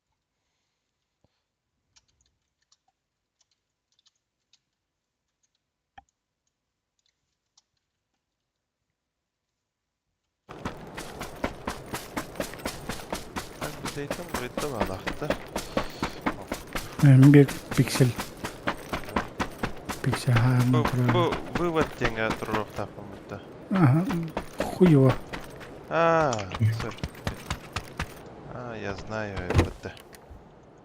Так, битейтен врытта балахта. Бир пиксель. Пиксель, ага, Бу, бу вывод диэҥҥэ туруохтаахпын бутта. Ага, хуево. А, всё. А, я знаю это.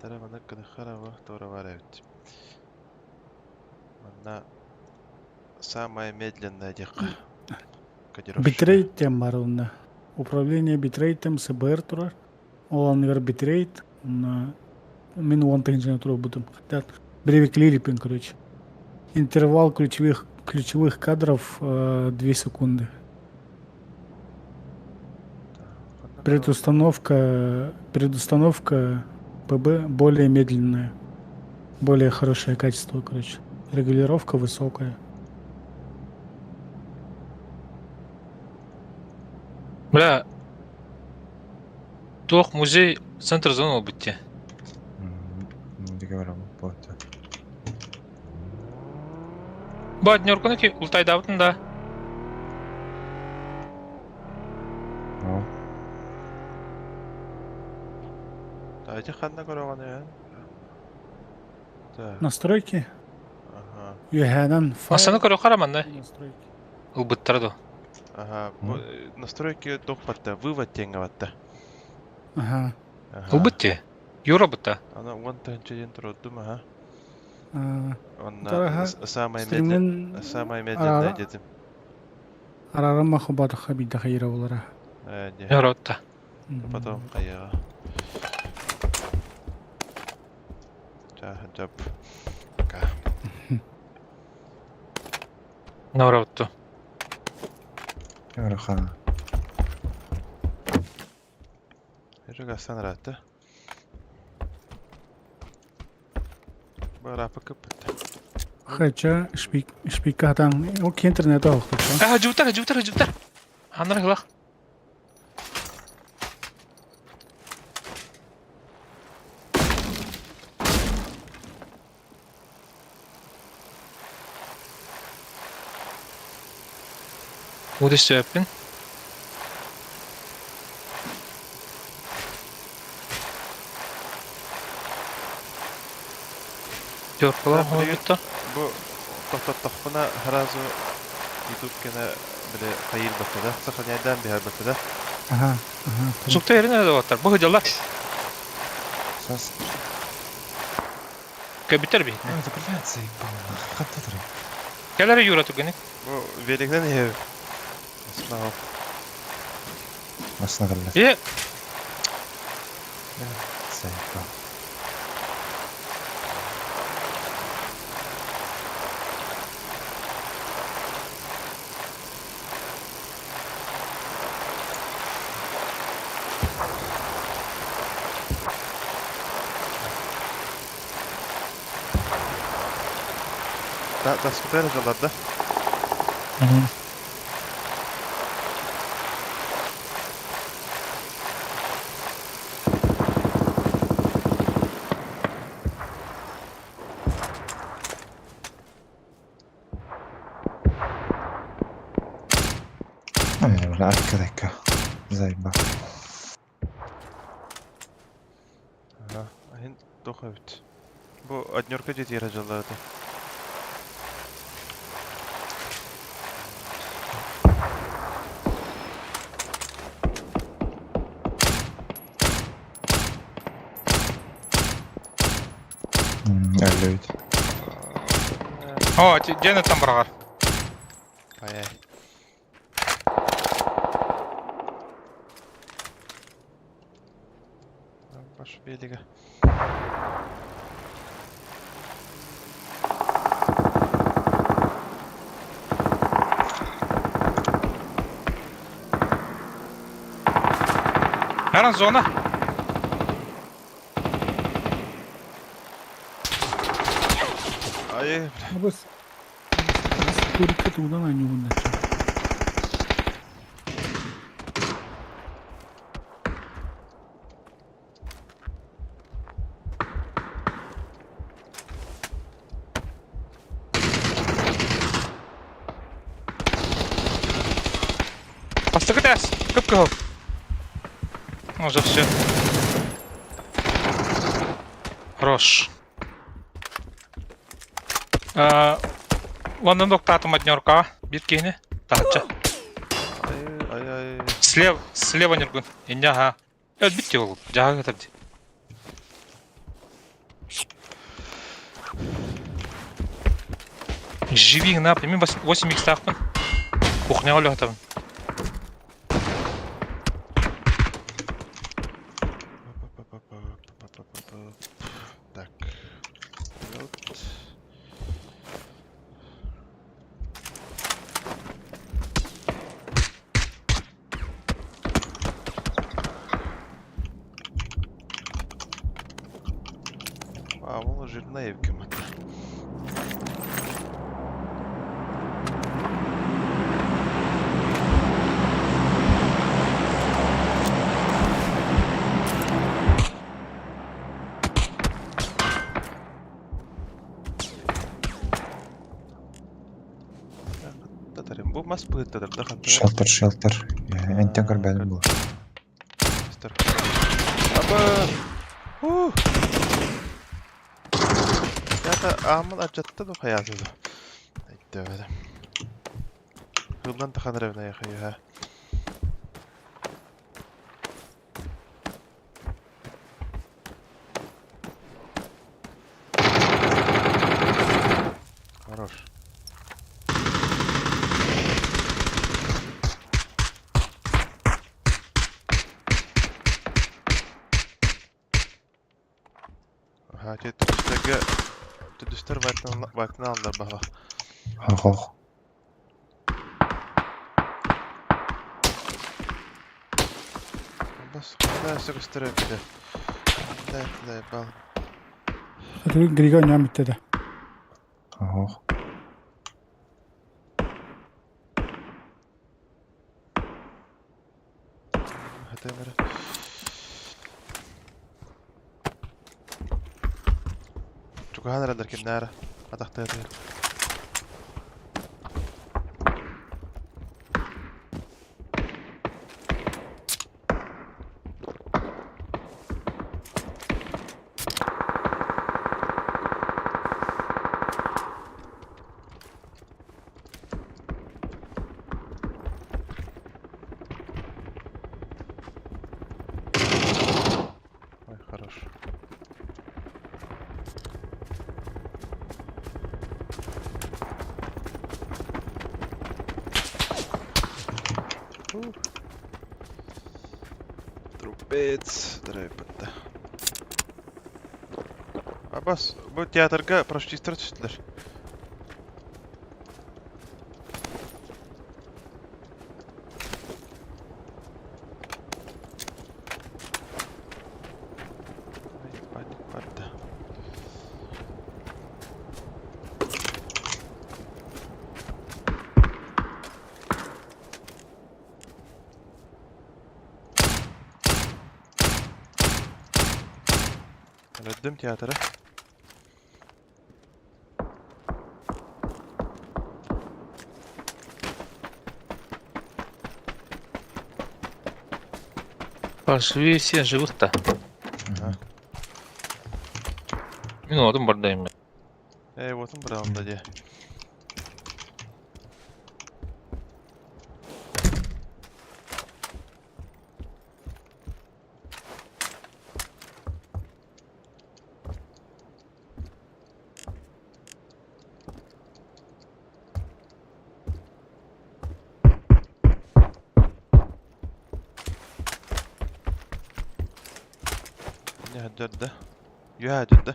Тара мана кынахарава тура эбит. Манна самая медленная диэххэ. Кодировщина. Битрейт тем бар онно. Управление битрейтом СБР турар. Ол анныгар битрейт. Онно мин 10 тыһыынчаны туруорбутум. Хотя бревеклирипин, короче. Интервал ключевых кадров 2 секунды. Предустановка ПБ более медленная. Более хорошее качество, короче. Регулировка высокая. Бля. Туох музей центр зона бутте. Договор вот. Бу однерканы ки ултайдаабытын да. Дайте ханна көрөҕүн ээ? Так. Настройки. Ага. Үөһээнэн файл. Массаны көрүөххэ эрэ манна. Настройки. Ылбыттара дуо? Ага. Бу настройки туох батта? Вывод диэҥҥэ батта. Аха. Ага. Ылбыт дии. Юра бытта. Ана 10 тыһыынча диэн турудум, аха. Аа, Онно Тараха самое медленное, стримин самое медленное арара дедим. араран махубатаха биирдэ хайыра булара. Не. Юра-отта. Потом хайаҕа. Ча, жап. Пока. Нора-отту. Ыарахан. Эргастан ыраатта. Барапа кыппыт. Хача шпик шпикатан ол интернет оохтута. Аа, жуутар, жуутар, жуутар. Аннары хылах. Удыс сөппүн. Тёркалар Да, билигин хоһуйбуттар. бу тохтоттохпуна сразу YouTube кэнэ били хайыыр баттада, сохраняйдаан биһэр баттада. Аха, аха. Сукта эрин эрэ доҕоттор. Бу сылдьаллар. Сас. Көбүттэр биһитинэ. А, это блядь, заебал нахуй. Ханта турар. Кэлэр Юра түгэни. Бу велигинэн иһэбин. Основ. Массына кэллэ. Е, Заебал. Да, таскытар дьаллар да. Ай, бля, арка Заебал. Ага. Ахин туох эбит. Бу однерка дьиэтигэр дьаллар этэ. Өллөйт. О, дьиэни там быраҕар. Ай-ай. Баш велига. Наран зона. Ай, Абыс. Курика тугунан анньугунначча. Бастакы тээс. Кып-кыһыл. Уже все. Хорош. А, Лондон доктатым однерка. Биир киһини. Таһычча. ай, ай, ай. Слева, слева нюргун. Иння, ага. Өлбүт ол. Жаһа кытар ди. Живи на, прими 8 икс таахпын. Кухняҕа үлэхэтабын. Так. Вот. А, ол жирная кем это. мас быһыттадыр да хантан. Шелтер, шелтер. Энтэн көрбөтүм буолар. Мистер. Аба! Уу! Ята ааммын алдьатта ду хайаата ду. Өйдөөбөтүм. Хыллан тахан эрэ хайыһа. Хорош. Аха, ити түстэргэ түстэр байтын аллар баһа. Хох. Бас ханда сөкөстөр эбитэ. Ханда да бал. Григо ньам бүттэ да. Хох. Хата бары. Чугаһан эрэллэр кимнээра. Атахтыатыгар. Ой, хорош. Ух. Трупец, драйпетта. Абас, бу театрга парашютистар түстүлэр. Ай, паник барда. Өлөрдүм театры. Пошли все живых-то. Ага. Мин отум бардайым. Эй, вот он брал да де. Не дөрдө. Юа дөрдө.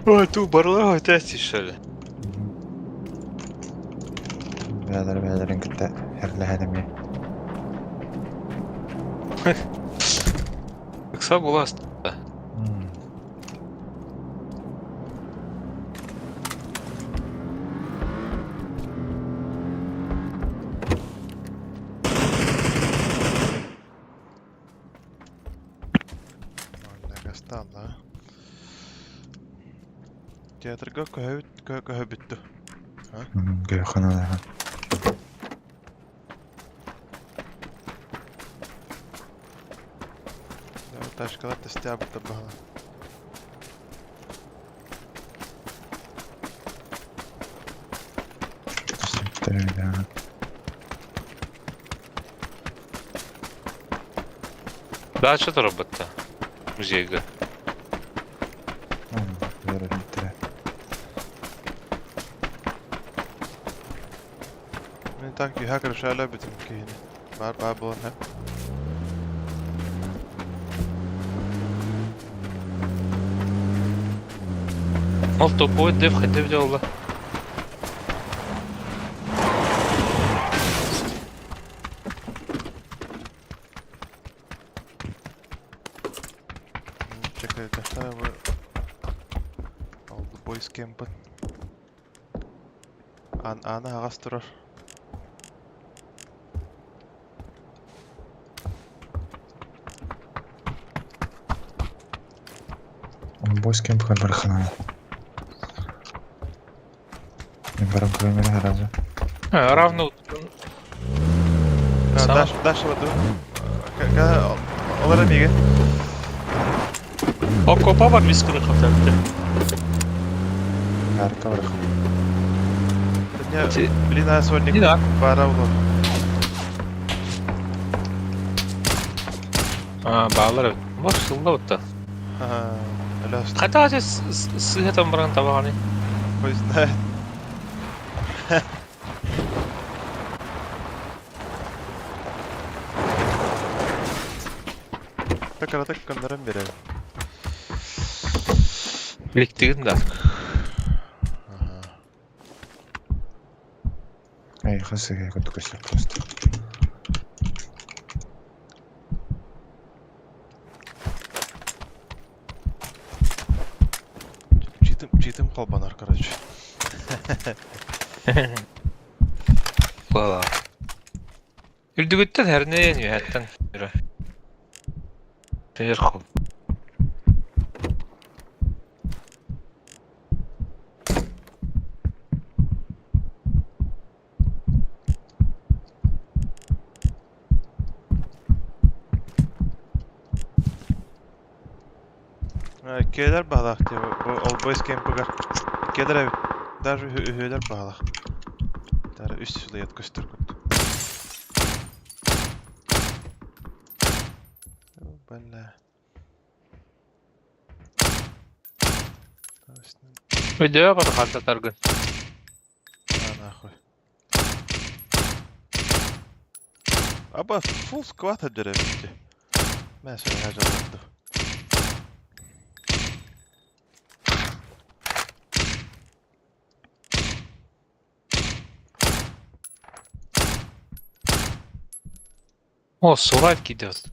Ой, ту барылар хотят что ли? Бээлэр бээлэрин кытта эрлэһэн эмиэ. Ыкса булас. Манна Театрга көһөбүт көһөбүттү. Көөханалаха. Ташкалар тестябыттар баһала. Дальше работа. Музейга. Мин так үһэ крышала бүтүн киһини. Бар бар буолан һэ. Ол тупой деп хотя бы делала. Чекайдахтара бу All the boys camp'ын. Аан аана аһаҕас турар. Boys camp бархана. Мен баран көрөмөр сразу. Равно Даш Даша баду. Олар эмиге. Окопа бар вискыны хатарты. Арка барах. Блин, а сольник бара улар. А, баалар. Баш сылла бутта. Хата сыһытан баран табаҕаны. Хуй знает. Кыратык көннөрөн биэрэр. Биликтигин да. Эй, хас сыһыа курдук көстөр просто. Читым, читым холбанар, короче. Буолаа. Үрдүгүттэн хэрнээн үөһэттэн үрэ. Сверху. Иккиэлэр баһылаах дии бу All Boys кемпыгар. Иккиэлэр эбит. Даже үһүөлэр баһылаах. Даже үс силуэт көстөр курдук. Бля. Өйдөбө бар хантатаргын. А, нахуй. Аба full squad эдэр эбит. Мэ сөйһэ дьалларду. О, сурайт идет.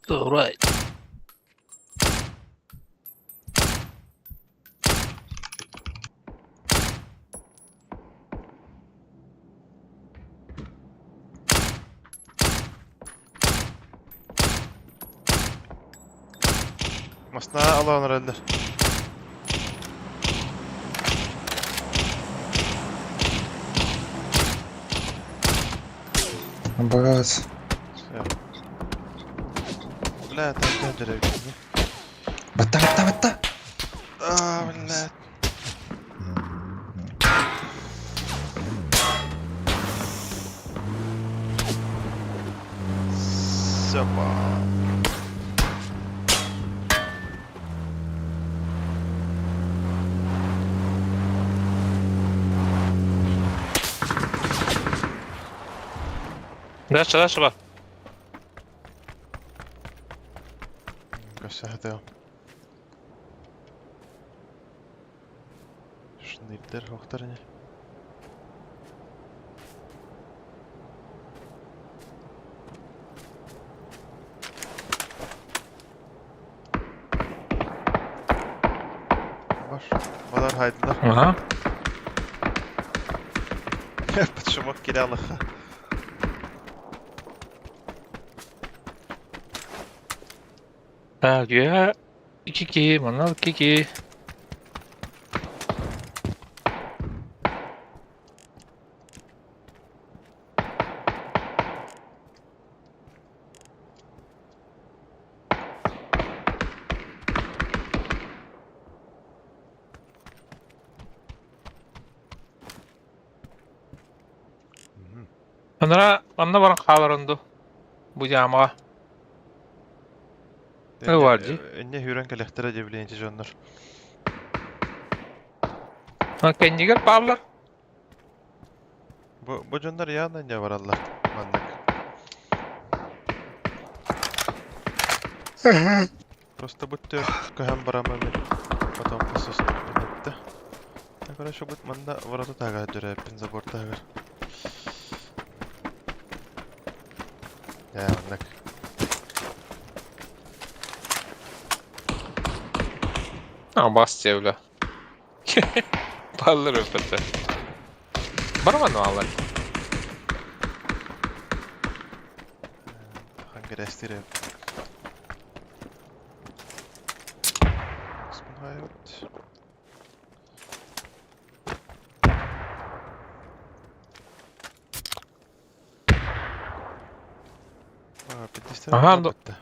Сурайт. Масна алаанар эллэр. Багаас. Бля, там дядя эбит. Батта, батта, батта. А, бля. Сепа. Дальше, дальше бар. Көссөһөтө. Шнырдер хохтарыне. Бар. Балар хайдылар. Ага. Под шумок кирялыха. Так, я икки манал кики. Анара анна баран хаалар Бу жаамаға. Не бар дии? Энне хүрэн кэлэхтэрэ дебилиэнчи дьоннор. Кэннигэр бааллар. Бу дьоннор явно не бараллар. Маннык. Просто будто көһөн бараммын потом посоступпун этте. Короче, бут манна ворота тагар дөрөппүн забор тагар. Ээ, маннык. А, бас диэбилэ. Баллар өппөттөр. Бараман аллар. Хангерестире. Спинхайт. А, 50 Ага, ну- бітті.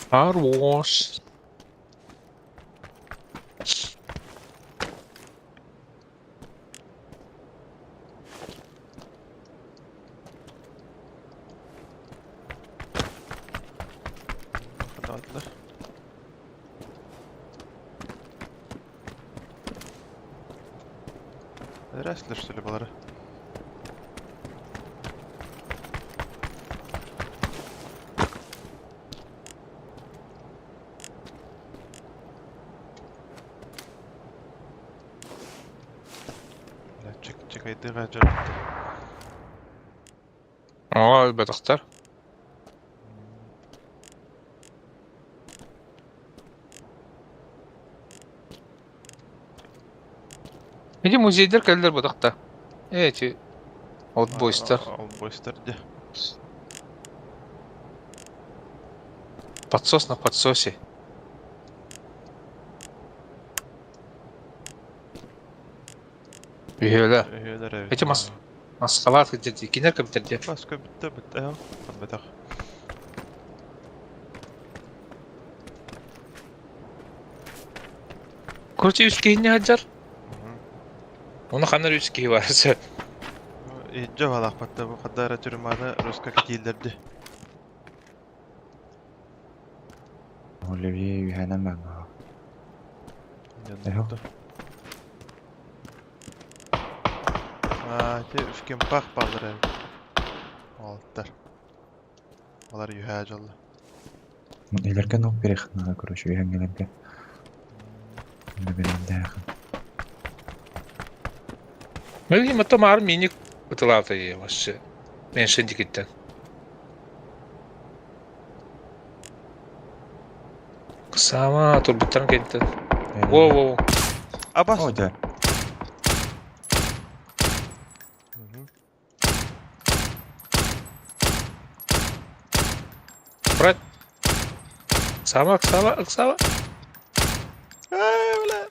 Хорош. Қандағадылар. Рәсілер, что ли, балары? Бля, чек, чекайдыға жарыпты. Aa, бэтэхтэр. Иди музейдер кэллэр бутахта. Эти олдбойстар. Олдбойстар, де. Подсос на подсосе. Үһүөлэ. Үһүөлэр эбит. Эти мас маскалаат кытты кинер компьютерде. Баска бітті, бітті, ау. Бітақ. Короче, үс киһини хаджар. Оны ханар үс киһи бар. Иджо балақпатта бу қадара түрманы руска кетейлерді. Оливье үһэнэн баҥҥа. Эхо. А, те үфкен пах балдыр Олттар. Олар юхә жолы. Илерге нок перехнага, короче, үһэҥҥэлэргэ. Бэбэриндээх. Мэлги мата маар миник ытылаата вообще. Мен шендикиттен. Сама турбуттан кенттен. Во во. Абас. О, дьэ. Брат. Сама, сама, сама. Ай, бля.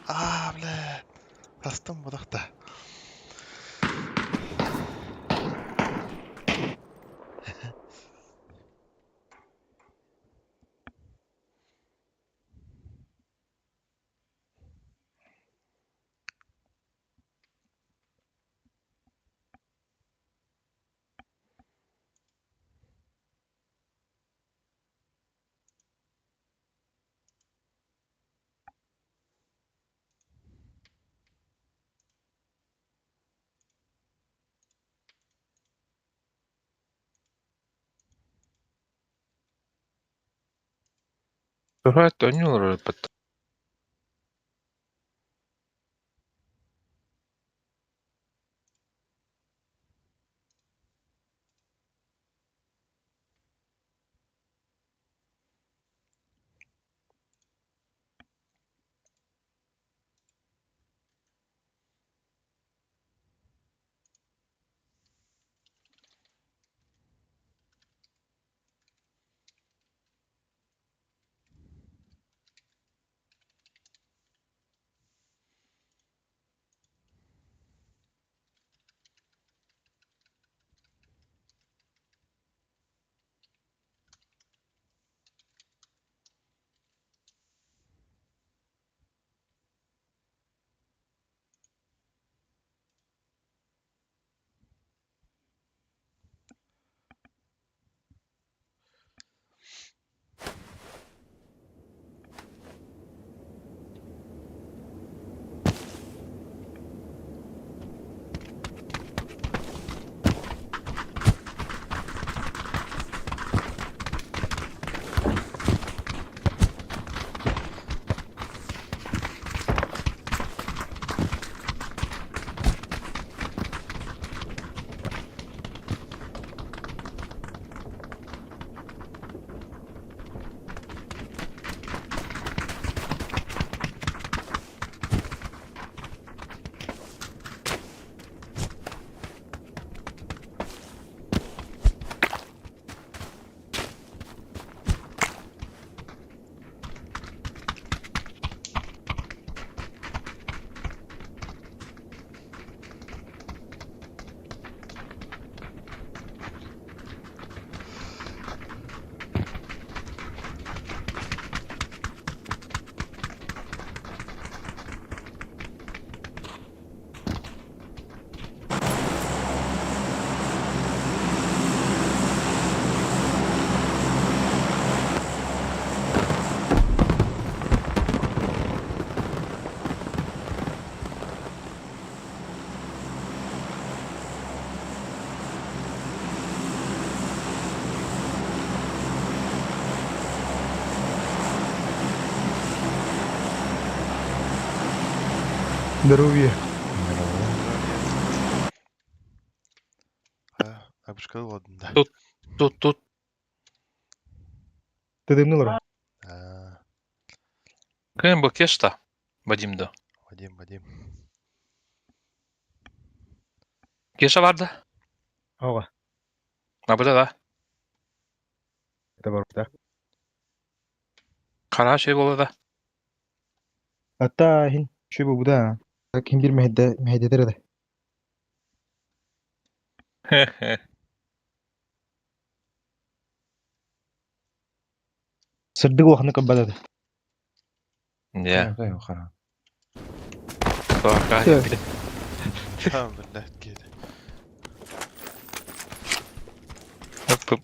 А, бля. Астым будақта. Турат өнүр бат. Здоровье. Абышка олордум да. Тут, тут, тут. Тыдымны олорор. Аа, Ким бу Кешта? Вадим да. Вадим, Вадим. Кеша бар да? Ага. Набыда да. Это бар да. Хара şey буола да. Ата хин шөй бу да. Ким бир мэһэдэ мэһэдэтэр да. Сырдык улаханнык көрбөт этэ. Дьэ. Хара. Тока. Там, блядь, киһи.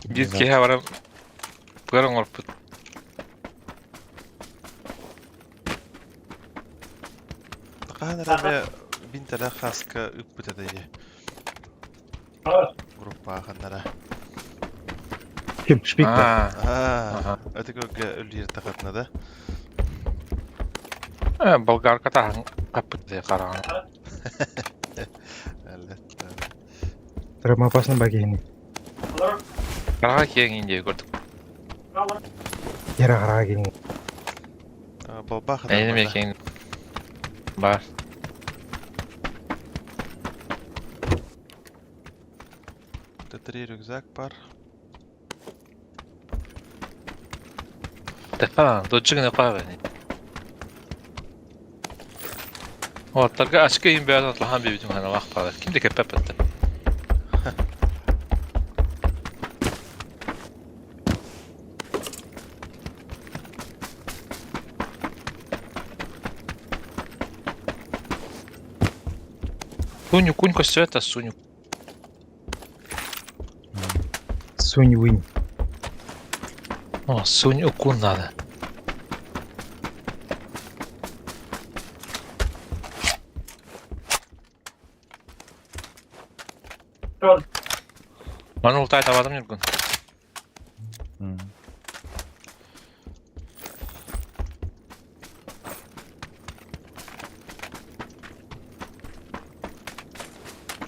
Биир киһи баран быар оҥорбут. Хаһан эрэ эмиэ бинтэлээх хааска ыыппыт этэ дии. Группаҕа ханнара. Ким? Шпик да? Аа. Аа, Аха. ити көргө үллиир тахатына да. Э, болгарка таһан хаппыт дии хараҕын. Әллет. Травма опасный ба киһини. Хараҕа киэҥ индия көрдүк. Яра хараҕа киһини. Балбаах Эйни эмиэ киэҥ баар. Т3 рюкзак бар. Тэпа, доччугун эпаабын. Уолаттарга ачка иһин бэйэтин атлаһан биэрбитим ханалаах баҕар. Ким да кэппэппэттэр. Суню кунь көстүбэт Суню. Сунь вынь. О, Сунь укун надо. Маны ултай табадым Нюргун.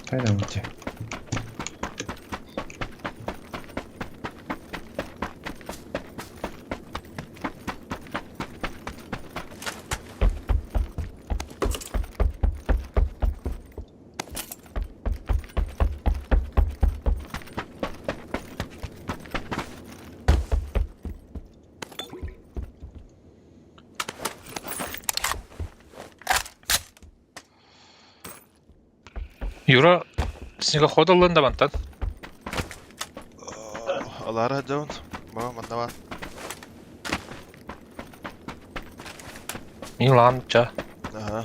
Хайда выйти. Юра снегоход ыллын да мантан. Алара дьон, баҕа манна баар. Милан ча. Аха.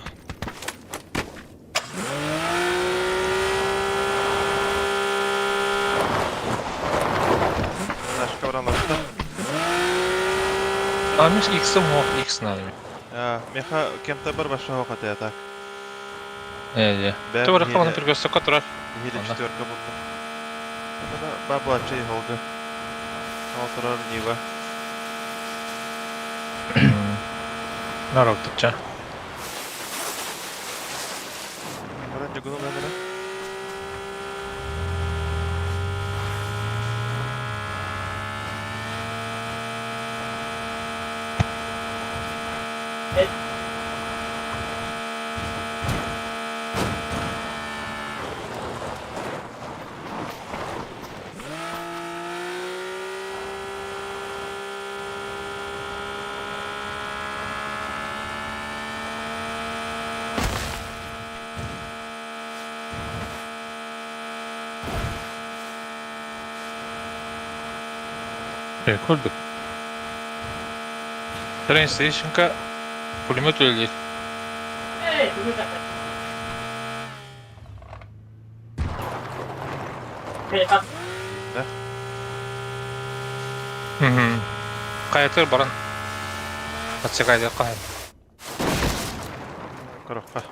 Ташка баран барбыта. А мин X-ым ох, X надо. Меха кемте бар баша хоқ ата так. Э, э. Тура хаманы перегостокка турар. Или четверка булду. Баба чей холга. Ол турар Нива. Народ ча. Баран жугуну бэмэрэ. Курдук. Train stationка пулемет үлэлиир. Да? Мгм. Хайатыгар баран отсекайдыахха Коробка.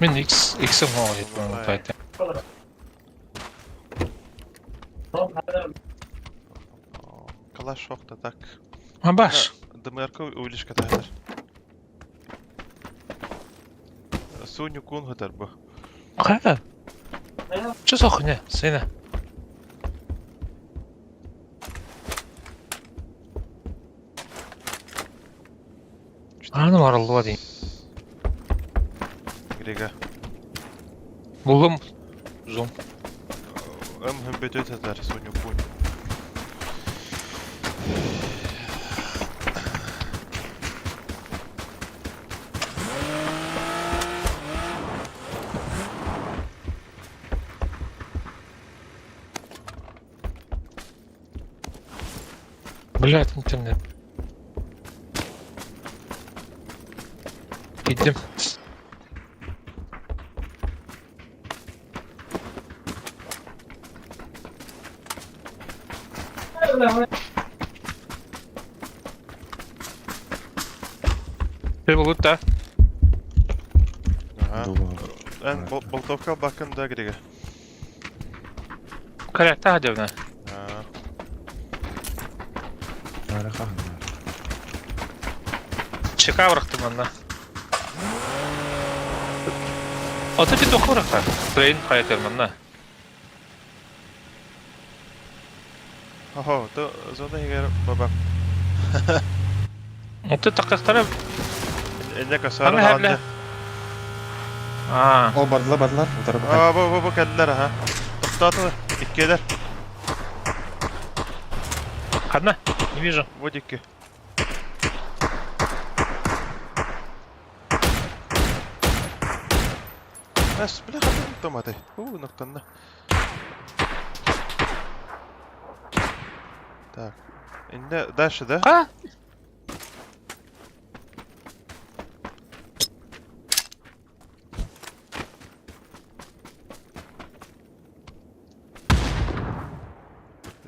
Мин X X-ым оҕо Калаш охта так. Баш. ДМРК увеличка тахтар. Сунь-Кун сытар бу. Хайа? Что за хуйня, сына? Аны мараллыа дии. Грига. Буллум. Зум. Ым хөмбөтө сытар Сунь-Кун. Блядь, интернет. Gittim. Ты был да? Ага. Эн болтовка бакын да Грига. Корректа hadevne. Чека бырахтым манна. Ото ти тоқы бырахта. Трейн хайатыр манна. Охо, то зона егер бабак. Ото тақықтары... Энне касары алды. Аа. Ол бардылар, бардылар. Утары Аа, бу бу бу кэллэр аха. Тохтооту иккилэр. Одна? Не вижу. Вот икки. Эс, бля, хатым томаты. У, ноктанна. Так. Инде дальше, да? А?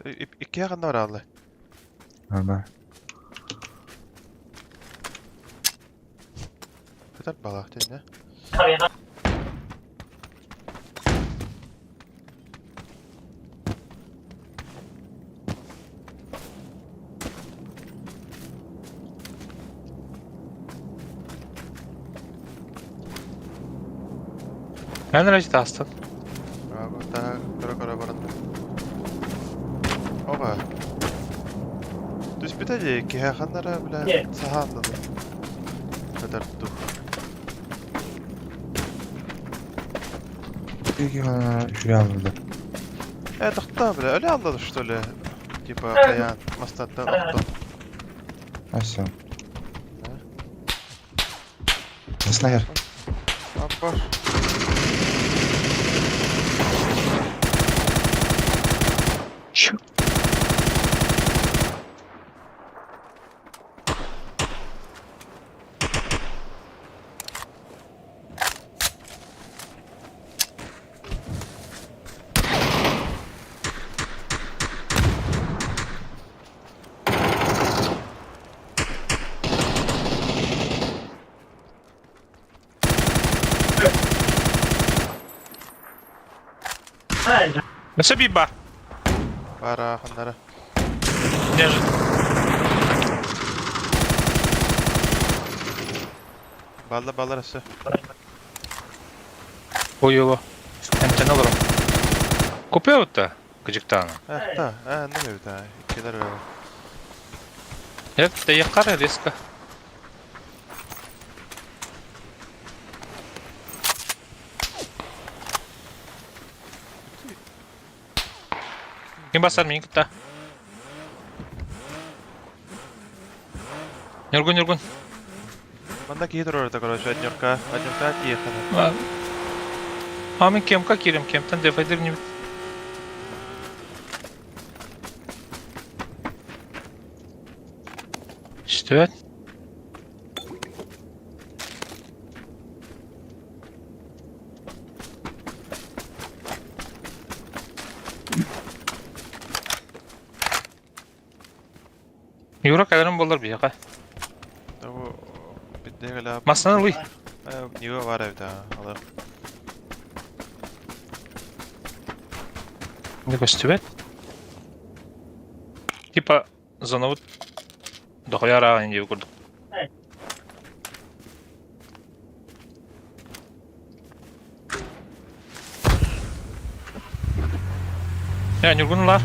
Иккиэ ханна барааллай? Ама. Көтөр балаах дэнэ. Эн эрэ таастан. Таа көрө-көрө баран. Оба. Түспүтэ дии, киһи ханнара бля саһааллады. Көтөр дух. Үчүгэй аллады. Э, тохтоо бля, өлө аллады что ли? Типа, хайаан, мастаттан охтон. А все. Снайпер. Аппа. Чё? Өссө биир баар. Бара ханнара. Нежит. Балла баллар өссө. Ой, Эмтэн олором. Купил да кыдьыктаана. Э, да, э, не бит, иккилер бе. Нет, да яккара резко. Ким басар миин кытта? Ньургун, Ньургун. Манна киһи турар короче, однерка, однерка тиехана. А мин кемка киирем, кемтен дефайдер не Что? Юра кэлэрим буоллар биһиэхэ. Массана ылый. Нива бар эбит аа. Не көстүбэт. Типа зонабыт дохуя арааҕын диэбит курдук. Э, Ньургун ылар.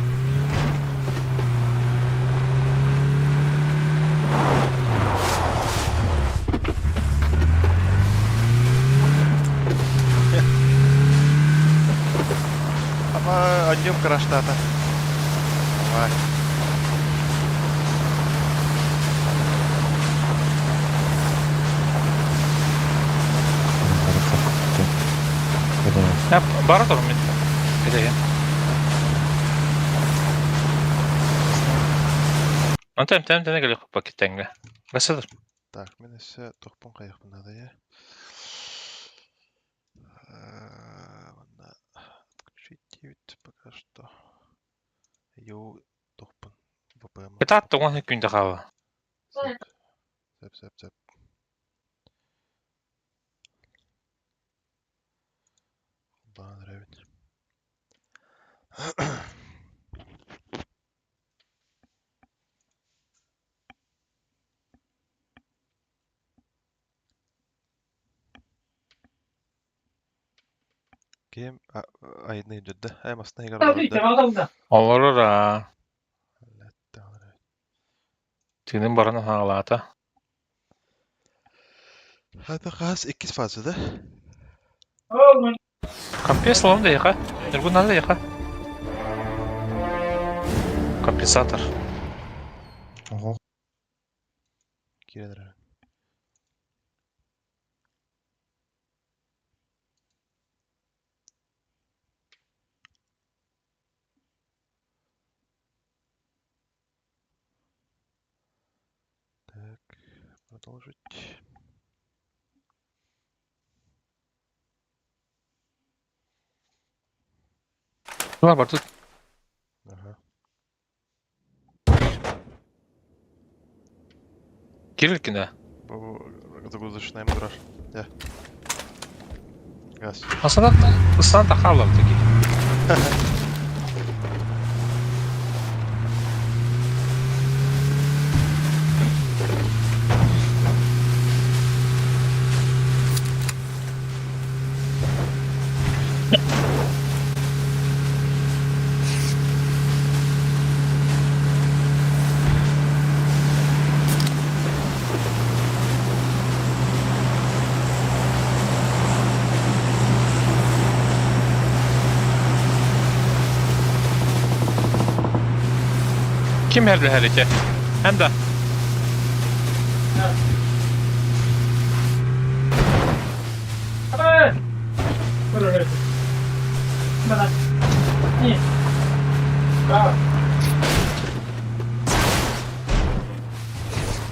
Ама анньым краштаата. Давай. Бара турум мин. Кэтэһин. Онтон эмтэн эмтэнэ кэлиэх пакеттеҥҥэ. Басылыр. Так, мин өссө тохпун хайыахпын наада я. Манна отключить диэбит пока что. Йоу тохпун ВПМ. Кытаат тоҕон күндэ хаала. Сөп. Сөп, сөп, сөп. Холбоон эрэбит. Ким айны дьүддэ? Ай масна игар олордо. Олорор аа. Тыынын баран хаалаата. Хата хас иккис фаза да? Компресс ылам да эйиэхэ. Ньургун надо эйиэхэ. Компенсатор. Ого. Киирэн эрэр. Так, продолжить. Бар бар тут. Ага. Кирилкина. Бу загрузочная мураш. Я. Газ. Асанат ыстан тахаллар таки. Ким эрдэһэр ити? Эн да?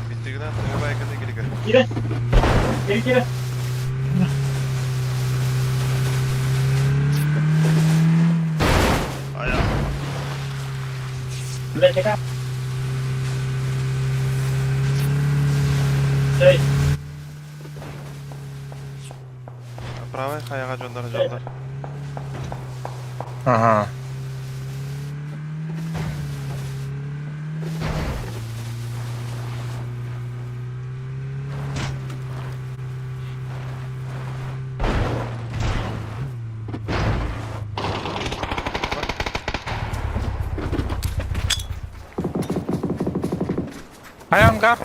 Биттигинэн тыгыбайканы килигэ. Ая. Правай хайаға дьоннор дьоннор. Ага. Хайа ангар.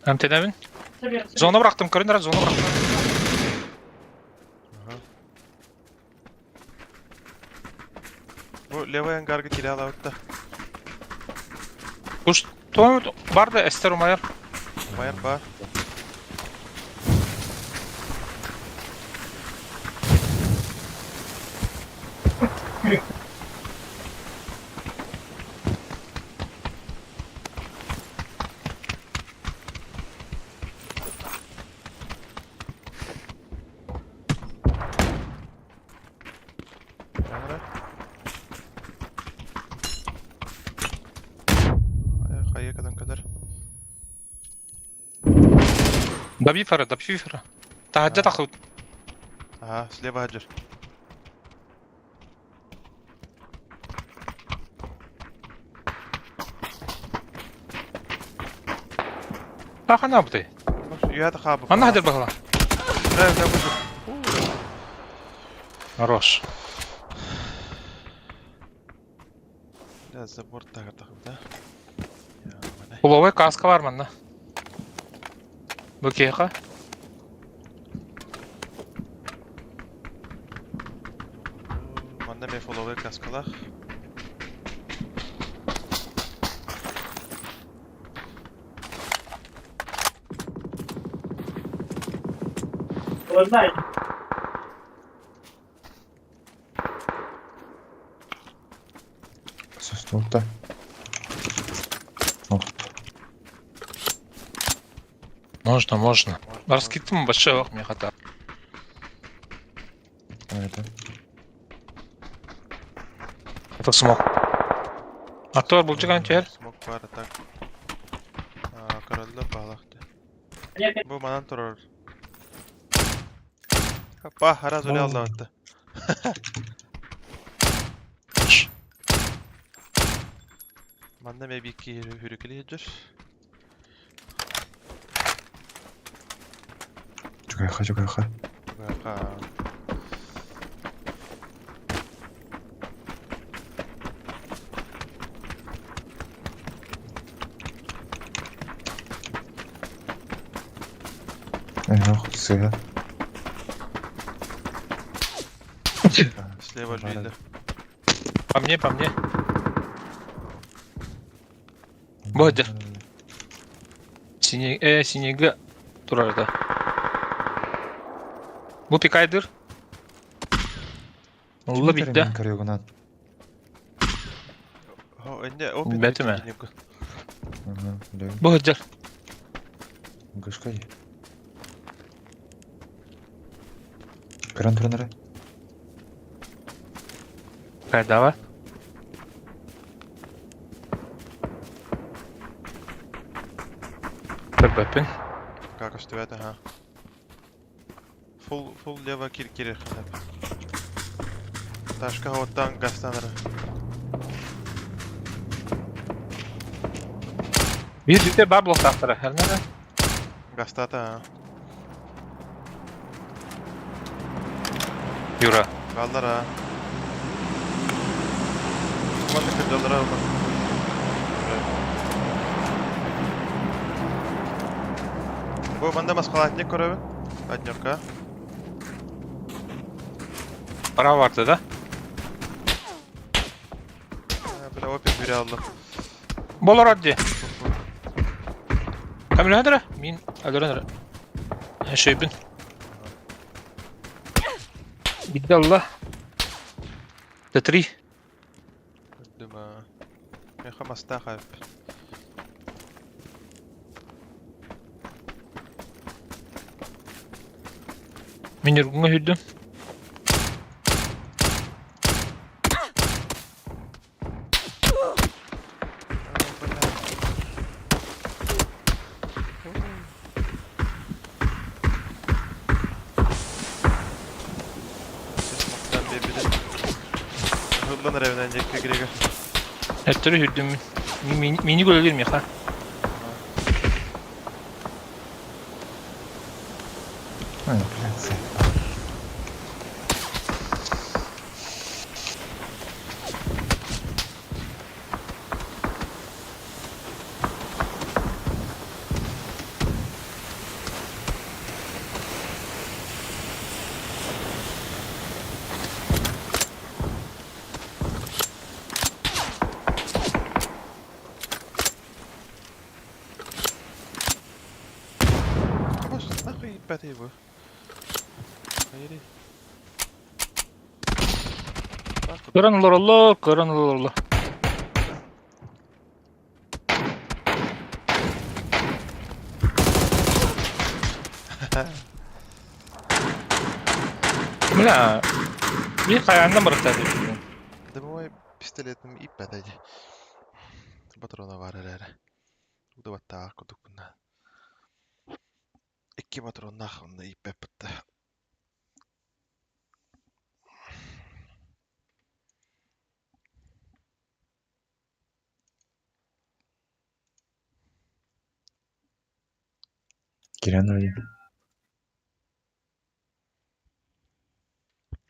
Эмтэнэбин. Зона бырахтым, көрүн эрэ зона бырахтым. Ага. Бу левый ангарга кире алабытта. Уж то бар да эстер умайар. Майор бар. Камера. Хайа кадан кадар. Добив эрэ, добив эрэ. Таһырдьа тахсыбыт. Ага, слева хаджир. Хаханаабытай? Үйәті қабы. Манна хадыр бахала. Да, да, выжил. Хорош. Да, забор тағыр да. Уловой каска бар манна. Бу киһиэхэ. Манна мен фоловый каскалах. Состулта. Можно, можно. Раскидтым вообще ох мехата. Это. Это смог. А то булчуган түһэр. Смок бар, так. Короллар бағалақты. Бу манан турар. Па, хараз өле аллабатты. Манна ме бики хүрүкели жүр. Чугайха, чугайха. Ха. Эх, сыга. Слева жили. По мне, по мне. Бодя. Синий, синега турар да. Бу пикайдыр. Улла битте. Көрөгүнан. Хо, энде опен. Бәтіме. Бу хыджар. Гышка. Көрөн туранары. Кайдава. Көрбөппүн. Как оставят, ага. Фул, фул лево кир кир. Ташка вот там гастанара. Бир бүте бар блоктаахтара. Хернere. Гастата, а. Юра. Галлара. Манна кырдалара Бу манда маскалатник көрөбүн. Однерка. Пара барды да. Бля, опен бире алды. Болор адди. Камиле Мин алөрөн Шөйбүн. Битте алла. Т3. Дума. Меха маста хайп. Мин үргүҥҥэ хүрдүм. Hızlanır evden Jack Gregor. Өттөрү хүрдүм. Мини көлөлөр миха. Ай, блядь. Кабаш, нахуй пятый его. Hayır. Көрөн олороллор, көрөн олороллор. Бля, бир хайаандан барыктаа деп. Дымовой пистолетым и пятый. Патрона бар эрэ. Удабаттаах курдукпунна. Икки патроннаах онно ииппэппитта. Кирэн вроде.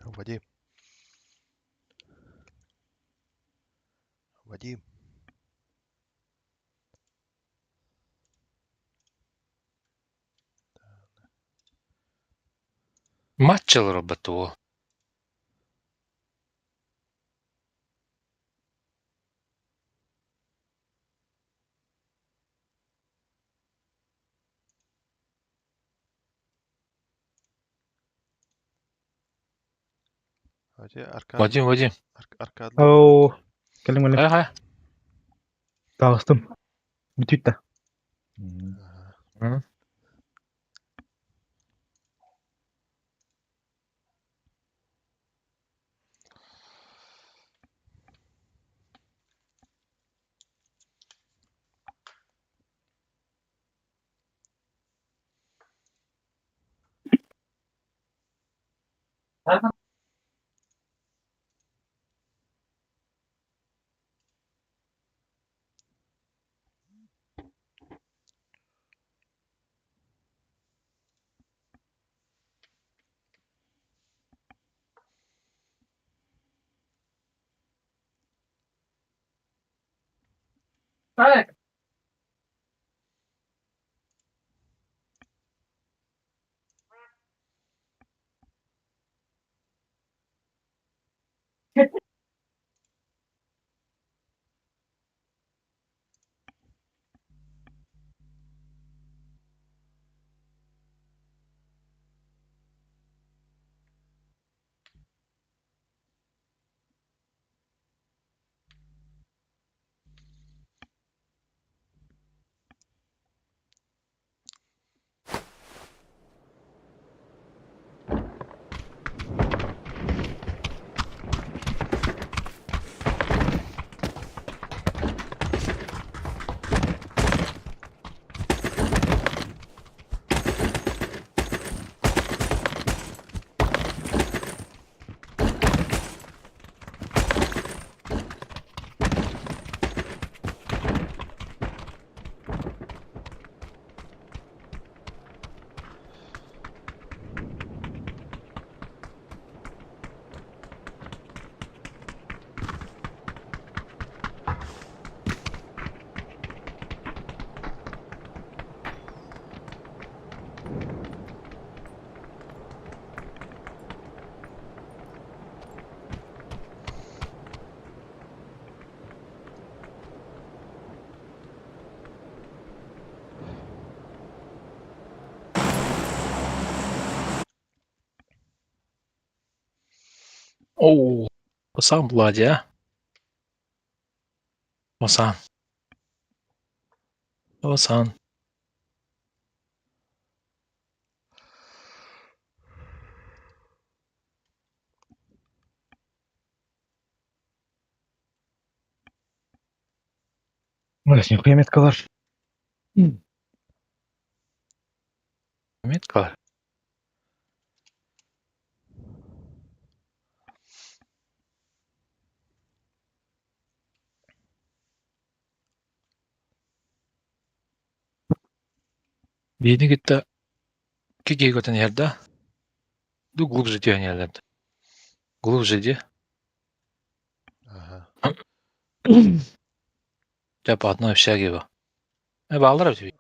Вадим. Вадим. Матчылар робот Вадим, Вадим, Вадим. Аркад. Оо, кэлим кэлим. Хайа хайа. Таҕыстым. Бүтүүт да. Ага. Оу, Осан Влади, а? Осан. Осан. Блять, нихуя меткалар. Меткалар. Биини кытта киги көтөн иһэр да? Ду глубже түһэн иһэллэр. Глубже дии. Ага. Дьэ, по одной общаге его. Баалар эбит.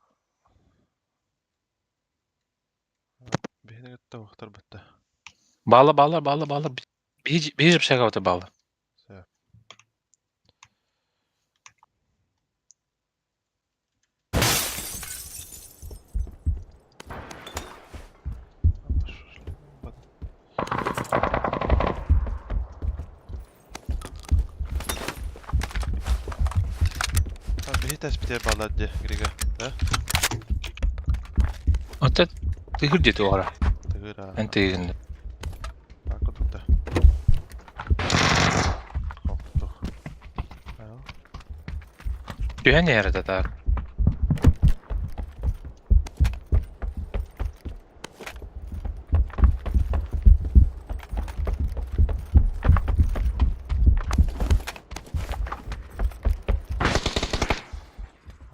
Биһиги кытта уохтар бытта. Баала, баала, баала, баала. Биһи биһи общага бата баала. Сөп. Биһи тэспитер балар дии, Грига. Да? Ота тыгыр диэти оҕора. Тыгыра. Эн тыгын. Бака тутта. Хоптух. Түһэн иһэр этэ так.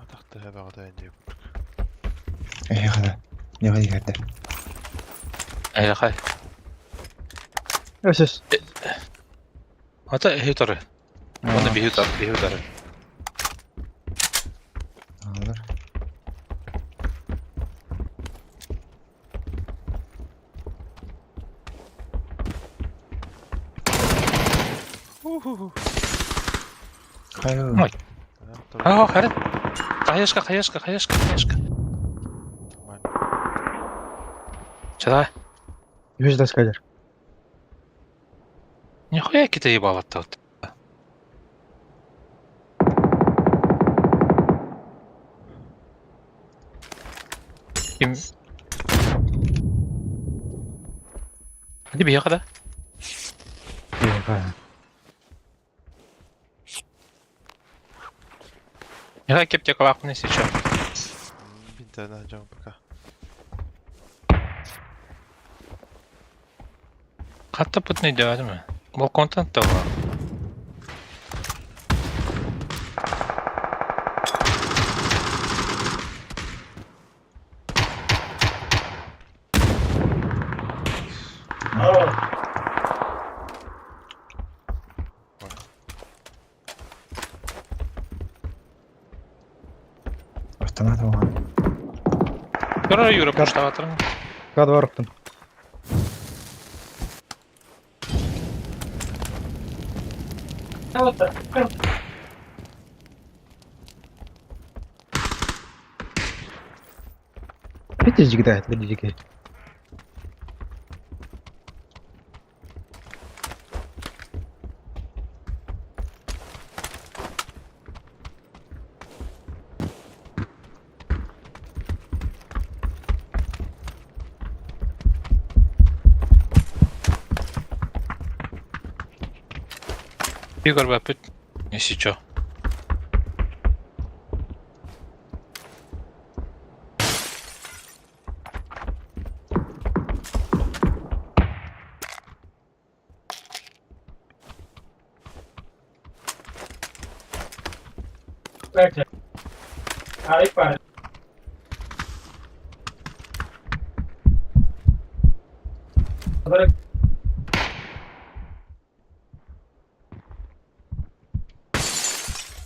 Атахты хэбэҕэ инди. Эһиэхэ. Миэхэ иһэрдэр. Эйэхэ. Өсөс. Ата эһи утары. Уонна биһи утары, биһи утары. Алар. Хайа. Ой. А, хара. Хаешка, хаешка, хаешка, хаешка. Нормально. Чэ, давай. Үһүс да скайлер. Нихуя какие-то ебало-то. Ким? Hadi bir yakada. Яга кептек алакны сейчас. Бинтена жам пока. Хатта пытны дәвәдеме? Балконтан та бар. Автомат алган. Көрөр Юра пуштаатырың. Кад барыптын. Бите жигде, бите жигде. Игорь бапыт. Если чё.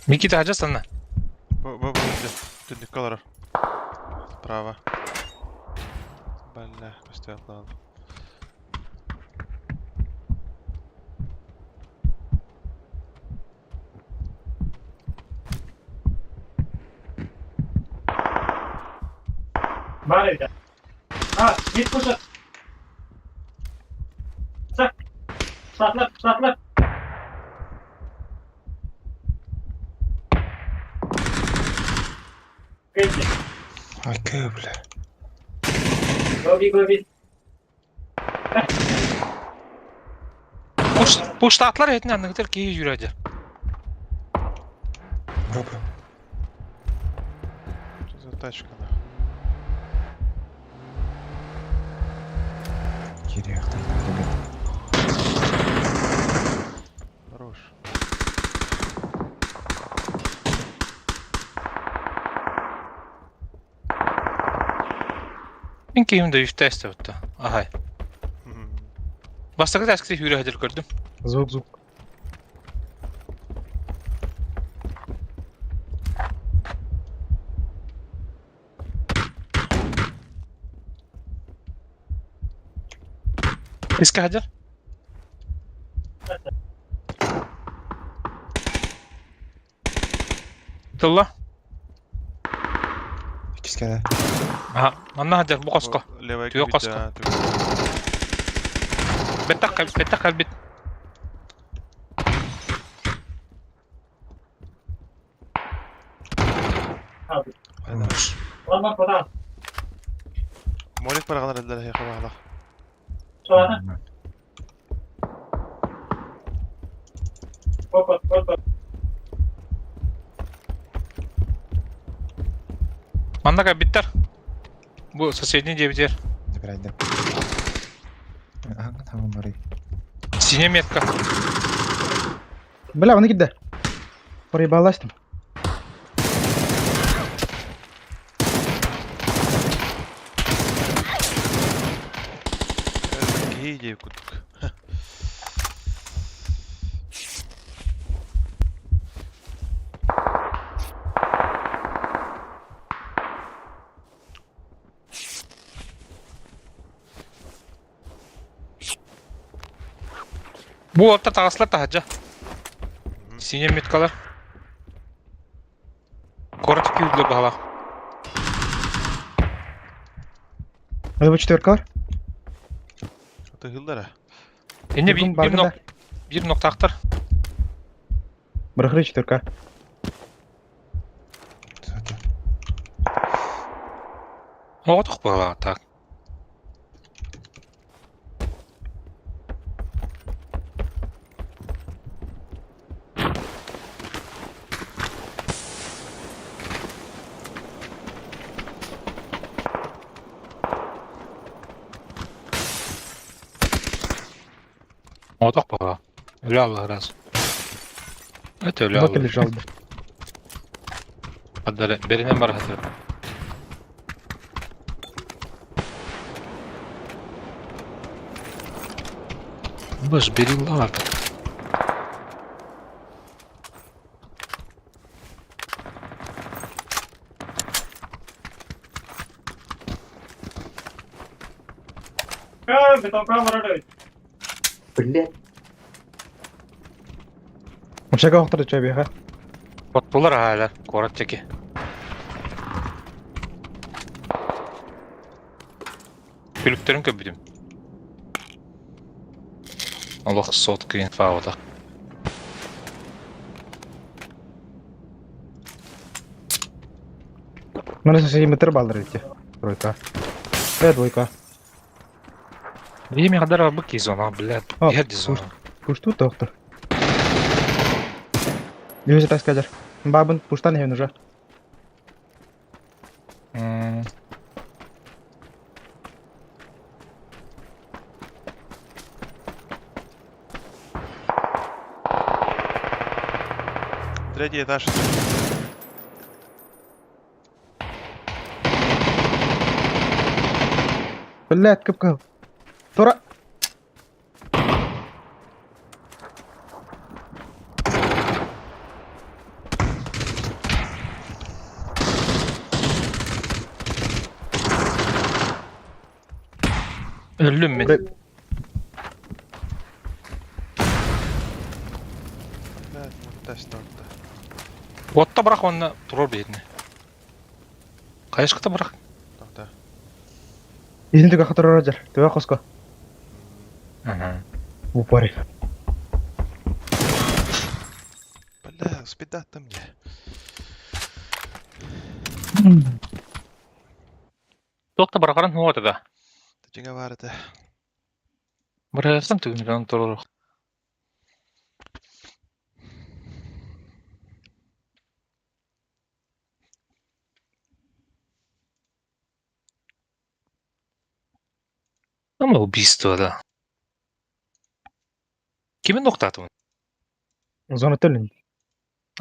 Никита хаджа санна. Бу бу бу түннүккэ олорор. Справа. Бля, көстүөх ладно. Ай, бля. Пуш пуштатлар этин анныгытыр кии жүрөдү. Бро, бро. Что за тачка нахуй? Кириэхтэр ребят. Хорош. Мен кийимде үфтәсте бутта. Ахай. Бастакы таскы хүрөһөдөр көрдүм. Звук, звук. Иске хаджар. Тылла. Иккискэ Аха, манна хаджар бу коско. Левая Түгэ коско. Беттах кал, беттах калбит. Хорош. Молик бараҕан эрэллэр эһиэхэ баҕалах. Манна калбиттар. Бу соседний дебитер. Забирай, да. Ага, там бары. Синяя метка. Бля, оны кидде. Проебалась там. Убей диэбит курдук. Бу уолаттар таҕыстылар таһырдьа. Синий меткалар. Куорат күүрдүлэр баһалаах. Это бу четверка бар. Атыһыллар Инне Бүгүн биир бардым нок да. биир ноктаахтар. Бырахыры четверка. Оҕотох баһалаах так. Оҕотох баһалаах. Өлө алла раз. Это өлө Вот алла. лежал бы. Аддары беринен бара хатыр. Баш берил ар. Блядь. Общага охтар чабиха. Оттулар hala куорат диэки. Күлүктэрин көрбүтүм. Олох сотка инфа Mana сантиметр балдыр эти. Тройка. Э, двойка. Время гадара быки зона, блядь. А, Я зона. Пушту доктор. Юзи так сказать. Бабын пуштан я уже. М, Третий этаж. Блядь, кып Тура. Өллүм мин. Блядь. Блядь, вот это Уотта бырах онно турар биһитини. Хайышкыта бырах. Да. Изин түгә хатыр Роджер. Түгә коско. Ага. В упоре. Бля, спидат-то мне. Туохта бырахарын хуота да. Тачинга бар это. Бырахсан түгүнүгэн турар. Ама убийство да. Кимин ноктаатым? Зона төлін.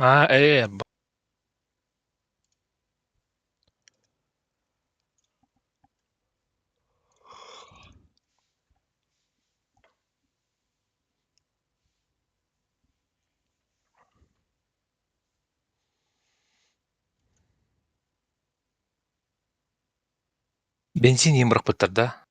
А, э, бензин иһин бырахпыттар да.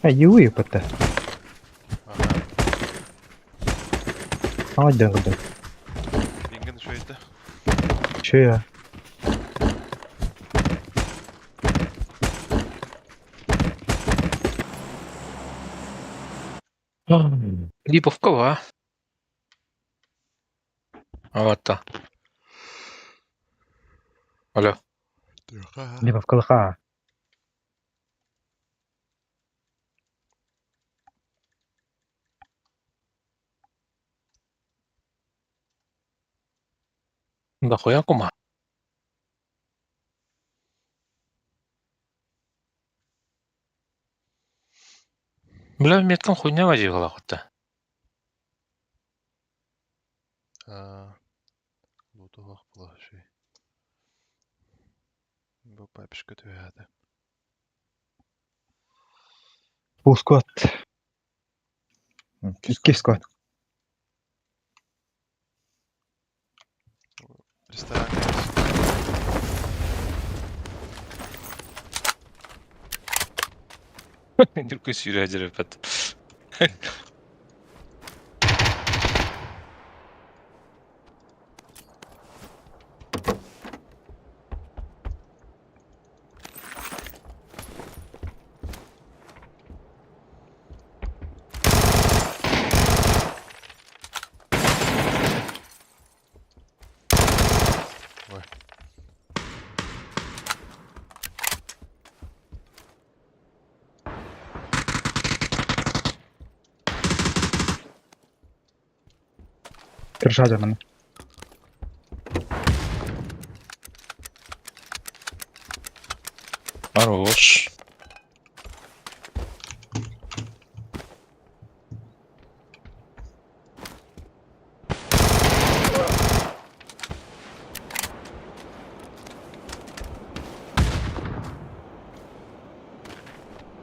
Айыы ыппыта. Ага. Саҥа дьон курдук. Пингин үчүгэй да. Үчүгэй аа. Липовка ба. Вот. Алло. Липовкалаха. Дохуя кума. Бля, меткам хуйня возила хотя. Лутуһуох буолуо үчүгэй. Бу папишка түһээтэ. Бу сквад. Икки сквад. Ресторан Дүркү сүүрэ дьэрепет. Ой. Крыша дьонун. Хорош.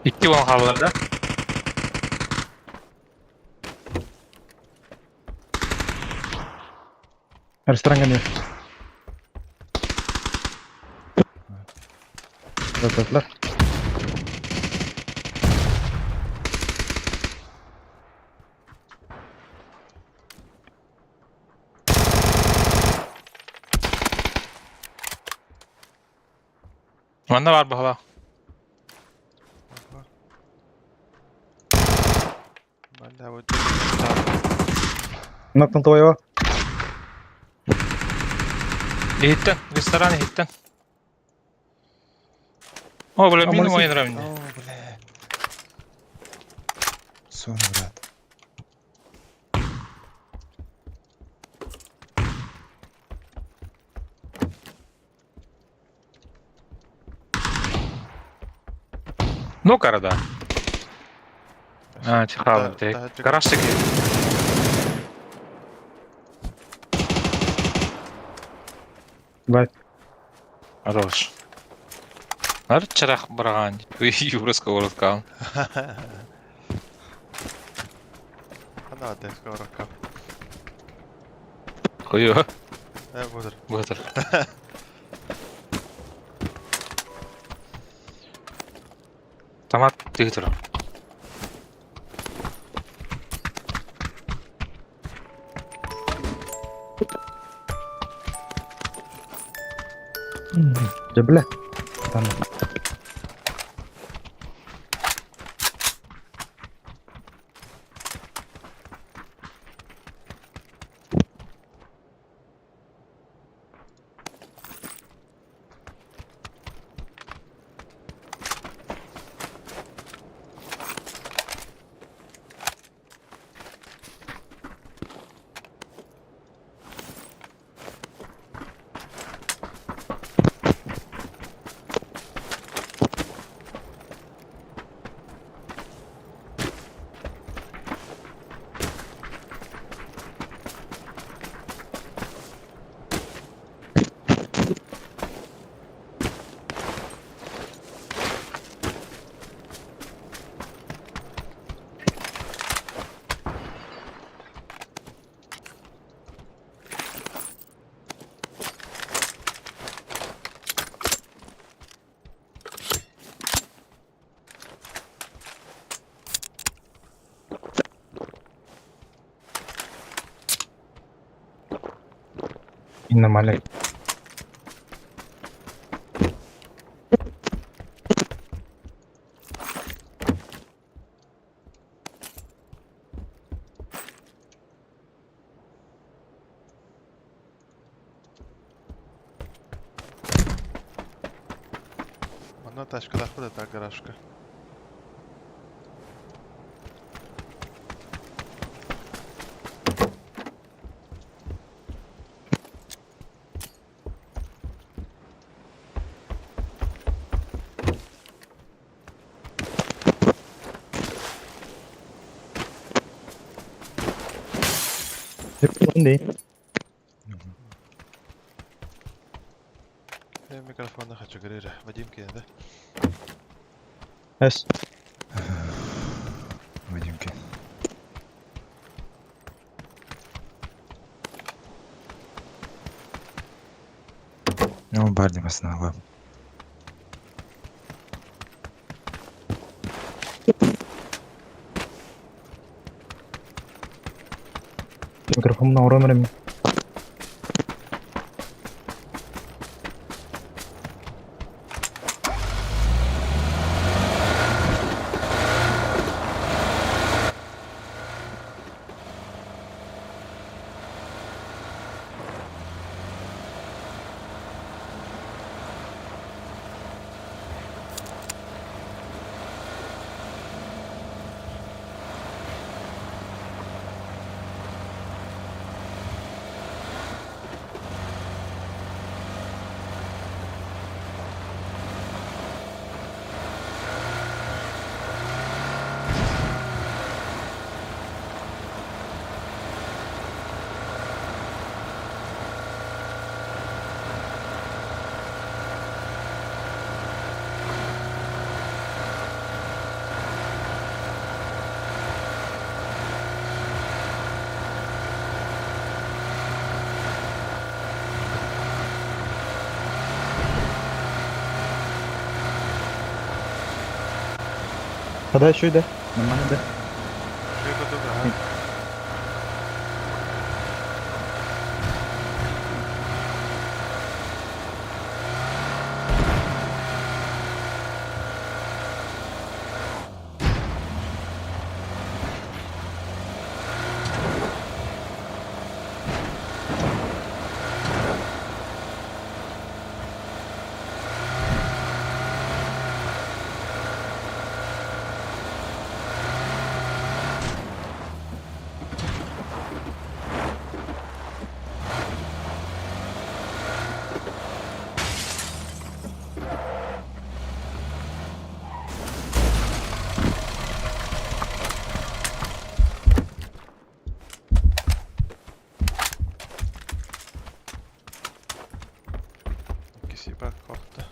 Икки уон хааллар да? Ресторан эмиэ. Ытытлар. Манна баар баһылаа. Нактан твоего. Иһиттэн, ресторан иһиттэн. О, бля, мин мой нравится. О, бля. Сон, брат. Ну, карада. А, тихо, Гараж таки. Бай. Хорош. Нар чарах бараган. Юра сковородка. Ана, дай сковородка. Хуё. Э, будар. Будар. Томат тыгытыр. Дьэ бля. Там. Нормально. Манна тачкалаахпыт да гаражка. Дии. Микрофона хочу говорить. Вадим киһи да? Эс. Вадимки. Ну, бардым основа. Микрофон оҥорон эрэ. Хада үчүгэй да? Нормально да? Үчүгэй курдук аһа. Кисипа кохта.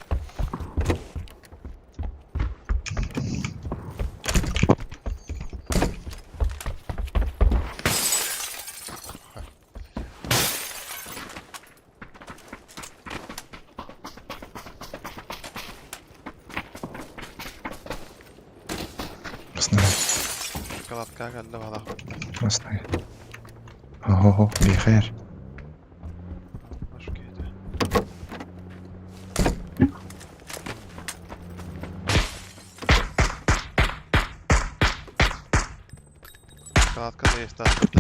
Основной. Шоколадка кэллэ балах. Основной. Ого, бихер. Шоколадка да есть таспыт.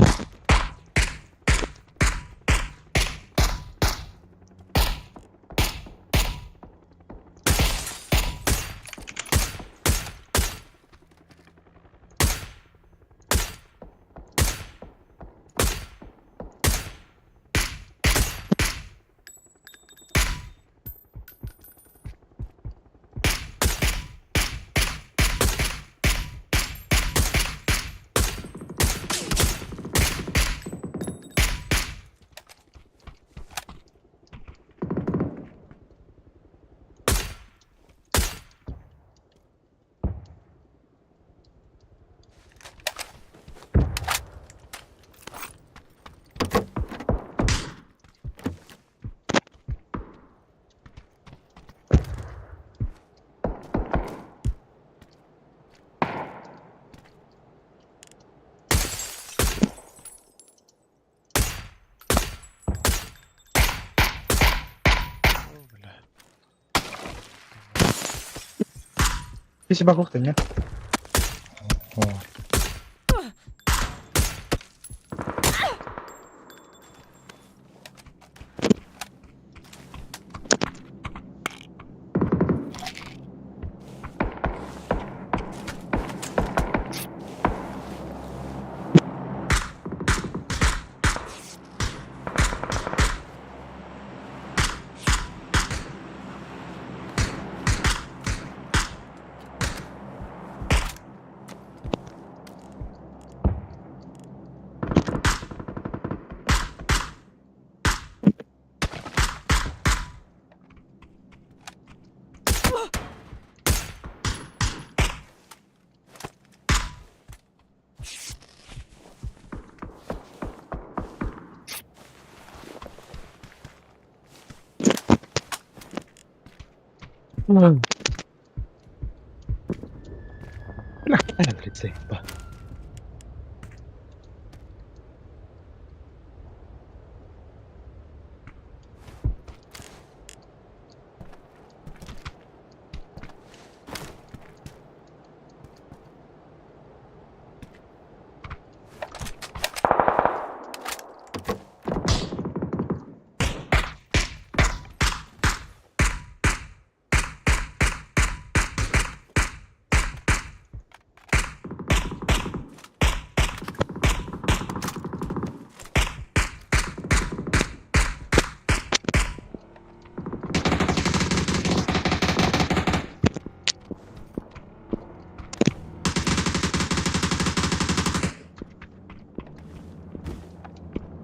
Спасибо, не? О.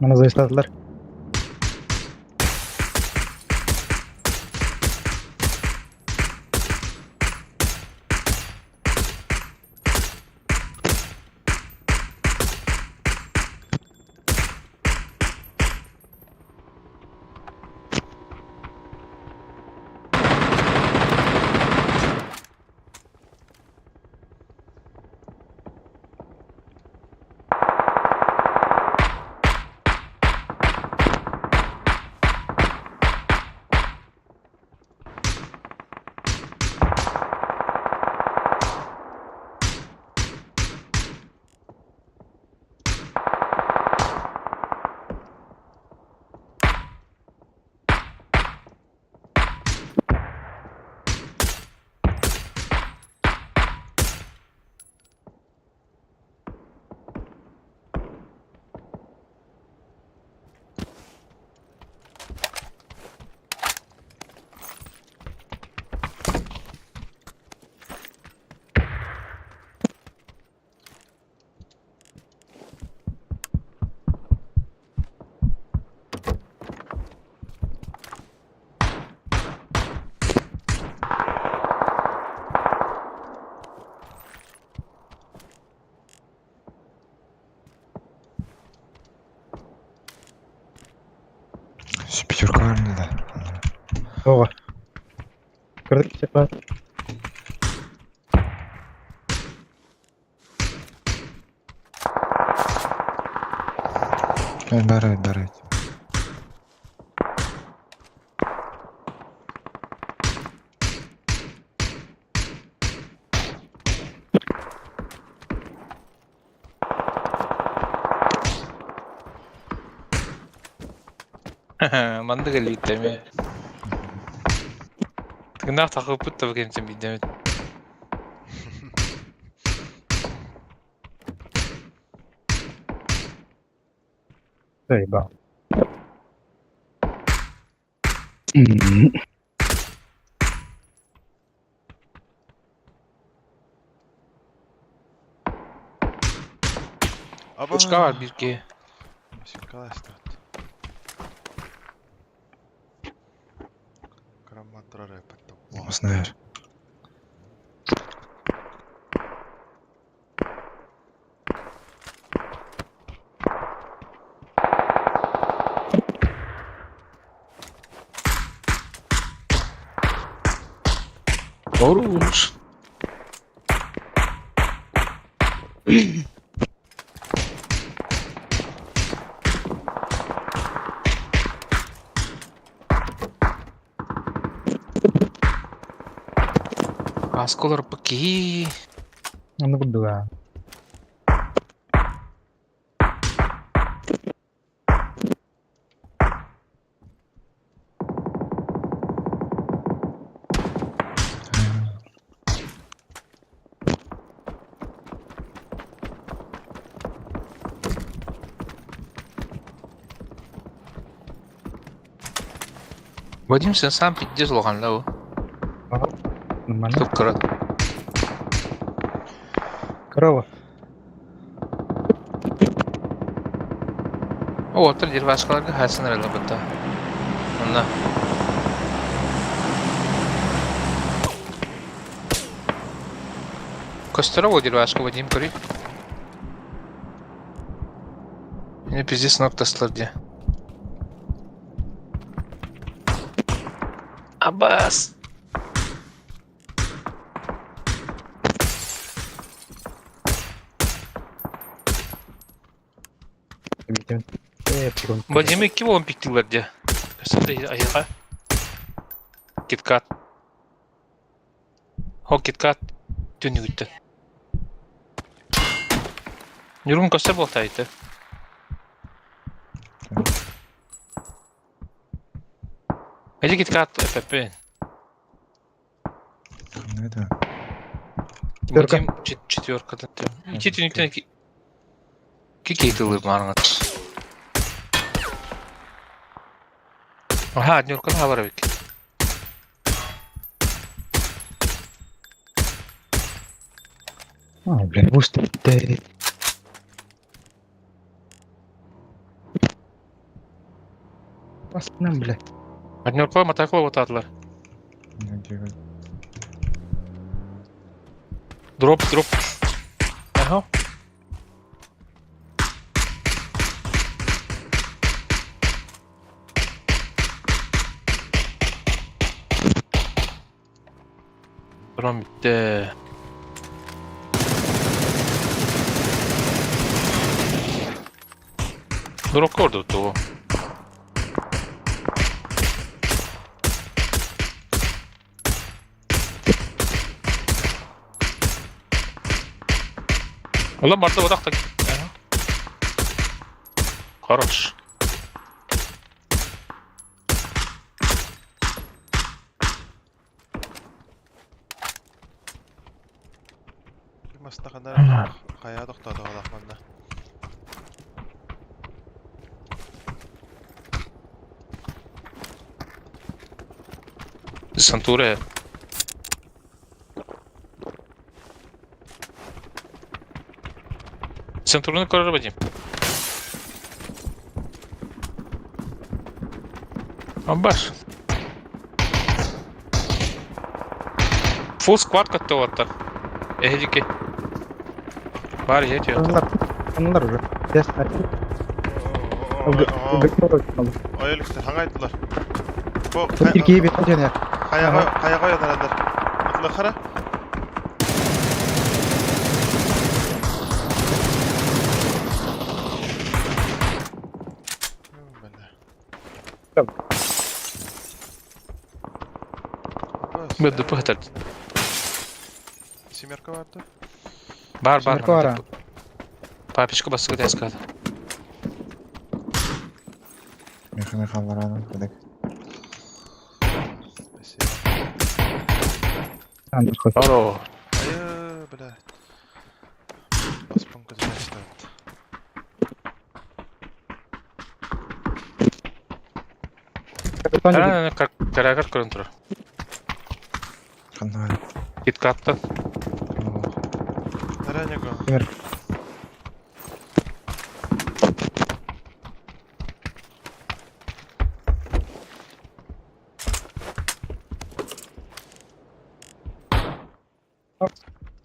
Mana заставилар. Пятерка да. Ого. Көрдүк типа. Бары, бары. Маннык элиитэ эмиэ. Тыгынаах тахыппыт да кэмтэн биирдэмит. Заебал. Аба! Пушка бар биир киһи. Сюкаластат. Краматрара Знаешь. Хорош. Маска олорбут киһи. Онно курдуга. Вадим сен сам пиздец улахан да Нормально. Кып-кыра. Корова. Оттон деревяшкаларга хайсын эрэлэ бытта. Онно. Көстөрө ол деревяшка Вадим көрүй. Мені пиздец ног тастылар дии. Абас! Вадим икки буолан пиктилэр дии. Айылҕа. Киткат. Ол киткат түннүгүттэн. Ньургун көстөр буолтаайты. Эти киткат эппэппин. Ханна да? Вадим четверкадан. Ити түннүктэн ики киһи маарыҥа. Аха, Нюрканы хабар эбит. А, блин, бустер. Басынан, бля. Нюрка мотоцикл отаатылар. Дроп, дроп. Аха. Дрон bitti. Drop kordu o. Ulan barda odak da. Хорош. Мастахана хайа тохтоотоҕолоох манна. Десантура. Десантураны көрөр Вадим. Абаш. Фулл сквад каттылаттар. Эһидики. Бар етиyor. Анылар. Анылар уже. Тест. Ойолуктар хаҥайдылар. Бу Киркии бит дьэнэр. хайаҕа хайаҕа ойонаралар. Ытлахара. БДП хатар. Семерка барды. Бар бар. Семерка бар, Папичка басыгы тескады. Мехаме халлараны кадак. Спасибо. Аро. Айы, бля. Баспын көзіне ұстады. Карагар көрін тұр. Ханна. Киткаттан. Наранего.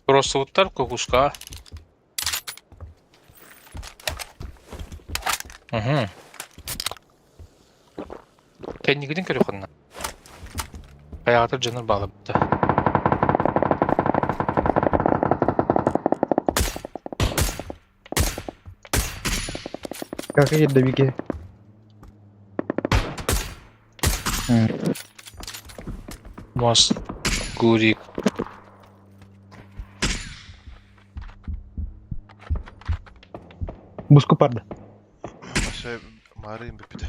Росуттар кукушка. Угу. Кэннигитин көрүөххүнэ. Хайаҕатар дьоннор баалабыта. Как кирдэ Мас Гурик. Буску парды. Вообще маарыым бүппүтэ.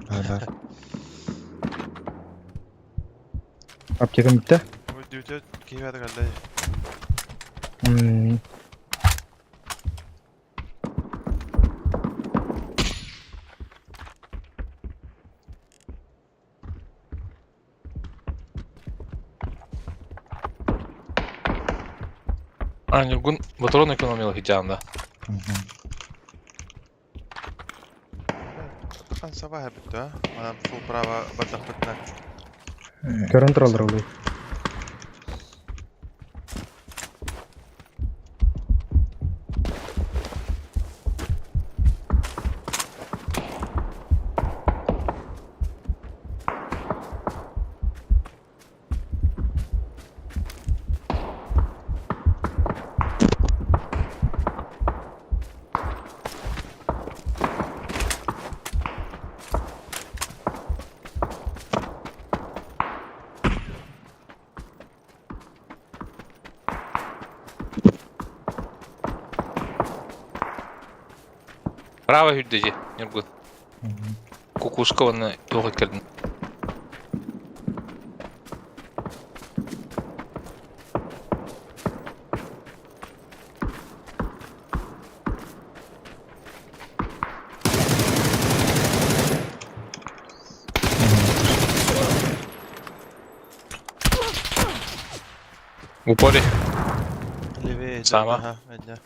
Бар. Аптекам бүттэ. Өлдүүтэ киһи баата кэллэ. М, А, Ньургун патрон экономила хитян, да. Атахан саба бүттэ, а? Манан фул право бардахпытына. Көрөн тураллар олай. Право хүрдеже, Ньургун. Кукушка оны тоғы кірдін. В упоре. Левее. Сама. Ага, әнне.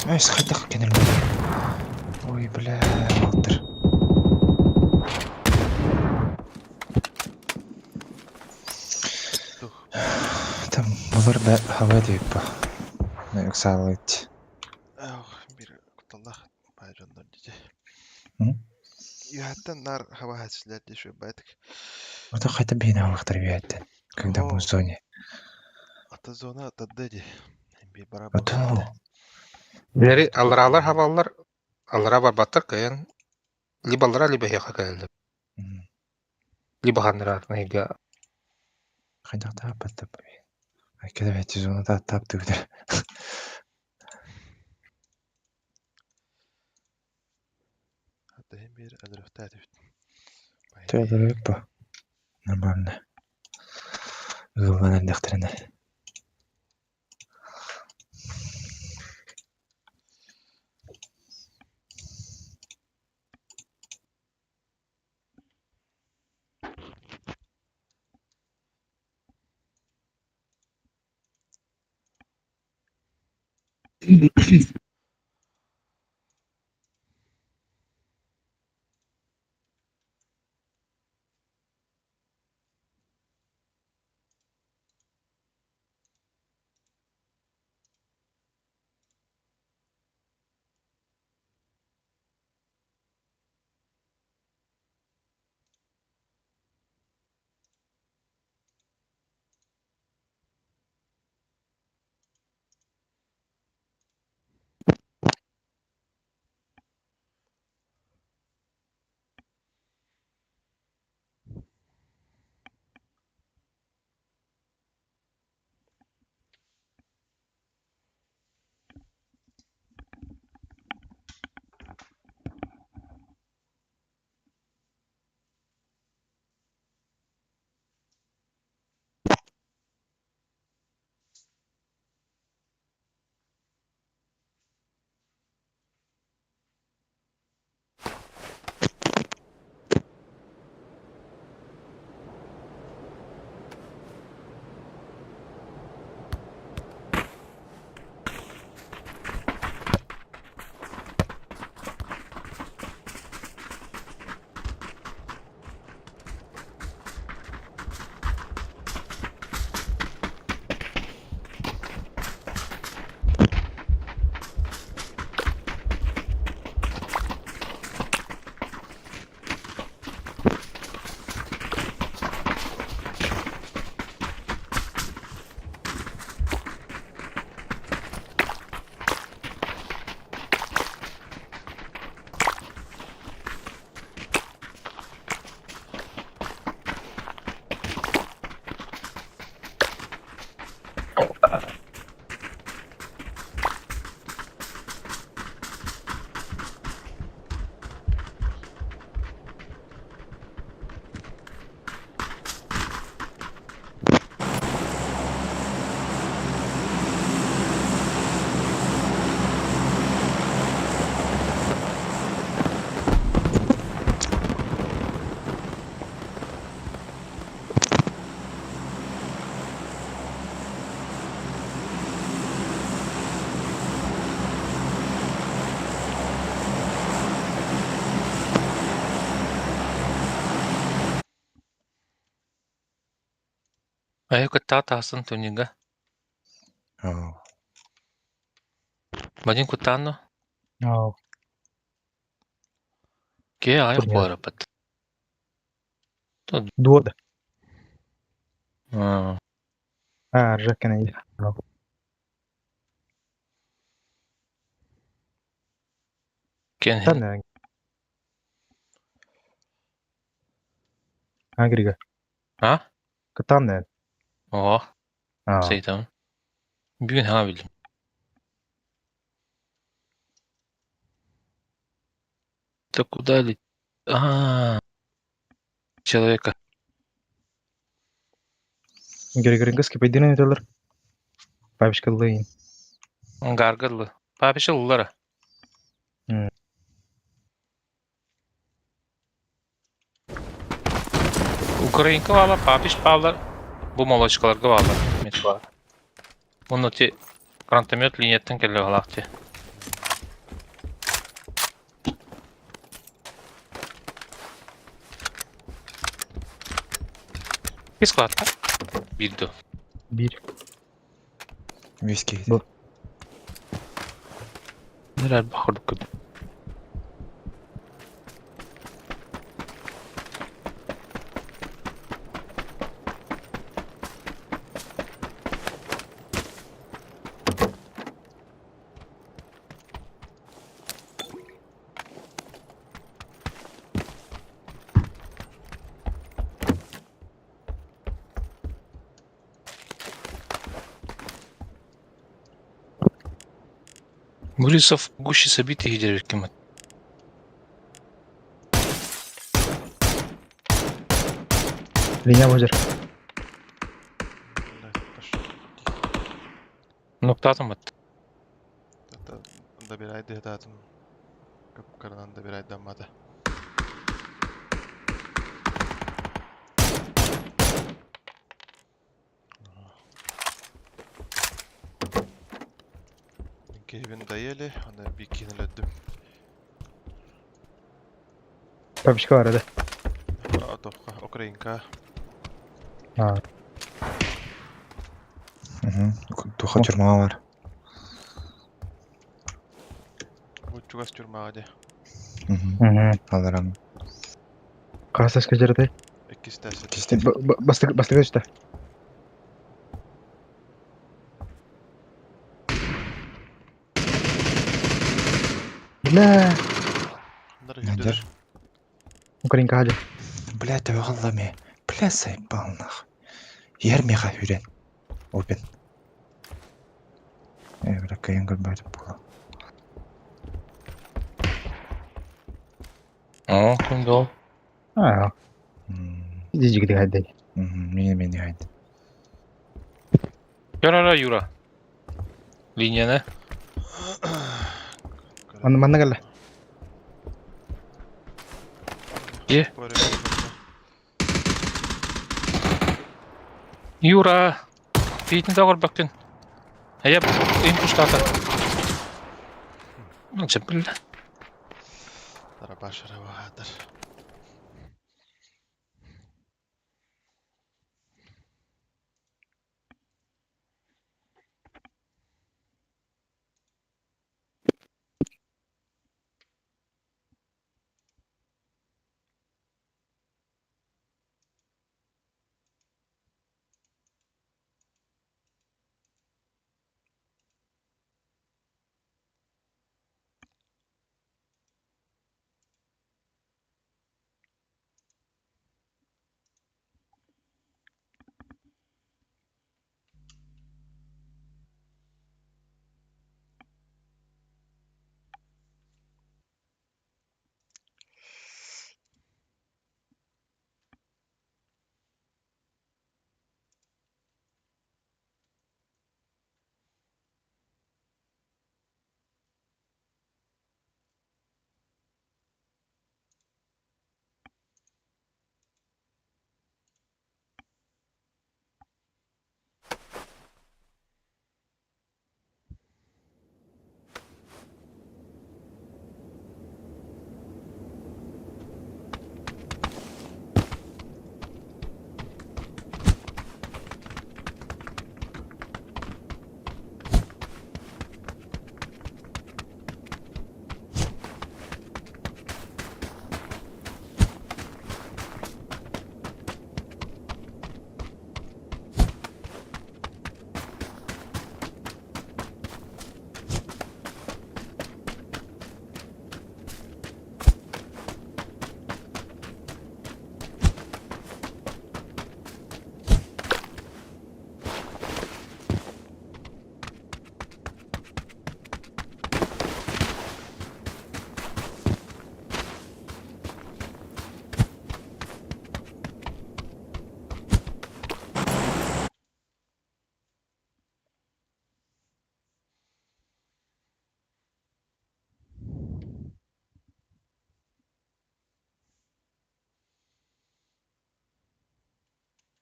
Ай, схайдах кенел. Ой, бля, алтыр. Тух. Там булар да хава дейп ба. Саалыт. Ах, бир куталлах баажоннор дии. М? Юхаттан нар хаба хатсилер дии шуй байтык. Ото хайта бейн авахтар бияттен. Когда мы в зоне. Ата зона тадды дии. Би бара Ото Бери алралар хаваллар, алра барбаттар кайын. Либо алра, либо хеха кайылды. Либо ханнара найга. Хайдах тааппат Айкеда бәти зона та тап түгдер. Ата хем бир әлрөхтә түт. Тәдәрәк ба. Нормально. Ылган әндәхтеренә. Айа кыттаҕа таһасын тунига. Аа. Вадим куттаан Аа. Киһи аҕыйах Турнир. буоларбыт. Дуода. Аа. Аа, Жеккин. Кен Тан. Агрига. А? Кытан. Оо, Аа. сейтам. Бүгүн хаҥа билдим. Это куда ли? А, человека. Григоренко скипайдина этелер. Папичка лыйын. Гаргырлы. Папиша уллара. Украинка баалар, папиш баалар. Бу молочкаларга баалар. Мет бар. Муну ти гранатомет линияттан келе алак ти. Кис кылатта? Бирду. Бир. Виски. Бу. Нерер бахырдык күн. Борисов гуще событий хидерикимат. Линия божер. Блядь, пошел. Ноктатымат. Это добирай дедатым. Капкардан добирай дамата. Кевин доели, она бикинули дым. Папичка бар да. Атовка, Украинка. Аа. Туха тюрьма бар. Вот чугас тюрьма де. Мгм. Аларам. Касашка жерде. Эккистәсе. Кисте. Бастык бастык өстө. Бля. Надер. Украинка хажы. Бля, төбө ме. Бля, сайбал нах. Ер меха хүрен. Опен. Э, бля, кайын көрбөйт була. Оо, күн дол. Аа. Жижигди хайдай. Мени мени хайд. Юра, Юра. Линияны. Манна манна калла. Е. Юра. Бейтін тағыр бәктен. Ая, им пуштата. Ну, бля. Тарабашара баатыр.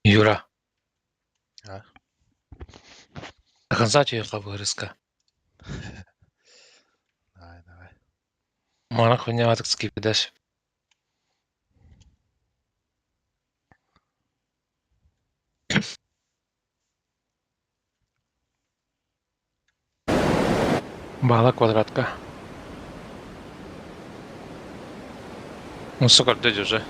Юра. А? До конца тебе вырезка. Давай, давай. Мана хуйня так скипидаш. Бала квадратка. Ну, сука, дядя уже.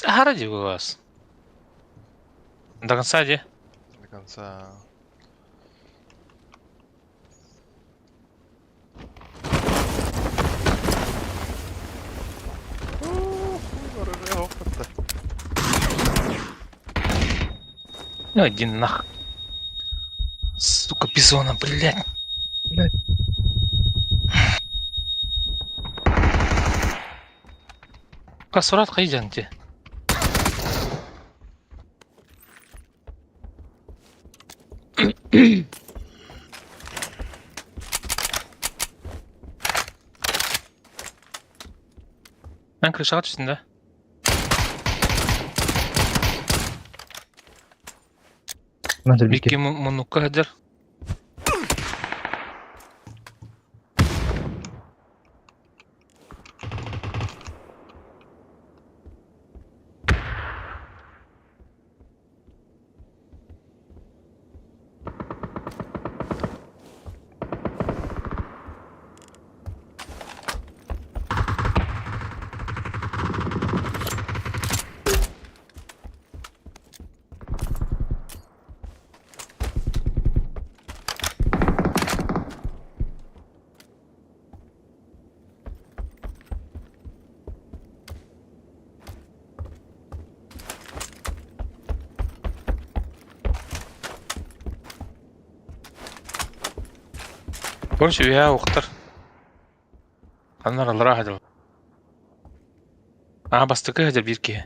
Аһара дии вас. До конца дии. До конца. Ну, иди нах. Сука, бизона, блядь. Блядь. Касурат хайдян те. Эн крышаға түстүн да? Бикки муннукка сылдьар. Короче, үөһээ уктар. Ханна аллараа сылдьар. Аа бастакы сылдьар биир киһи.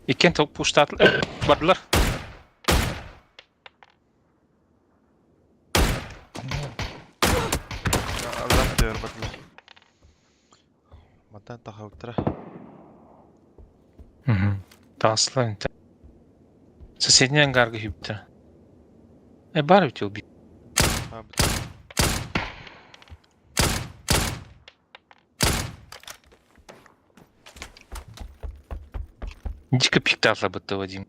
Иккиэн пуштаатылар бардылар. Аллах диyor бардылар. Мантан тахабыттара. Таҕыстылар интэ. Соседний ангарга хүптэ. Э бар ведь убить. Дико пиктатла бытта Вадим.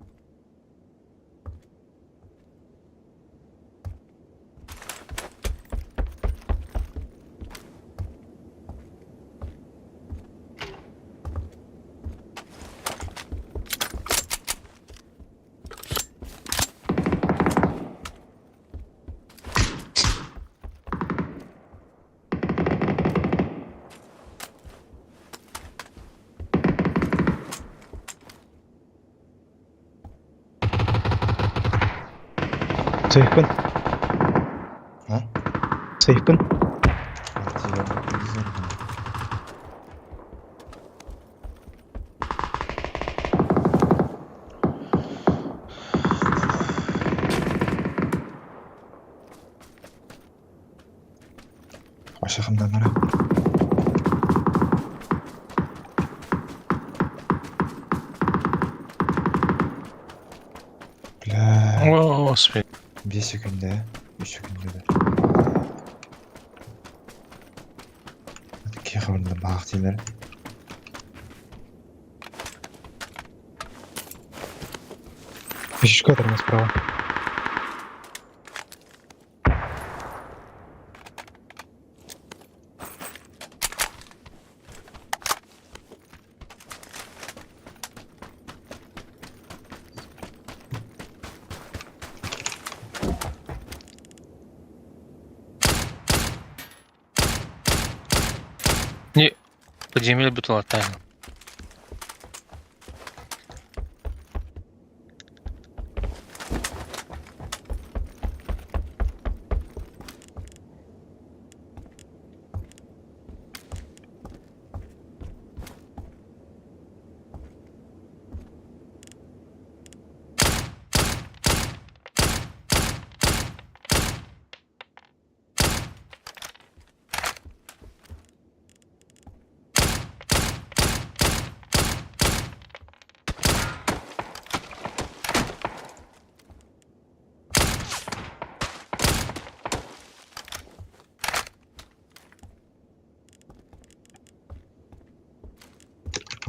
Сейфпин. А? Сейфпин. Аша хамданара. Бля. О, господи. 5 секунда, 3 секунда да. Киһи баах диилэр. Фишечка там справа. Подземелье бутылок тайна.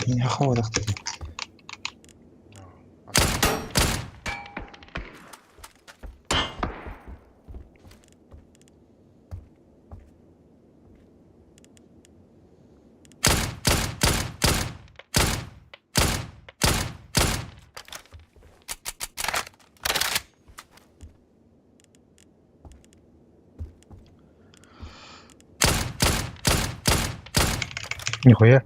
Киниэхэ буолуохтаах. Нихуя.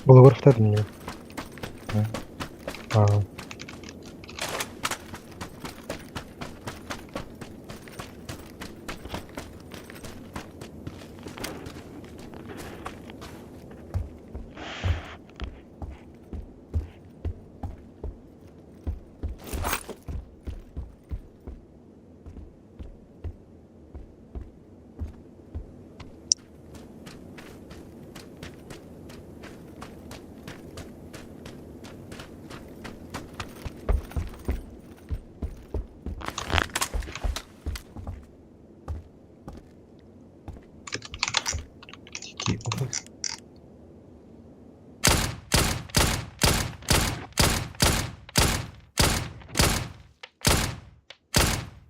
Булугур мне. А.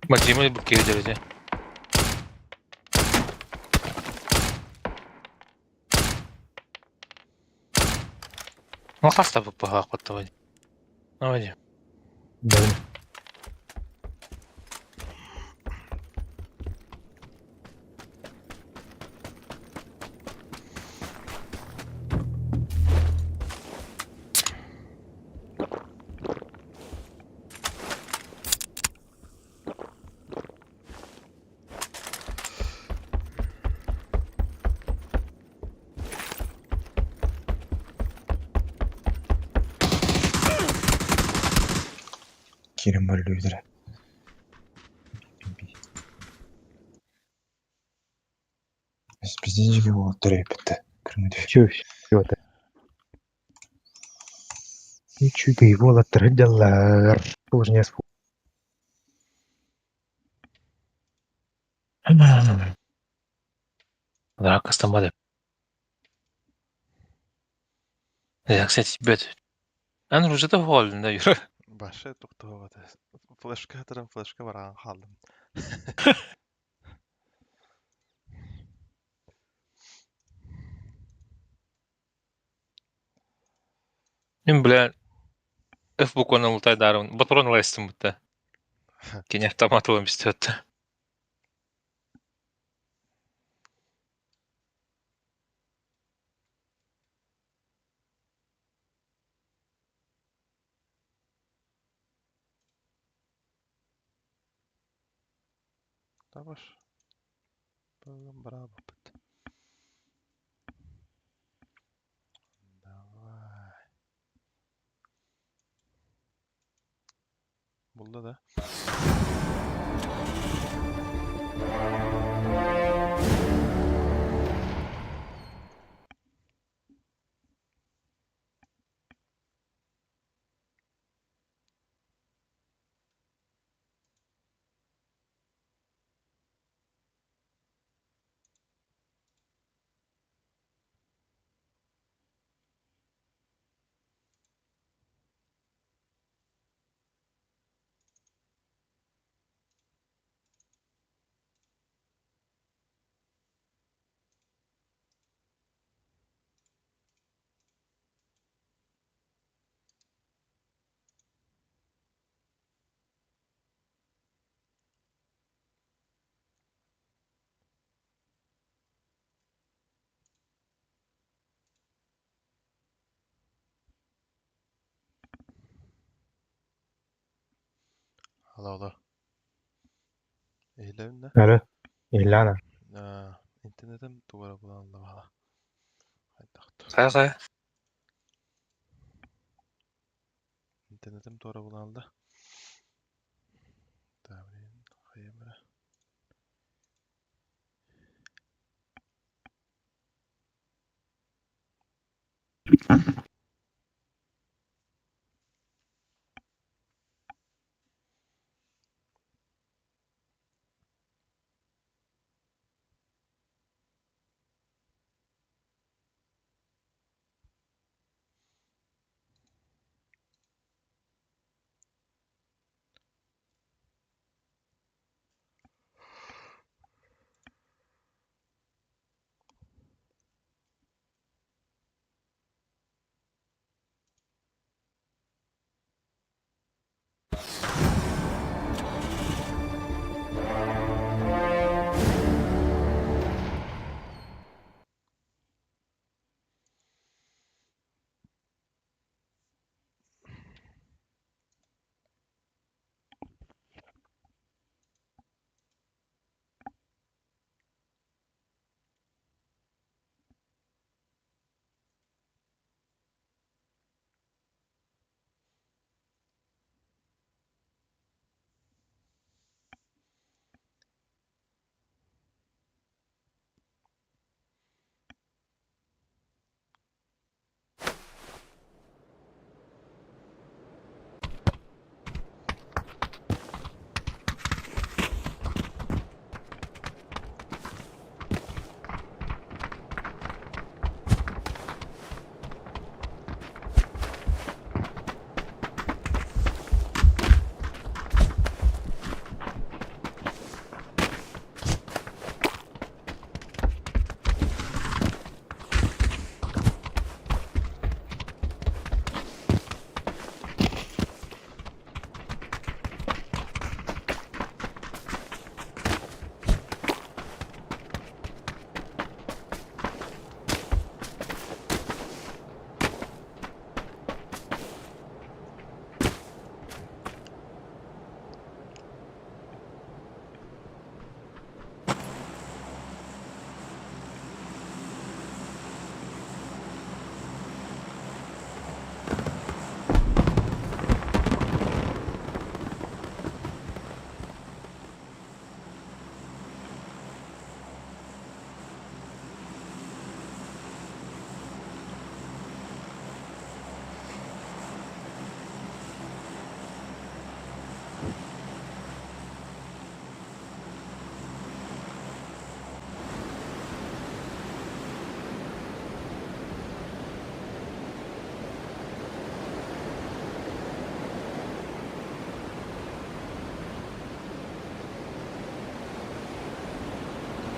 Вадима букет. Ну хаста бу хотто. Ну Вадим. Да. Кирим өллүүдэрэ. Биздин уолаттар эппитте. Көрүҥүдү. Чё, всё это. Үчүгэй уолаттар дьаллар. Тоже Драка стамады. Я, кстати, бет. Ан уже довольна, Юра. Башы тоқтауға. Флешка тұрам, флешка бараған қалдым. Мен, бля, F букваны ултай дарын. Патрон лайстым бутта. Кене автомат ылым истетті. Табаш. Браво. Давай. Buldu da. Алло, алло. Иһиллэбин да? Алло. Иһиллээн. Аа, интернетим тугара булан баала. Хайдах Хайа хайа. Интернетим туора булан да. Да, блин, хайа бара.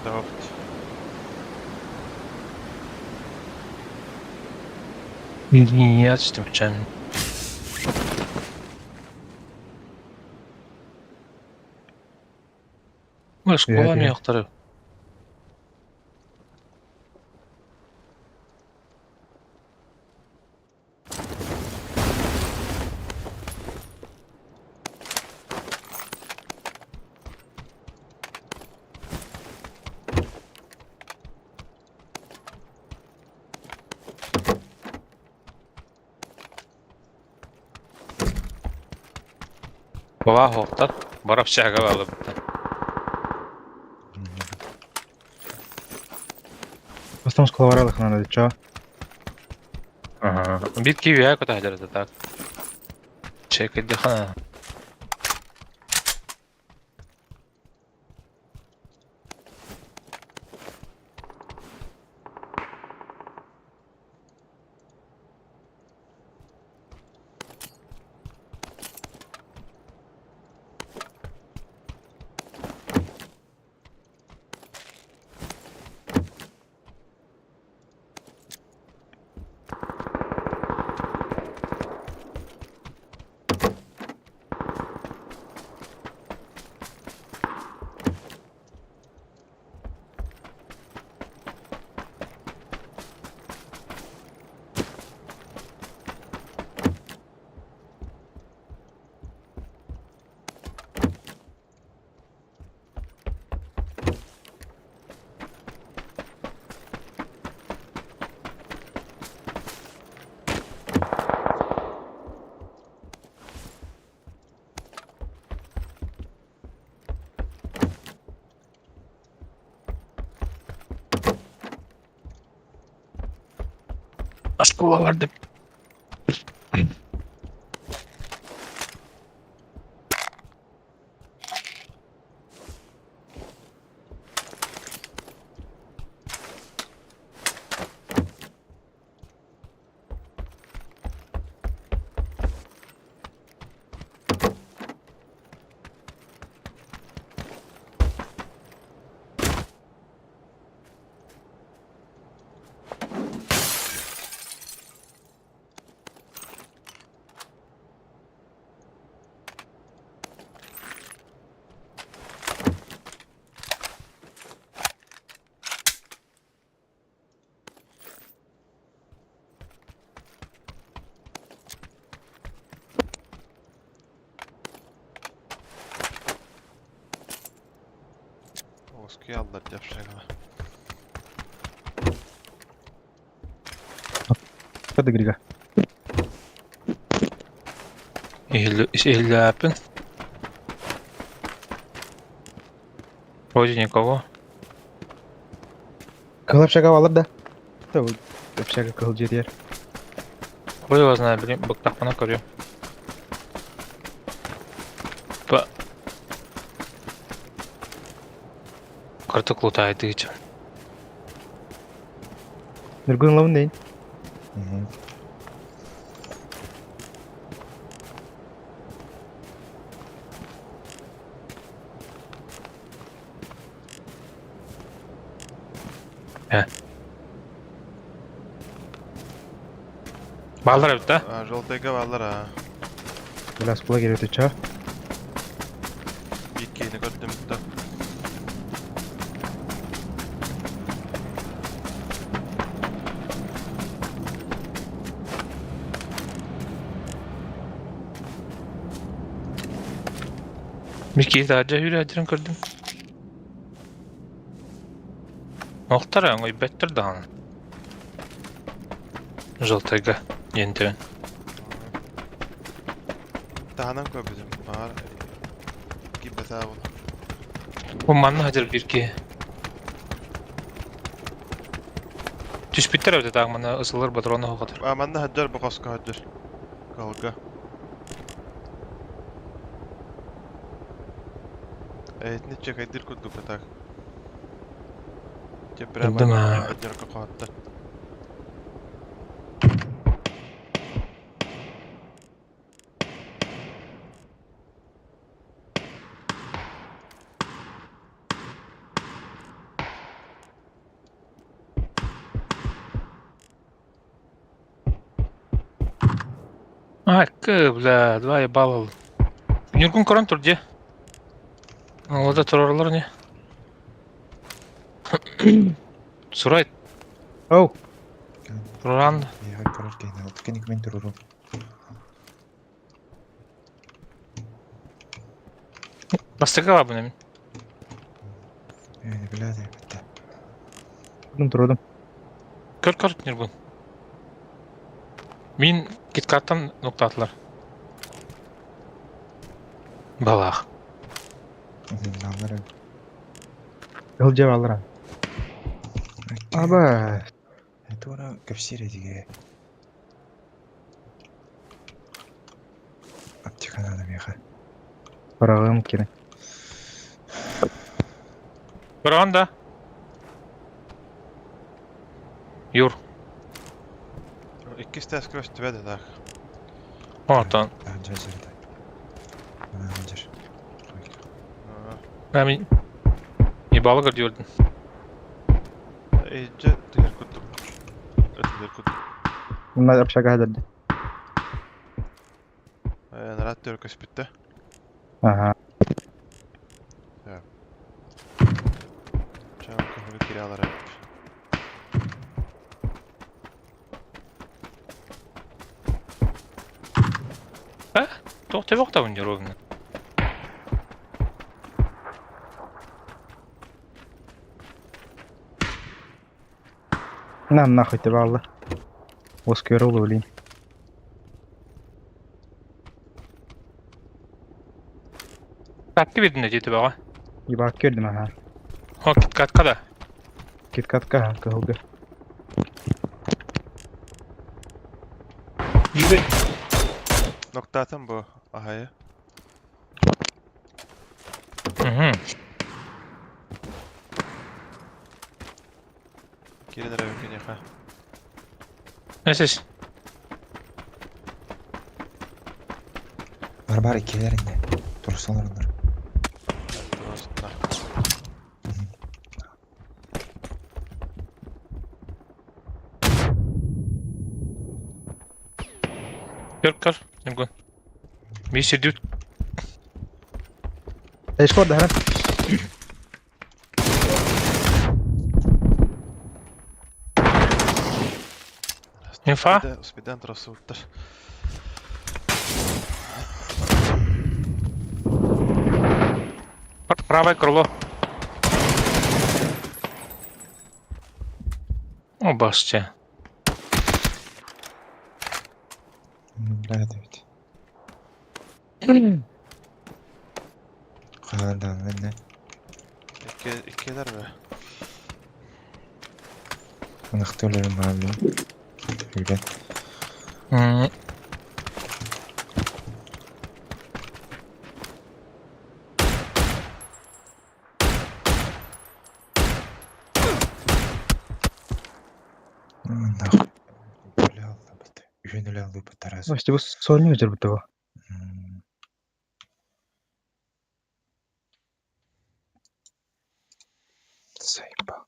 Давт. Niye açtım? Школа Привет. мияқтары. Баба хоқтар. Барап шаға алып. Бастан школа баралых надо, чё? Ага. Бит киви я куда это так. Чек хана. Буолар Оскуя аллар дьапшагана. Кадыгрига. Иһиллээппин. Вроде никого. Кыһыл общага алар да. Да, общага кыһыл дьиэтигэр. Хуй его знает, блин, быктахпына көрүөм. Ба... Кыртык лутаайдыыча. Нургун лавын дейін. Баалар эбит да? Желтыйга бааллар а. Бля, скула келет ча. Иккини көрдүм да. Микки таһырдьа үүрээдирин көрдүм. Охтар өҥөйбөттөр даҕаны. Желтайга диэн Таһынан көрбүтүм. Баар киирбэтэ буолла. Бу манна сылдьар биир киһи. Түспүттэр эбит таах манна ысыллар патрона хоҕотор. А манна сылдьар бу хоско сылдьар. Калга. Этини чекайдыр курдук так. Те прямо Көрдүм аа. отделка хоттар. А, бля, два ебал. Нюргун көрөн тур дии. Олда турарлар не? Сурай, Оу, тураран. Я көрөр киһини алты кини мен турурум. Бастакы лабын эми. Э, бля, бітті. турдум турдум. Көр көр Нюргун. Мин киткаттан ноктатылар. Балах. Аллар. Кыһыл дьиэ алар. Аба, Тура кепсире диге. Аптека надо меха. барагым кирен. Баран да. Юр. Иккис тәс көстүбэт так. Онтон. Анжа жерде. Анжер. Мен ебалы көрдү Эйджи тигер курдук. Өтүлөр курдук. Мына общага хадырды. Нарат төр көспүттэ. Ага. Чаң көһүгү кире алар эбит. Тоқ тебек та өнер На нахуй тебе алла. Оскер олу блин. Татты бердин деді баға. Ебак көрдүм ага. О, киткатка да. Киткатка кыһылга. Ноктаатым бу аһайы. Угу. Киирэн эрэбин киниэхэ. Здесь. Бар бар иккилэр инне. Турсалар олар. Просто. Көр, көр. Ньургун. Биир сирдүүт. Эшкор да Инфа? Успедан трассуттар. Правое крыло. О, басте. Бля, Давид. Хадан инне. Икки иккилэр бе. Ынахтыларым аалым. Үлэ. Нахуй. Үлэ аллабыт. Үһүн үлэ аллыбыт Тарас. Может, его сольник жербит его. Заебал.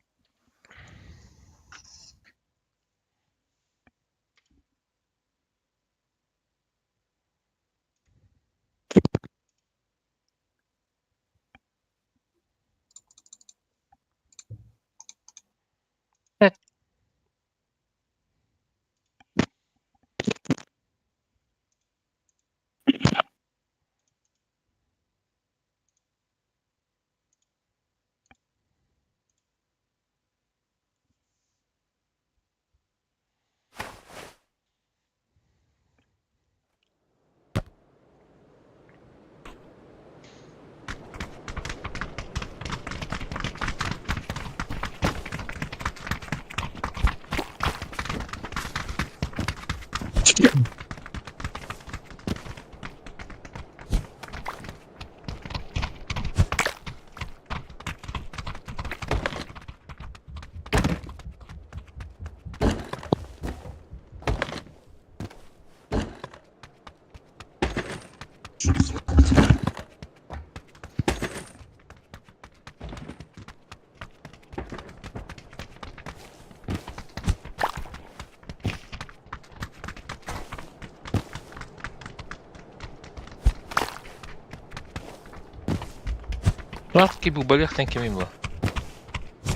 Лавки был балехтен кем было.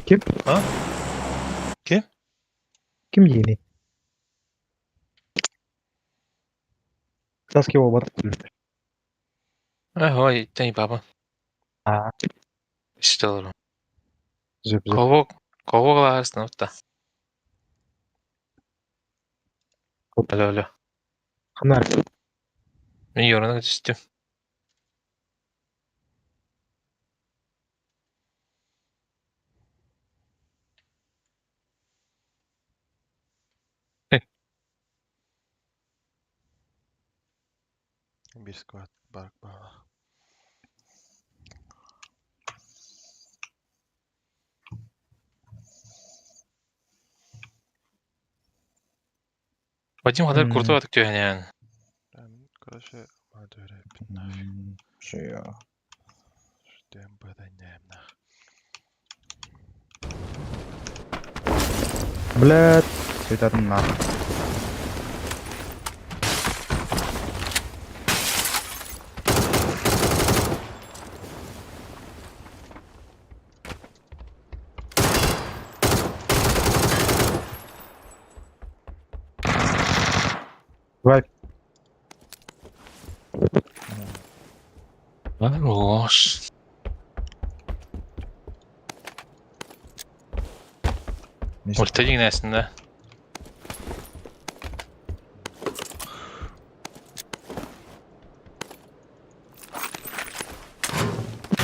Ким? А? Ким? Ким диэний? Таски его бат. Ой, тень баба. А. Что? Зөп зөп. Кого кого глазно-то? Алло, алло. Ханар. Мен yoruna түстүм. Биир сквад барк баала. Вадим хадар курту атык түйэнэн. Короче, мадөрэ нафиг. Шея. Ждем баданяем нах. Блядь. Светатын нахуй. Вайп. Хорош. Орта дигнәсендә.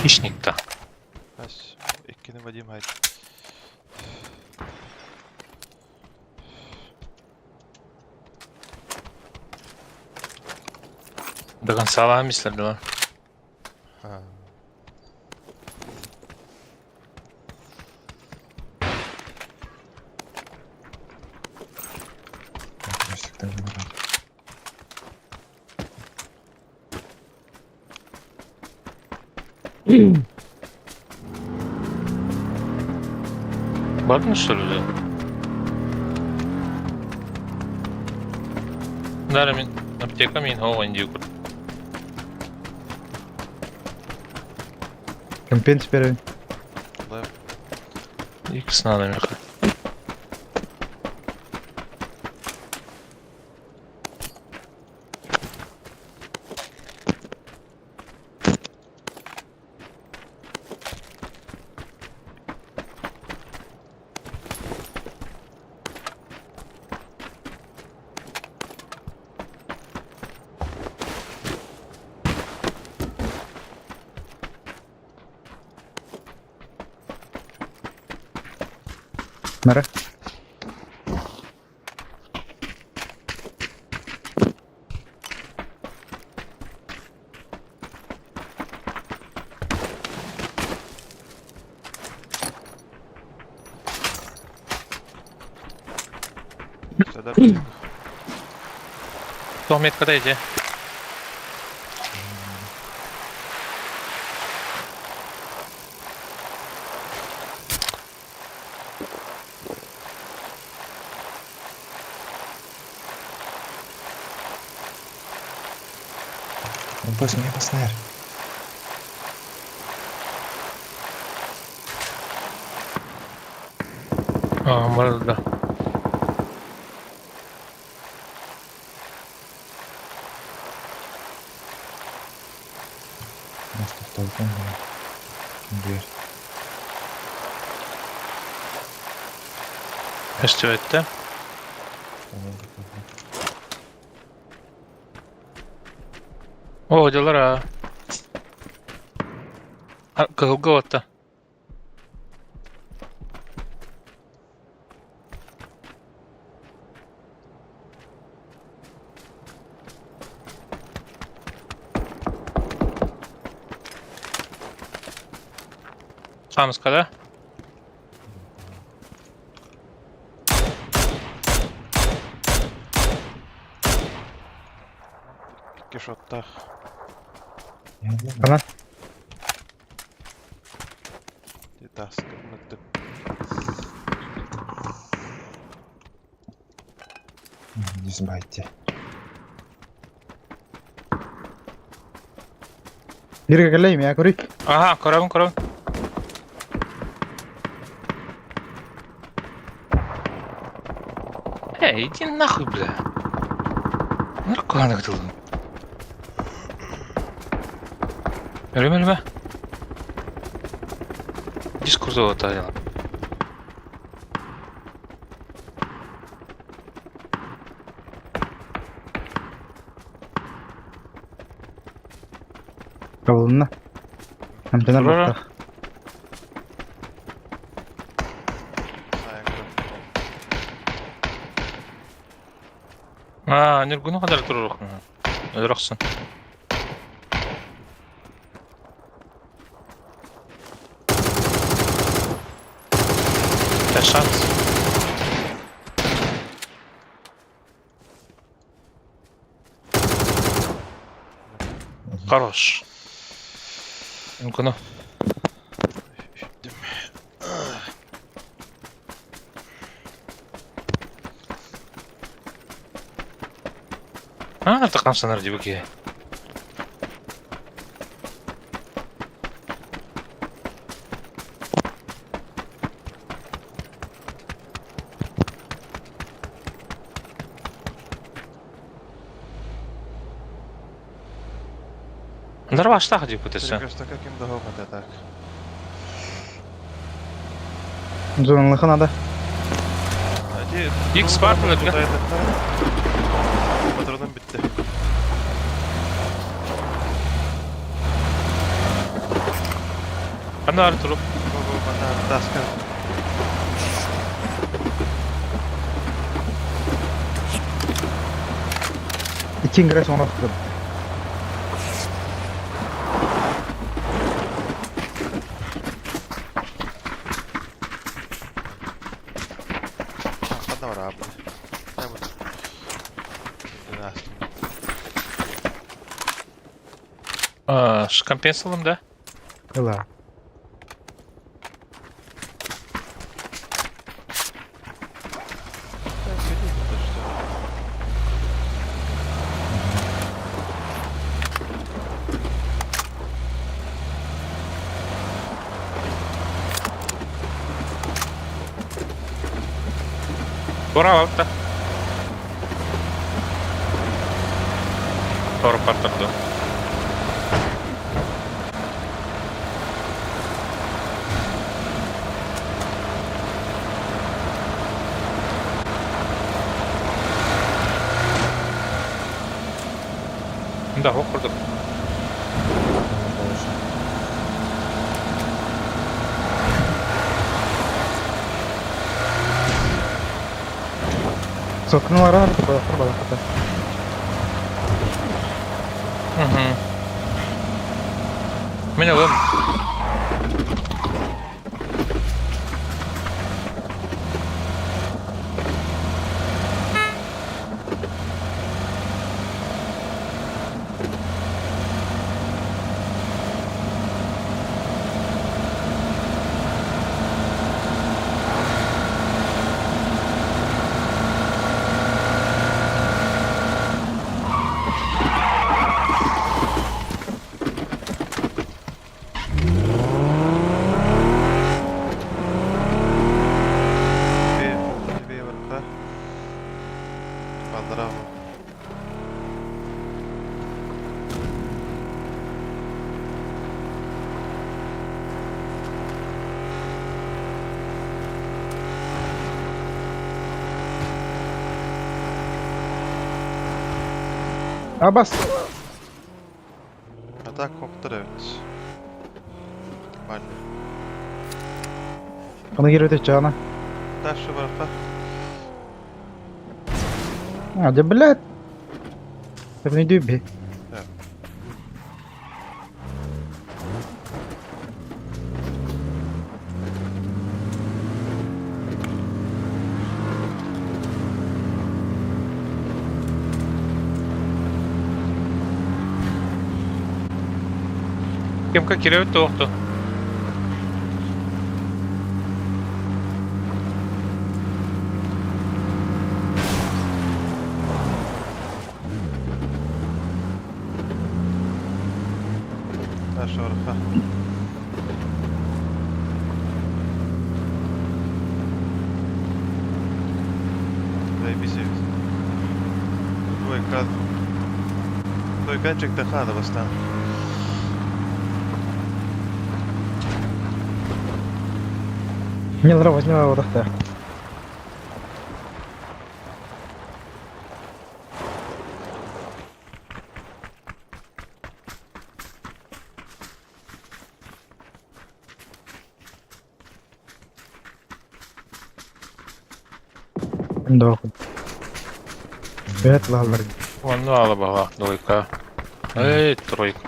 Хищник-то. Ас, иккини Вадим хайт. До конца мислер Ha. Бардын что ли? Дара мин аптека мин хоуэн дии кур. Компенс беребин. Лэп. Икс надо меха. Мара. Следар бит. Тоқ меткада иди. Бос, меня баснер. А, да. Нас тоқталған Дверь. Көстүбэттэ. О, дьаллар а. Кыһылга отта. Хамска, да? Икки шоттах. Ана. Таска мыттык. Не знаете. Бирге келейм я көрейік. Ага, көрөбүн, көрөбүн. Эй, иди нахуй, бля. Наркоаны кытылдым. Өлүмө, өлүмө. Дискурда отайла. Кабылына. Амтанар Тура. баттах. Сайын көрөм. А, нүргүнү кадар турурук. Өлөрөксүн. Это шанс. Хорош. Нүргүнү. Үттүм. А, это камсанар дибуки. Ндар баштах дибутеса. Перекрестокка ким да хоқ так. Зоналыхы надо. Икс бар мына бля. Патроным битти. Ана ар туруп. Го мана таска. Ичин кіре соңырақ. Туораабыт. Компенсалым да? Ыла. Туораабыт да? Торпар турду. Да, ох курдук. Сокну араар балахтар балахата. Угу. Мин ылым. Абас. Atak koptu evet. Mahalle. Оны кире чана. Дальше барахта. А, да блядь. Это не дюби. Кемка кире тоқту. Дальше барахта. Заебись. Двойка. Двойканчик тахада бастан. Мне нравится, возьми вот так. Да. Бэт лалар. Онну ала баға, двойка. Эй, тройка.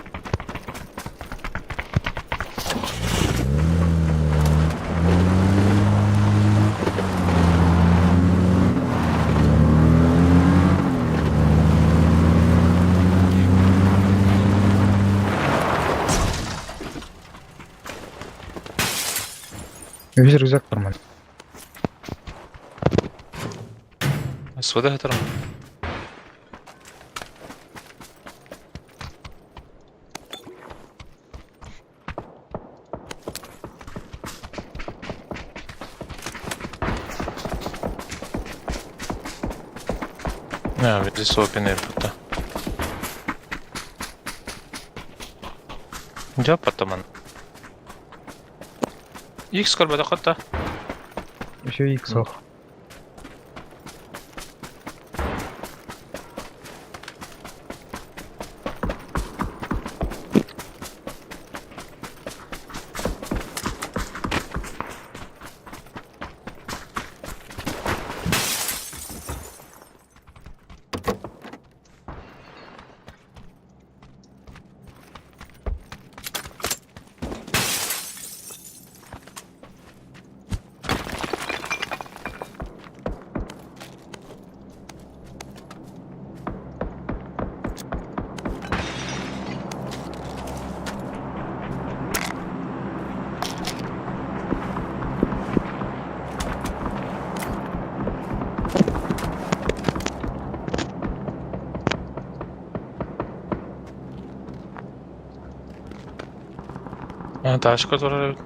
Үс рюкзак нормально. Свода хатырым. А, здесь опен это. Дя потом. X көрбөтө хотта. Еще иксов. Наташка турар эбит.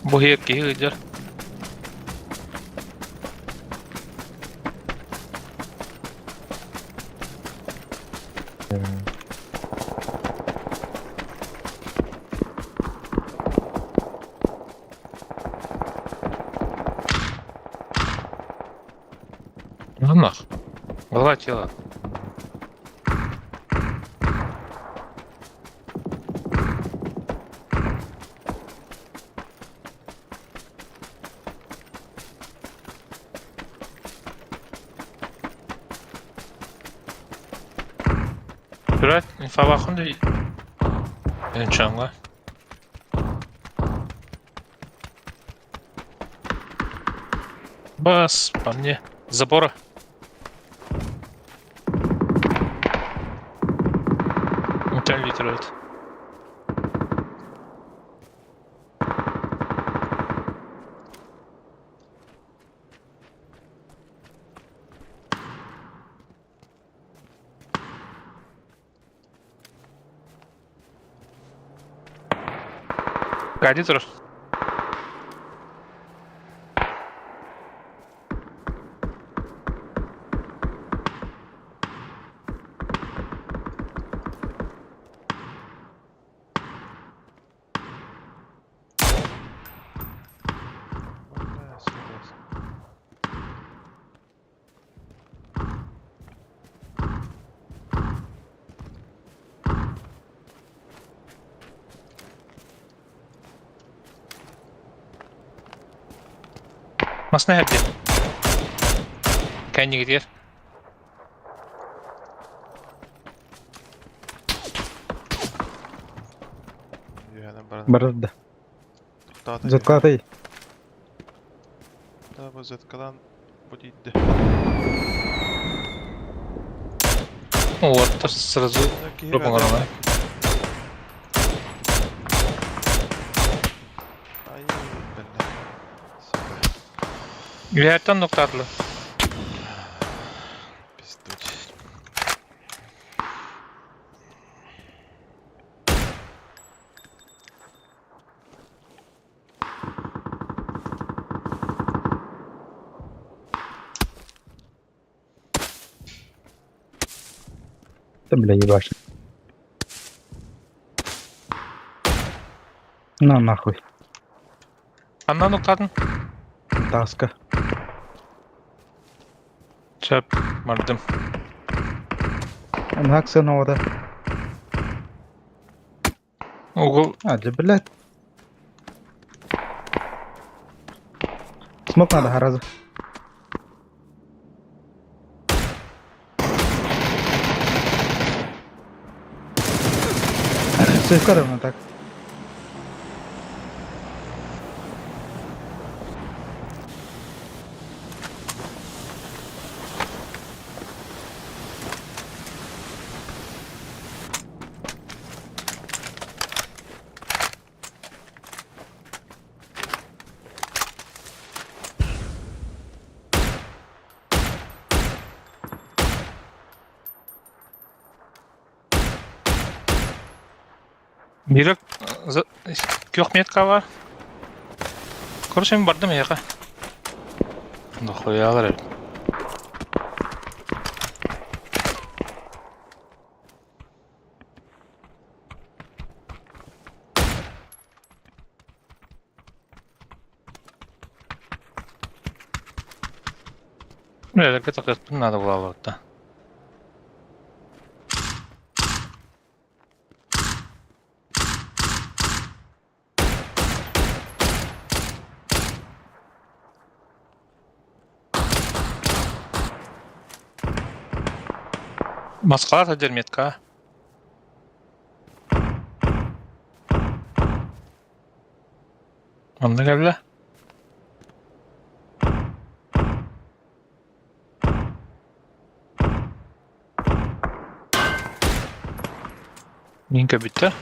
Бу иһигэр киһи ыалдьар. Ну нах. Голова тела. Блядь, инфа бахын Энчанга. Бас, по мне. Забора. Утян литерует. Кадитор. Бля, сука. Масна хәбди. Кәнигер. Үөһэнэн баран Барда. тоқтаата Заткатай. Да, бу зеткадан бу тиийдэ. Вот, сразу Киһи Группа баҕар. нормально. Ай, бля. Сука. Үһәттән ноктатлы. Пиздуть. Да, бля, ебашь. На нахуй. Аннан ноктатын. Таска. Чап, бардым. Анхакса новода. Угол А, да, блядь. Смок надо, гораздо. Все, равно так. Бирок күөх метка бар. Короче, мен бардым яка. Нахуялар. Бля, так это надо было вот да. Москва метка. Онно кэллэ. Мин көбүттэ.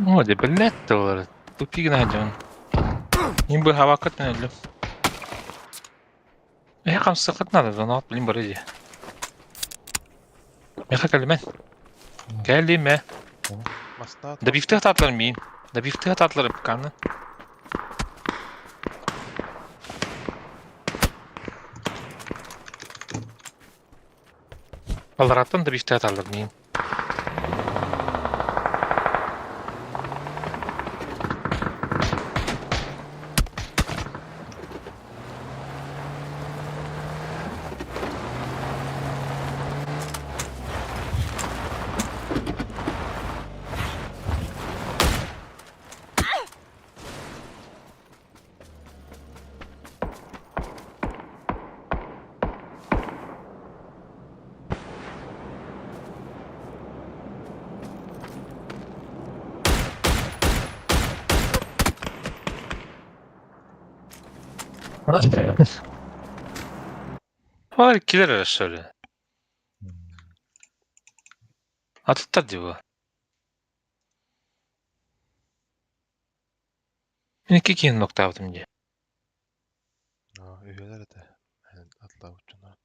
О, дьэ биллээт да буолар. Тупигин сылдьабын. Мин быһаабакка төнөллүм. Эһэ хамсыаххыт наада, донат блин бары дии. Миэхэ кэлимэн. Кэлимэ. Мастаат. Добивтыах таатылар миин. Добивтыах таатылар ПК-ны. Аллараттан добивтыах таатылар миин. Var иккилэр эрэ söyle. Атыттар дии бу. Мин икки киһини ноктаабытым дии. Үһүөлэр этэ. Атлаабыт дьоно.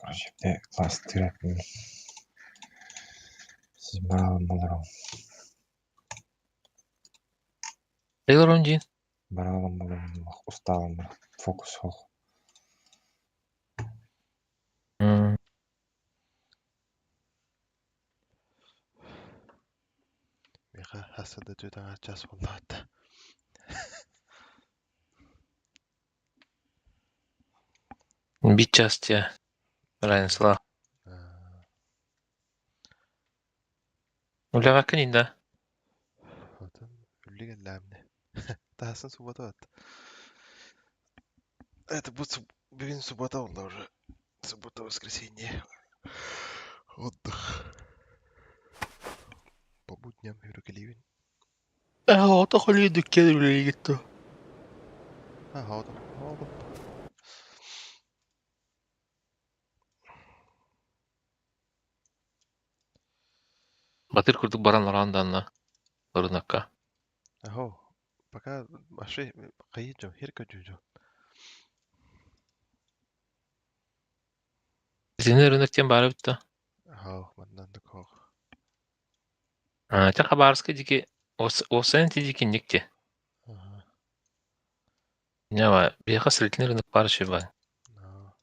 Короче, класс терапия. Баралым болором. Тейлор диин. Баралым болором. Усталым. Фокус хох. Миэхэ хас да түөтэҥэр час буоллаҕыт. Биир час дии. Разницалаах. Үлэҕэ да? Отон үллүк эллээмнэ. Таһасын суббота вот. Это будет бүгүн суббота буолла уже. Суббота, воскресенье. Отдых. По будням үрүкэлиибин. Ото холуй дүккен үлэлигит А, отом. Отом. Батыр курдук баран лоран данна. Ырынакка. Ахо. Пока вообще кайы хер көчү. Сини рыноктен бары битті. Ахо, маннан да кох. А, те Хабаровска дики осен ти дики никте. Ага. Нева, бияха сретни рынок пары шеба. Но.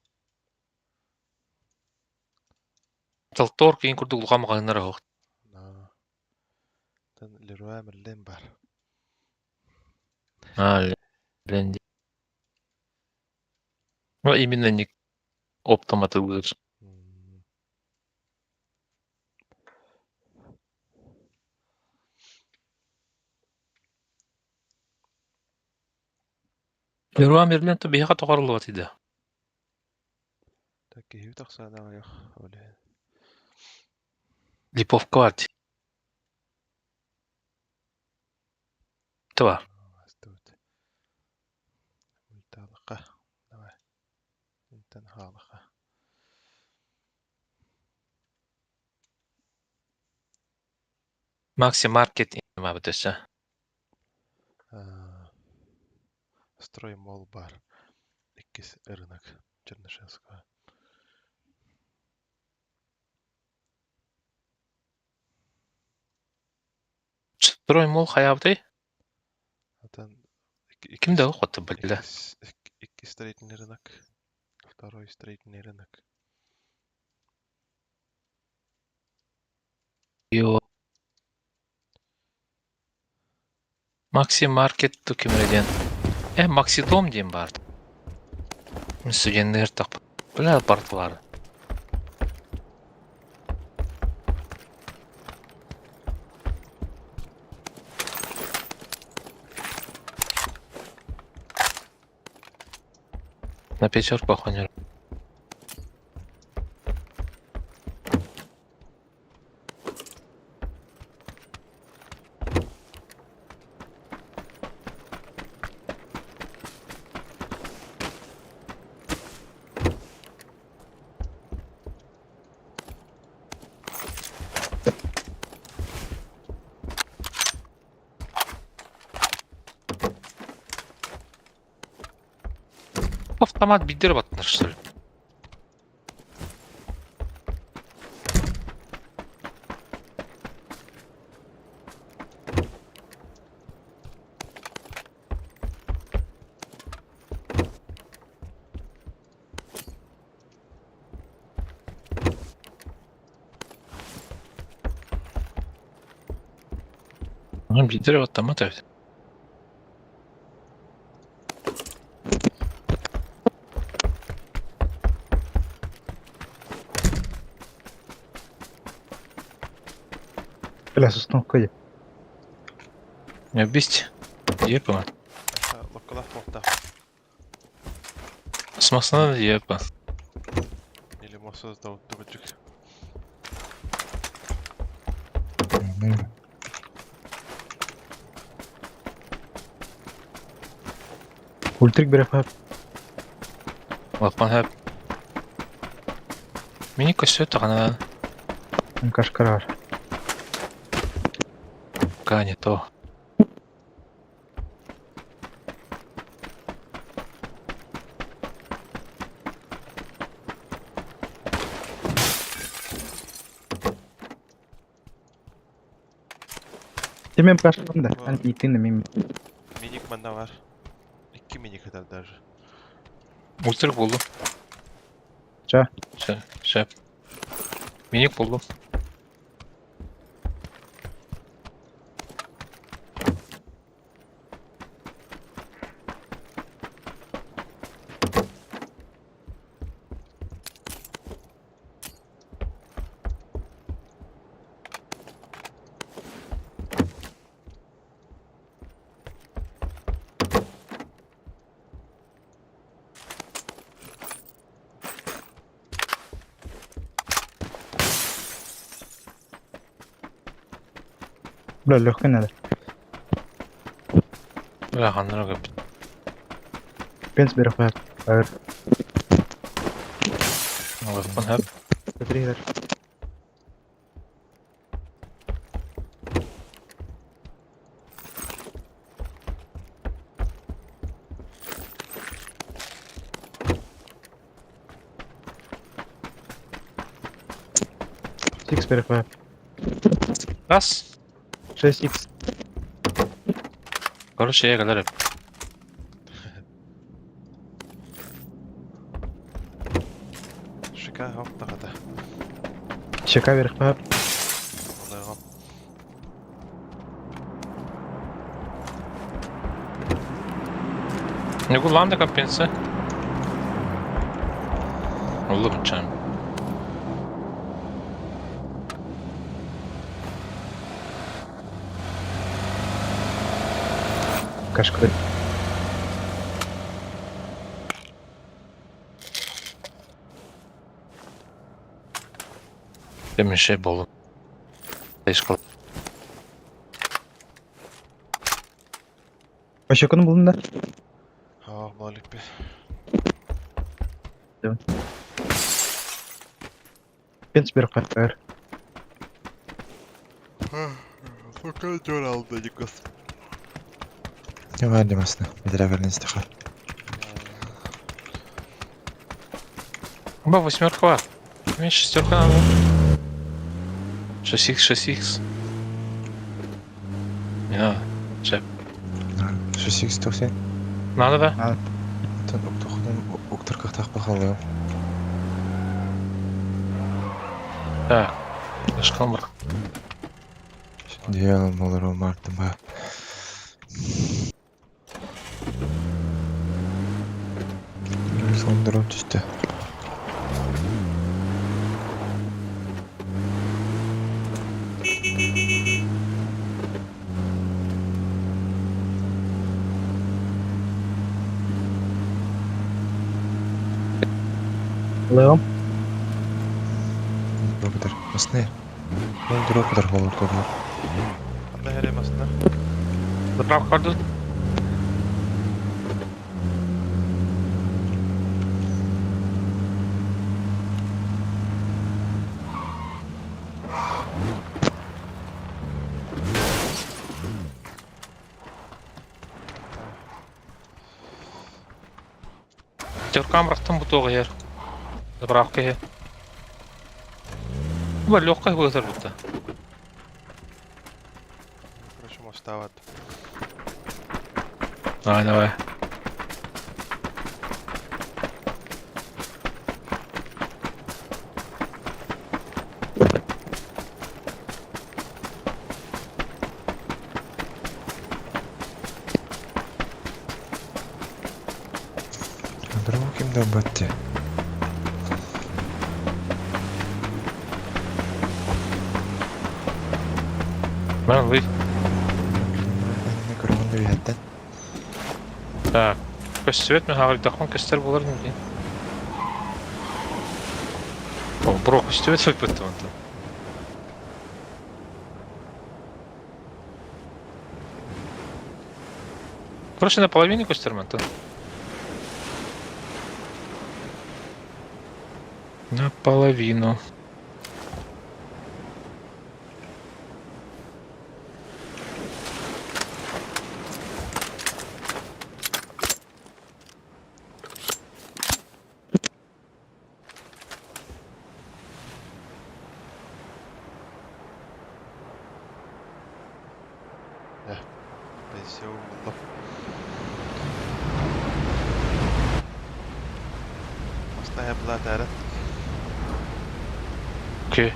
Талтор кийин курдук луха мағаннар хоқ. Но. Тан Леруа Мерлен бар. А, ленди. Ну, именно не оптом атылыр. Леруа Мерлен то бияха тоқарлы тиді. Так киһи тахсаана аҕыйах оле. Липовка бар. Това. Астыбыт. Мульталыка. Давай. Интен хаалыка. Макси Маркет ма бітөсі. Строй мол бар. Иккис рынок Чернышевского. Строй мол хаябытай? Атан Ким да оқытты білді. Икки строительный рынок. Второй строительный рынок. Йо. Макси Маркет ту кимреден. Макси Дом дейм бар. Студенттер тақ. Бля, партылары. На пятерку охраняю. Автомат биирдэ эрэ баттанар что ли? Биирдэ эрэ баттаммат эбит. Бля, сустан кыйы. Бить. Епа. Локкалаах туохтаах. Смасына епа. Или мосоз да тугучук. Ультрик бере хап. Лапан хэп. Мини көсө тағана. Кашкарар. Пока не то. Темен кашкарым да. Ан итин мен. Миник манда бар. Икки миник этер даже. Ультрик булду. Ча. Шәп. Шәп. Миник булду. Бля, легкий надо. Бля, ханнара көп. Пенс бере хап. Лапан хэп. Три Икс бере хап. Раз. 6 икс. Короче, я галеры. Шика хоп тахата. Чека бере хап. Олайгам. Не кулланды компенса. Оллу чам. Кашкар. Демеше болу. Ешкол. Пашеканы булдым да. Аа, малик би. Пенс бере хап. Пока жор алды Никос. Не var demesine. Bir de Ба, восьмерка бар. Мне шестерка надо. 6х, 6х. Не надо. Шеп. 6х 90. Надо, да? Тон уктухунан уктыркахтах бахалы. Так. Башкалым бар. Диялым olur o martım ba. Son drop düştü. Леом. Drop Nasıl ne? Son drop kadar olur kadar. Анда херемасына. Заправка бар. Пятеркам рахтан бу туох иһэр. Заправка иһэр. Бу легкая быһытар бутта. Короче, мостаабат. Давай, давай. Здорово, ким да батте. Мен вы. Көрөҕүн үөһэттэн. Так. Көстүбэт мен хаҕырдахпын көстөр буолар дии. О, бро, көстүбэт сылпыттым онтон. Короче, на половине көстөр мантан. Наполовину. Пенсия буллум. Маста былаатаары. Окей.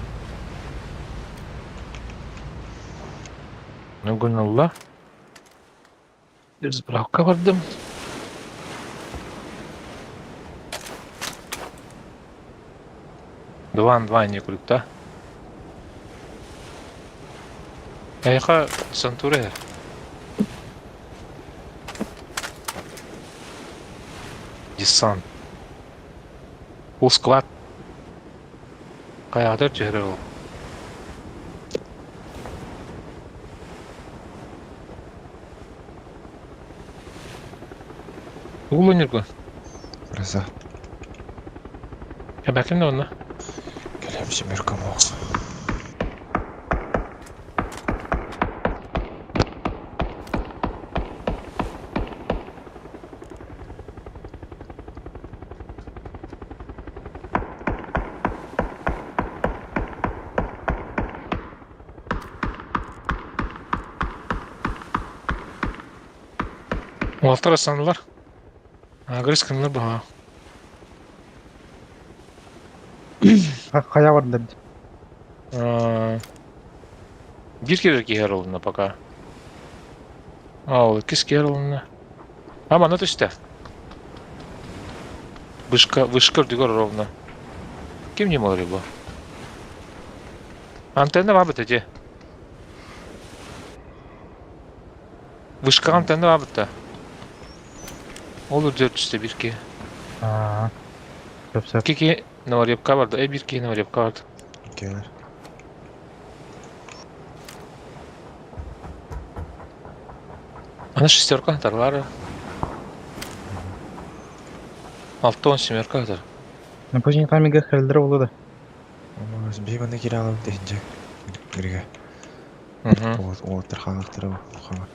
Ну, гуналла. Справка бардым. Два не куликта. Эйха Сантуре. Десант. Ол склад. Каядыр түһэрэ ол. Угул өнүргү. Рыза. Кэбэкин да онно. Кэлэм симир комок. Уолтар санылар. Агрыс кыннар баха. Хайа барда. Бир кирер киһэр олуна пока. А, ол иккис киһэр олуна. А, манна түстэ. Вышка, вышка үрдүгэр ровно. Ким не мол рыбу? Антенна бабыт эти. Вышка антенна бабыт Ол үрдүгэр түстэ бир киһи. Аа. Сөп сөп. Икки киһи Новорепка барды. Э, бир киһи Новорепка барды. Кэлэр. Ана шестерка тарлары. Алты он семерка атар. На поздний тайминга хелдер болду да. Биир кире алабыт иһинче. Бириге. Угу. Уоттар хаалахтара хаала.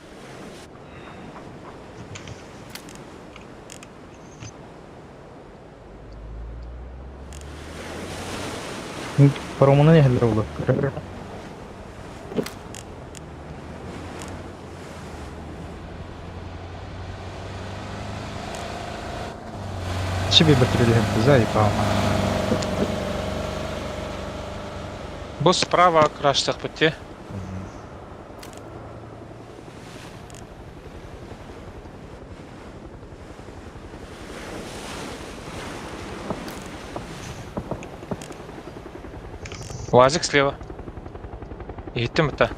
Паромунан хелдер болду. Чиби биртүрүлү хелдер паама. Бу справа краштах бітте. Уазик слева. Иттим это.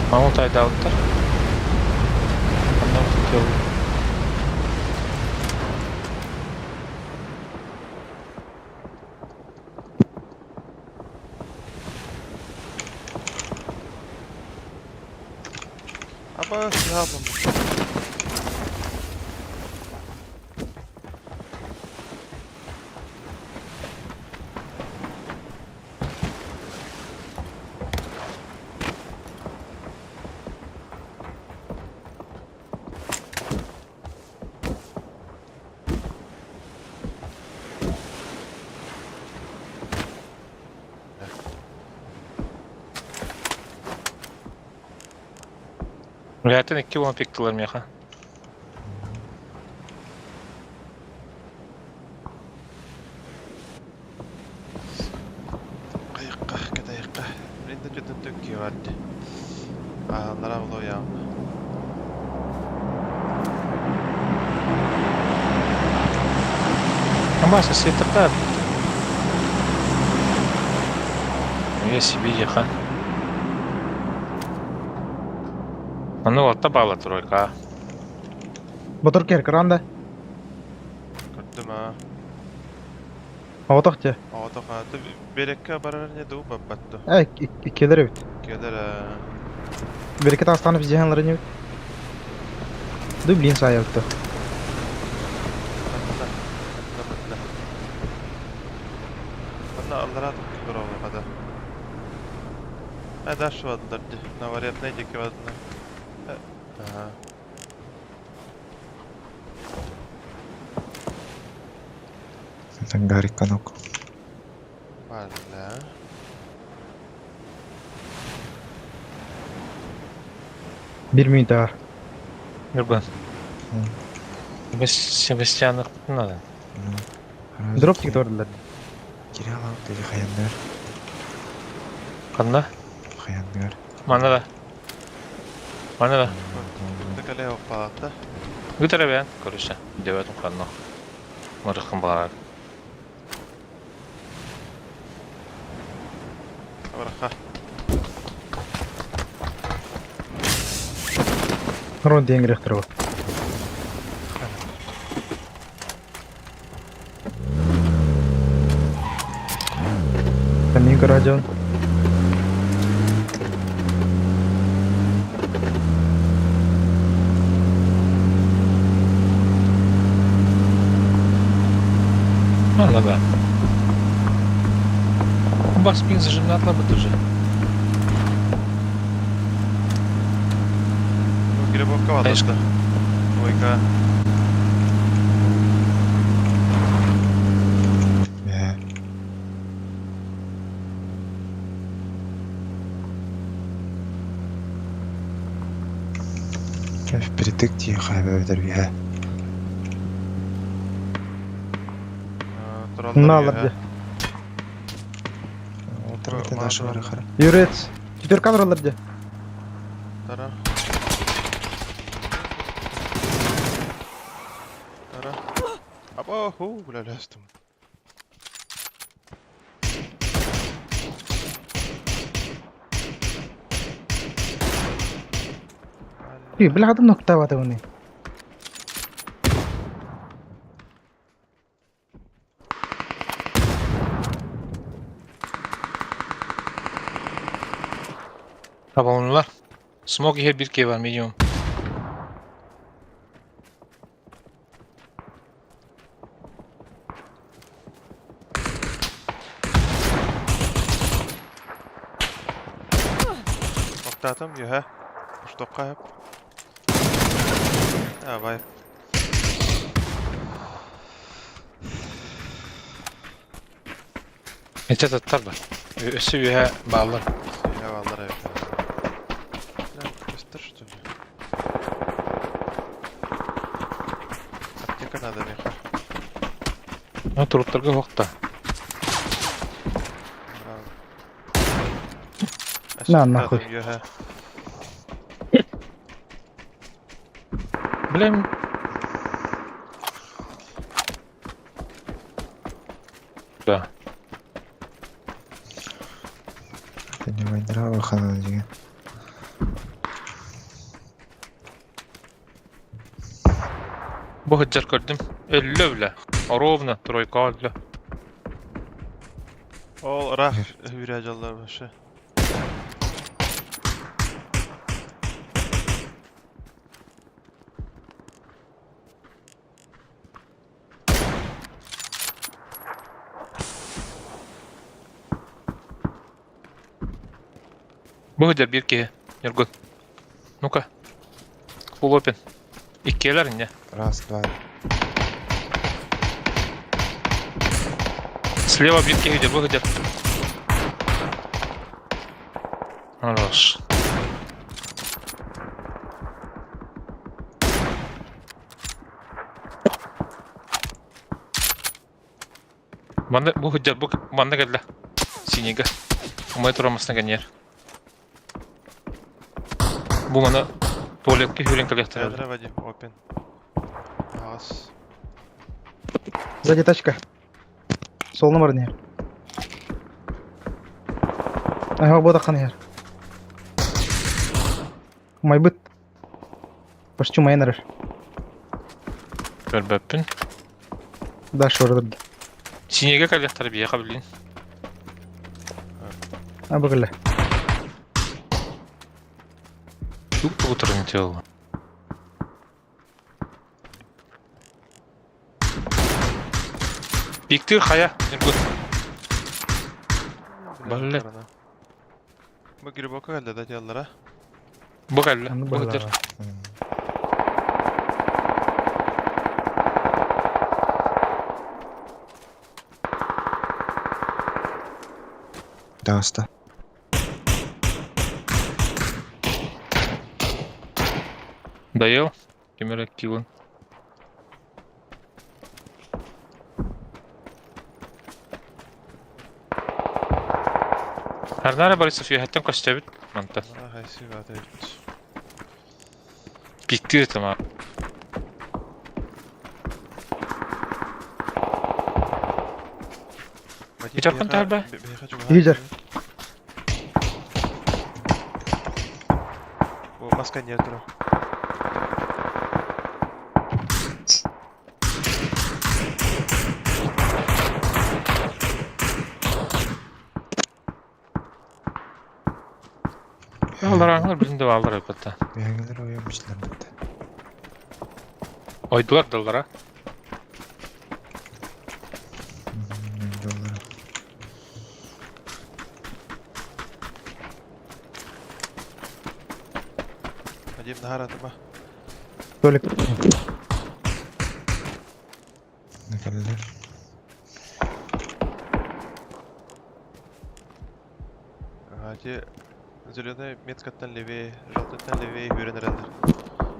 Мамут айдауттар. Анна хотел. А Аба, сыһаабын. Үлэһиттэн икки уон пиктылар миэхэ. Хайыкка, кэтэйикка. Блин, да чөтөн төккү барды. Ааһаллара булуйаам. Амбаса сетапта. Я себе еха. Аны орта баала тройка. Мотор кер кранда. Көрдүм аа. Оҕотох дьэ. Оҕотох ааты биэрэккэ барар не дуу баппат дуу. Э иккилэр эбит. Келер аа. Берекет астаны биздиһанлары не Ду блин саайабытта. Манна, манна, манна. Манна аллараа тохтуулар оҕуһада. Э, дальше бардылар дии. Наварятнай диэки бардылар. Э, аха. Гарик канок. Бalla. Бир минут бар. Нюрбан. Себастьян надо. Дроп тик бардылар. Кирилл dedi хаяннар. Ханна? Хаяннар. Манна да. Манна да. Тыкале оппаатта. Гытара бэйэн көрүсэ. Дэбэтим ханна. Марыхын баар. Абараха. Рон диэн грехтер бар. Камин радион. Манна да. Бас пин зажимнатла бы тоже. Грибовка Конечно. бардылар. Ойка. Э. Впритык тихо бэбэтэр Налар дьэ. Отырмыты наша бары хара. Юрец. Четверка баралар дьэ. Тара. Тара. Аба, ху, бля, лястым. И, бля, хатым ноктавата уни. Табалынылар. Смог иһэр бир киһи бар минимум. Октатым, юха. Штокка хап. Давай. Эче таттар бар. Өссө үһэ бааллар. Я валлар эбит. Бля, көстөр, что ли? Аптека надо меха. Ну, туруттарга хуохта. На, нахуй. Юха. Блин. Да. Не хана деген. Бу хыджар көрдүм. Өллө бля. Ровно тройка өллө. Ол рах үрәҗаллар башы. Бу сылдьар биир киһи. Ньургун. Ну-ка. Full open. Иккиэлэр инньэ. Раз, два. Слева биир киһи бу сылдьар. Хорош. Манна бу сылдьар бу манна кэллэ. Синийгэ. Умай турар масына кэнниэр. Бу маны туалекка сүүрэн кэлиэхтэрэ. Центра Вадим, open. Аас. Сзади тачка. Сол номер не. Ага, вот хан иһэр. Умайбыт. Почти умайан эрэр. Көрбөппүн. Дальше барда. Синеге кэлиэхтэрэ биһиэхэ билин. А бу кэллэ. Тук тугутарын тело. Пиктир хайа, Ньургун. Балле. Бу грибокка кэллэ да дьаллара. Бу кэллэ. Аны Бу сылдьар. быһалаҕа. Таҕыста. Доел? Ким эрэ килын. Арнара Борисов үөһэттэн көстөбүт мантан. Хайсы баата эбит. Пиктир этим. Пятеркан таарба? Лидер. О, маска нет, бро. Аллар билин да аллар өпөттө. Үһэҥилэр ойоммушлар бытта. Ойдулар даллара. Доллар. Вадим, нахар атыма. Толик. Накаллар. Ага, зеленый меткаттан левее, желтыттан левее хүрен эрэллэр.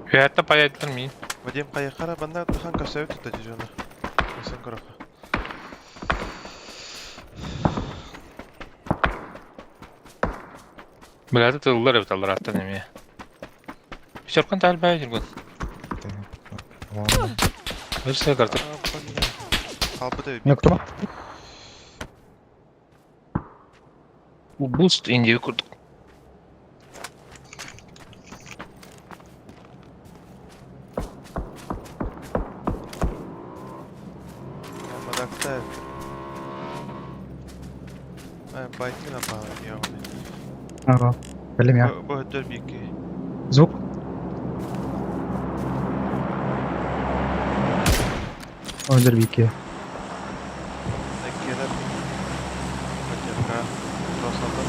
Үөһэттэн паяйдылар миин. Вадим, хайахара банна тахан көсөбүт тутта дежурно. Көсөн көрөккө. Билэти тыллар эбит аллараттан эмиэ. Пятеркан таалбай Ньургун. Өлсө картып. Халбыт эбит. Не кто? Буст индия курдук. Мадакта. Ай, байтын апа, яғни. Ага. Кэллим я. Бу өттөр бикки. Звук. Өлөр бики. Эккелер. Пятерка. Росалдар.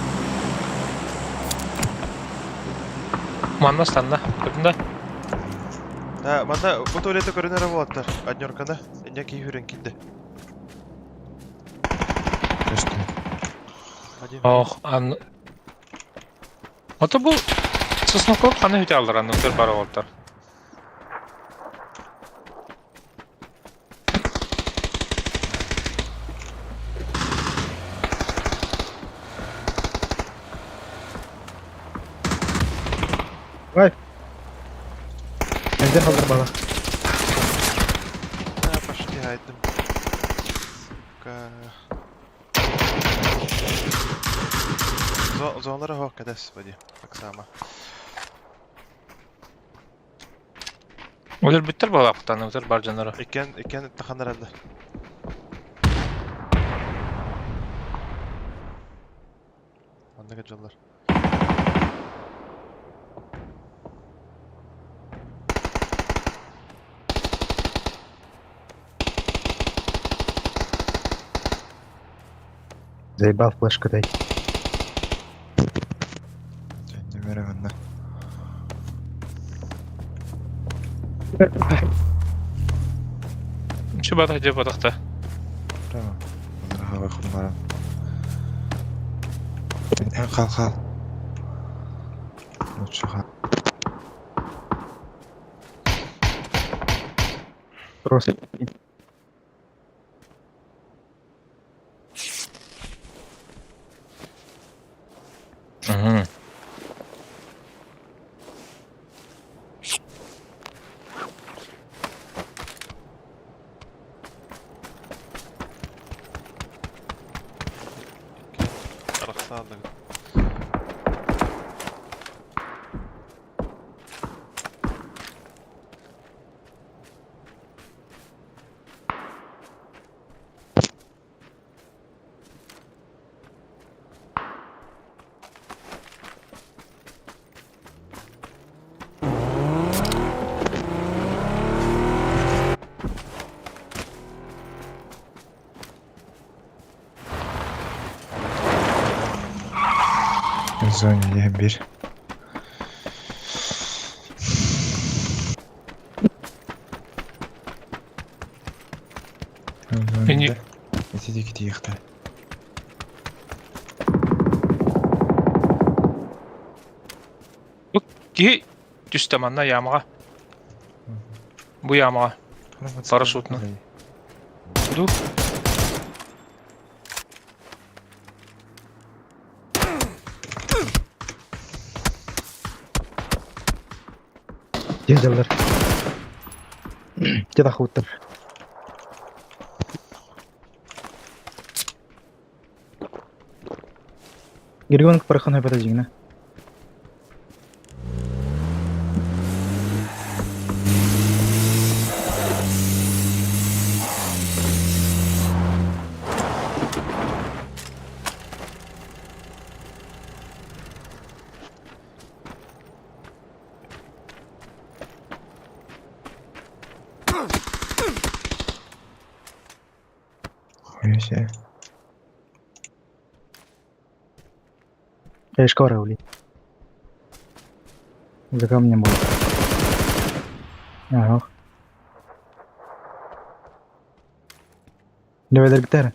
Манна станна. Көрдүн да? Да, манна бу туалетте көрүнөр болаттар. Однерканы. Энне ки хүрен килди. Көстүм. Вадим. Ох, ан... Ото бу Сосновков ханы хүтэ аллар анны бар олтар. Энден халдар бала. Да, пошли айдым. Сука. Зоналара хоқ кәдәс, Вадим. Так само. Өлөр бүттер балаптан, өтөр бар жанары. Иккен, иккен таханар әлді. Анда жаллар. Заебал флешка дай. Ким эрэ ханна? Чү батах дьэ батахта. Манара хуннаран. Эн хал хал. Лучше хал. Просит. Угу. Арахсааллар. Зоня я bir. Мени- Ити китиэхтэ. Киһи түстэ манна ямаҕа. Бу ямаҕа. Парашютно. Ду. Дьэ Дьэ тахуттар. Григон парахан хайбата дьиҥнэ. Хуя Эшкора, блин. За камнем был. Ага. Давай гитара.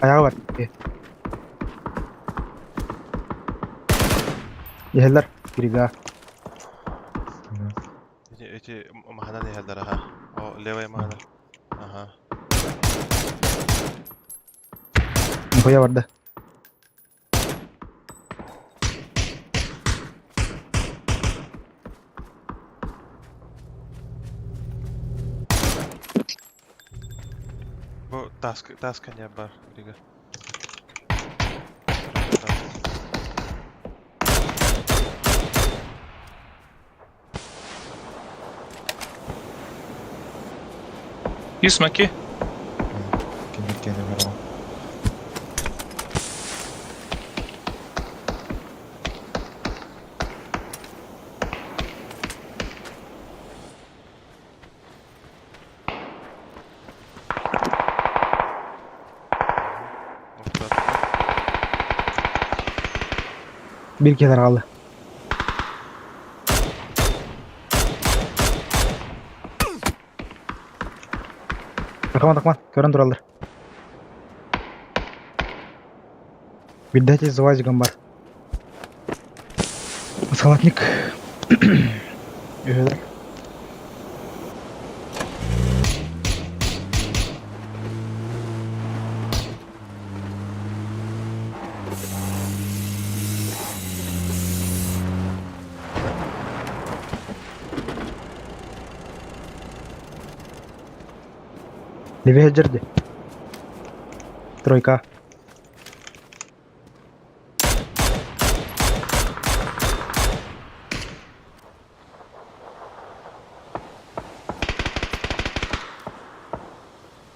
Ayağı var. Yeherler. Грига. Эти эти маханан иһэллэр аха. О, левая махана. Аха. Нихуя бар да. Бу таск таска не бар, Грига. И смоки. Кемеркені бар ғой. Bir kenar kaldı. Takma takma. Көрөн тураллар. Видать, с УАЗиком бар. Салатник. Өһөлөр. Левее жерди. Тройка.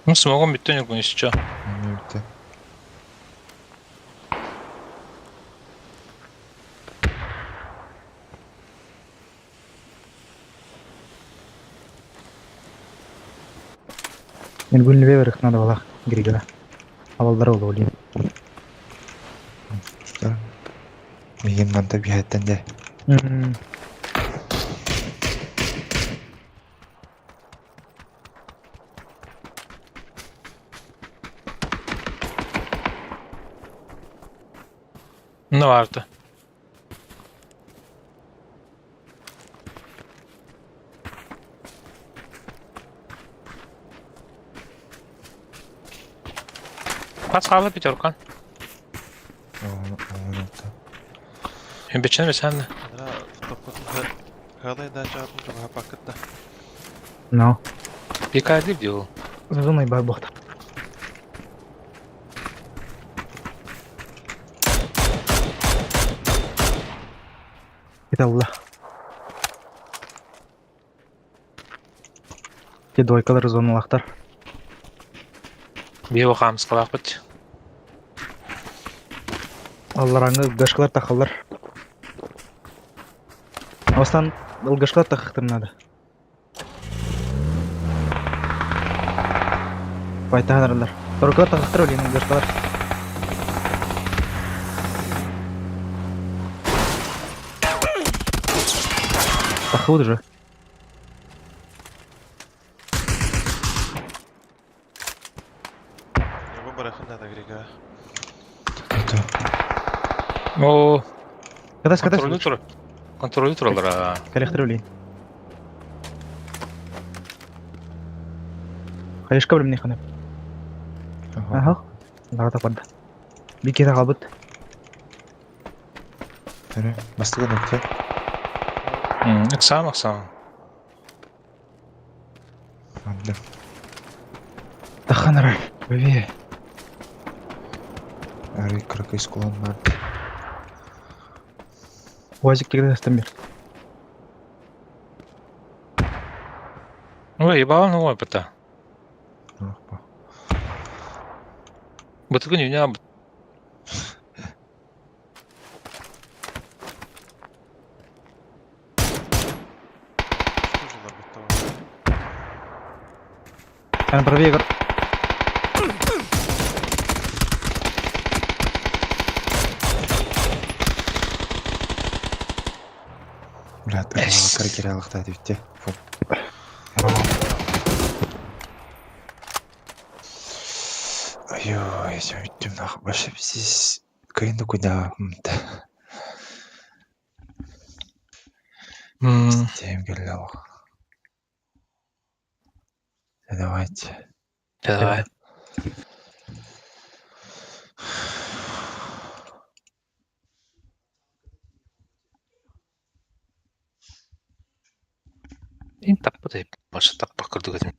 Ну, смогу бүттен юргун еще. Бүттэ. Ньургун барых надо балах Григора. Авалдара олоолин. Что? Миигин манта биһэттэн дэ. Ne vardı? Kaç kaldı bir Orkan? Бечен sen de. No. Bir kaydı diyor. Зазунай бар бохта. Это Allah. Те двойкалар зоналахтар. Bir bakalım kalak bit. Аллараңы гашкалар тахаллар. Остан ылгашкалар тахыктыр надо. Байтаханарлар. Торкалар тахыктыр өлен ылгашкалар. Тахыбыт уже. О, Катас, катас. контролю тур. Контролю туралар. а. Калехтыр өлен. Хайышка білім не қанап. Аха. Лага тапарды. Бикете қалбыт. Бастыгы нөктө. Ыксаам, ыксаам. Андым. Таханар. Бөбе. Ары кыркы скулан бар. Уазик тегде астан бер. Ой, ебал, ну ой, бата. Бытыгын үйне Ан правее гор. Блядь, каракералыкта дебитте. Фу. Ой, өттүм нах. Башы сиз кыйынды куда. Тем келле. Давайте. Давай. Ин таппы деп, башы таппа кырдык этим.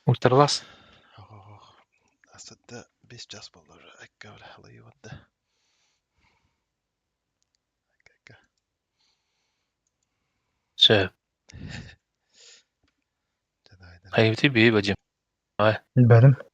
Ультарлас. Все. Айбти би бажым. Бәдім.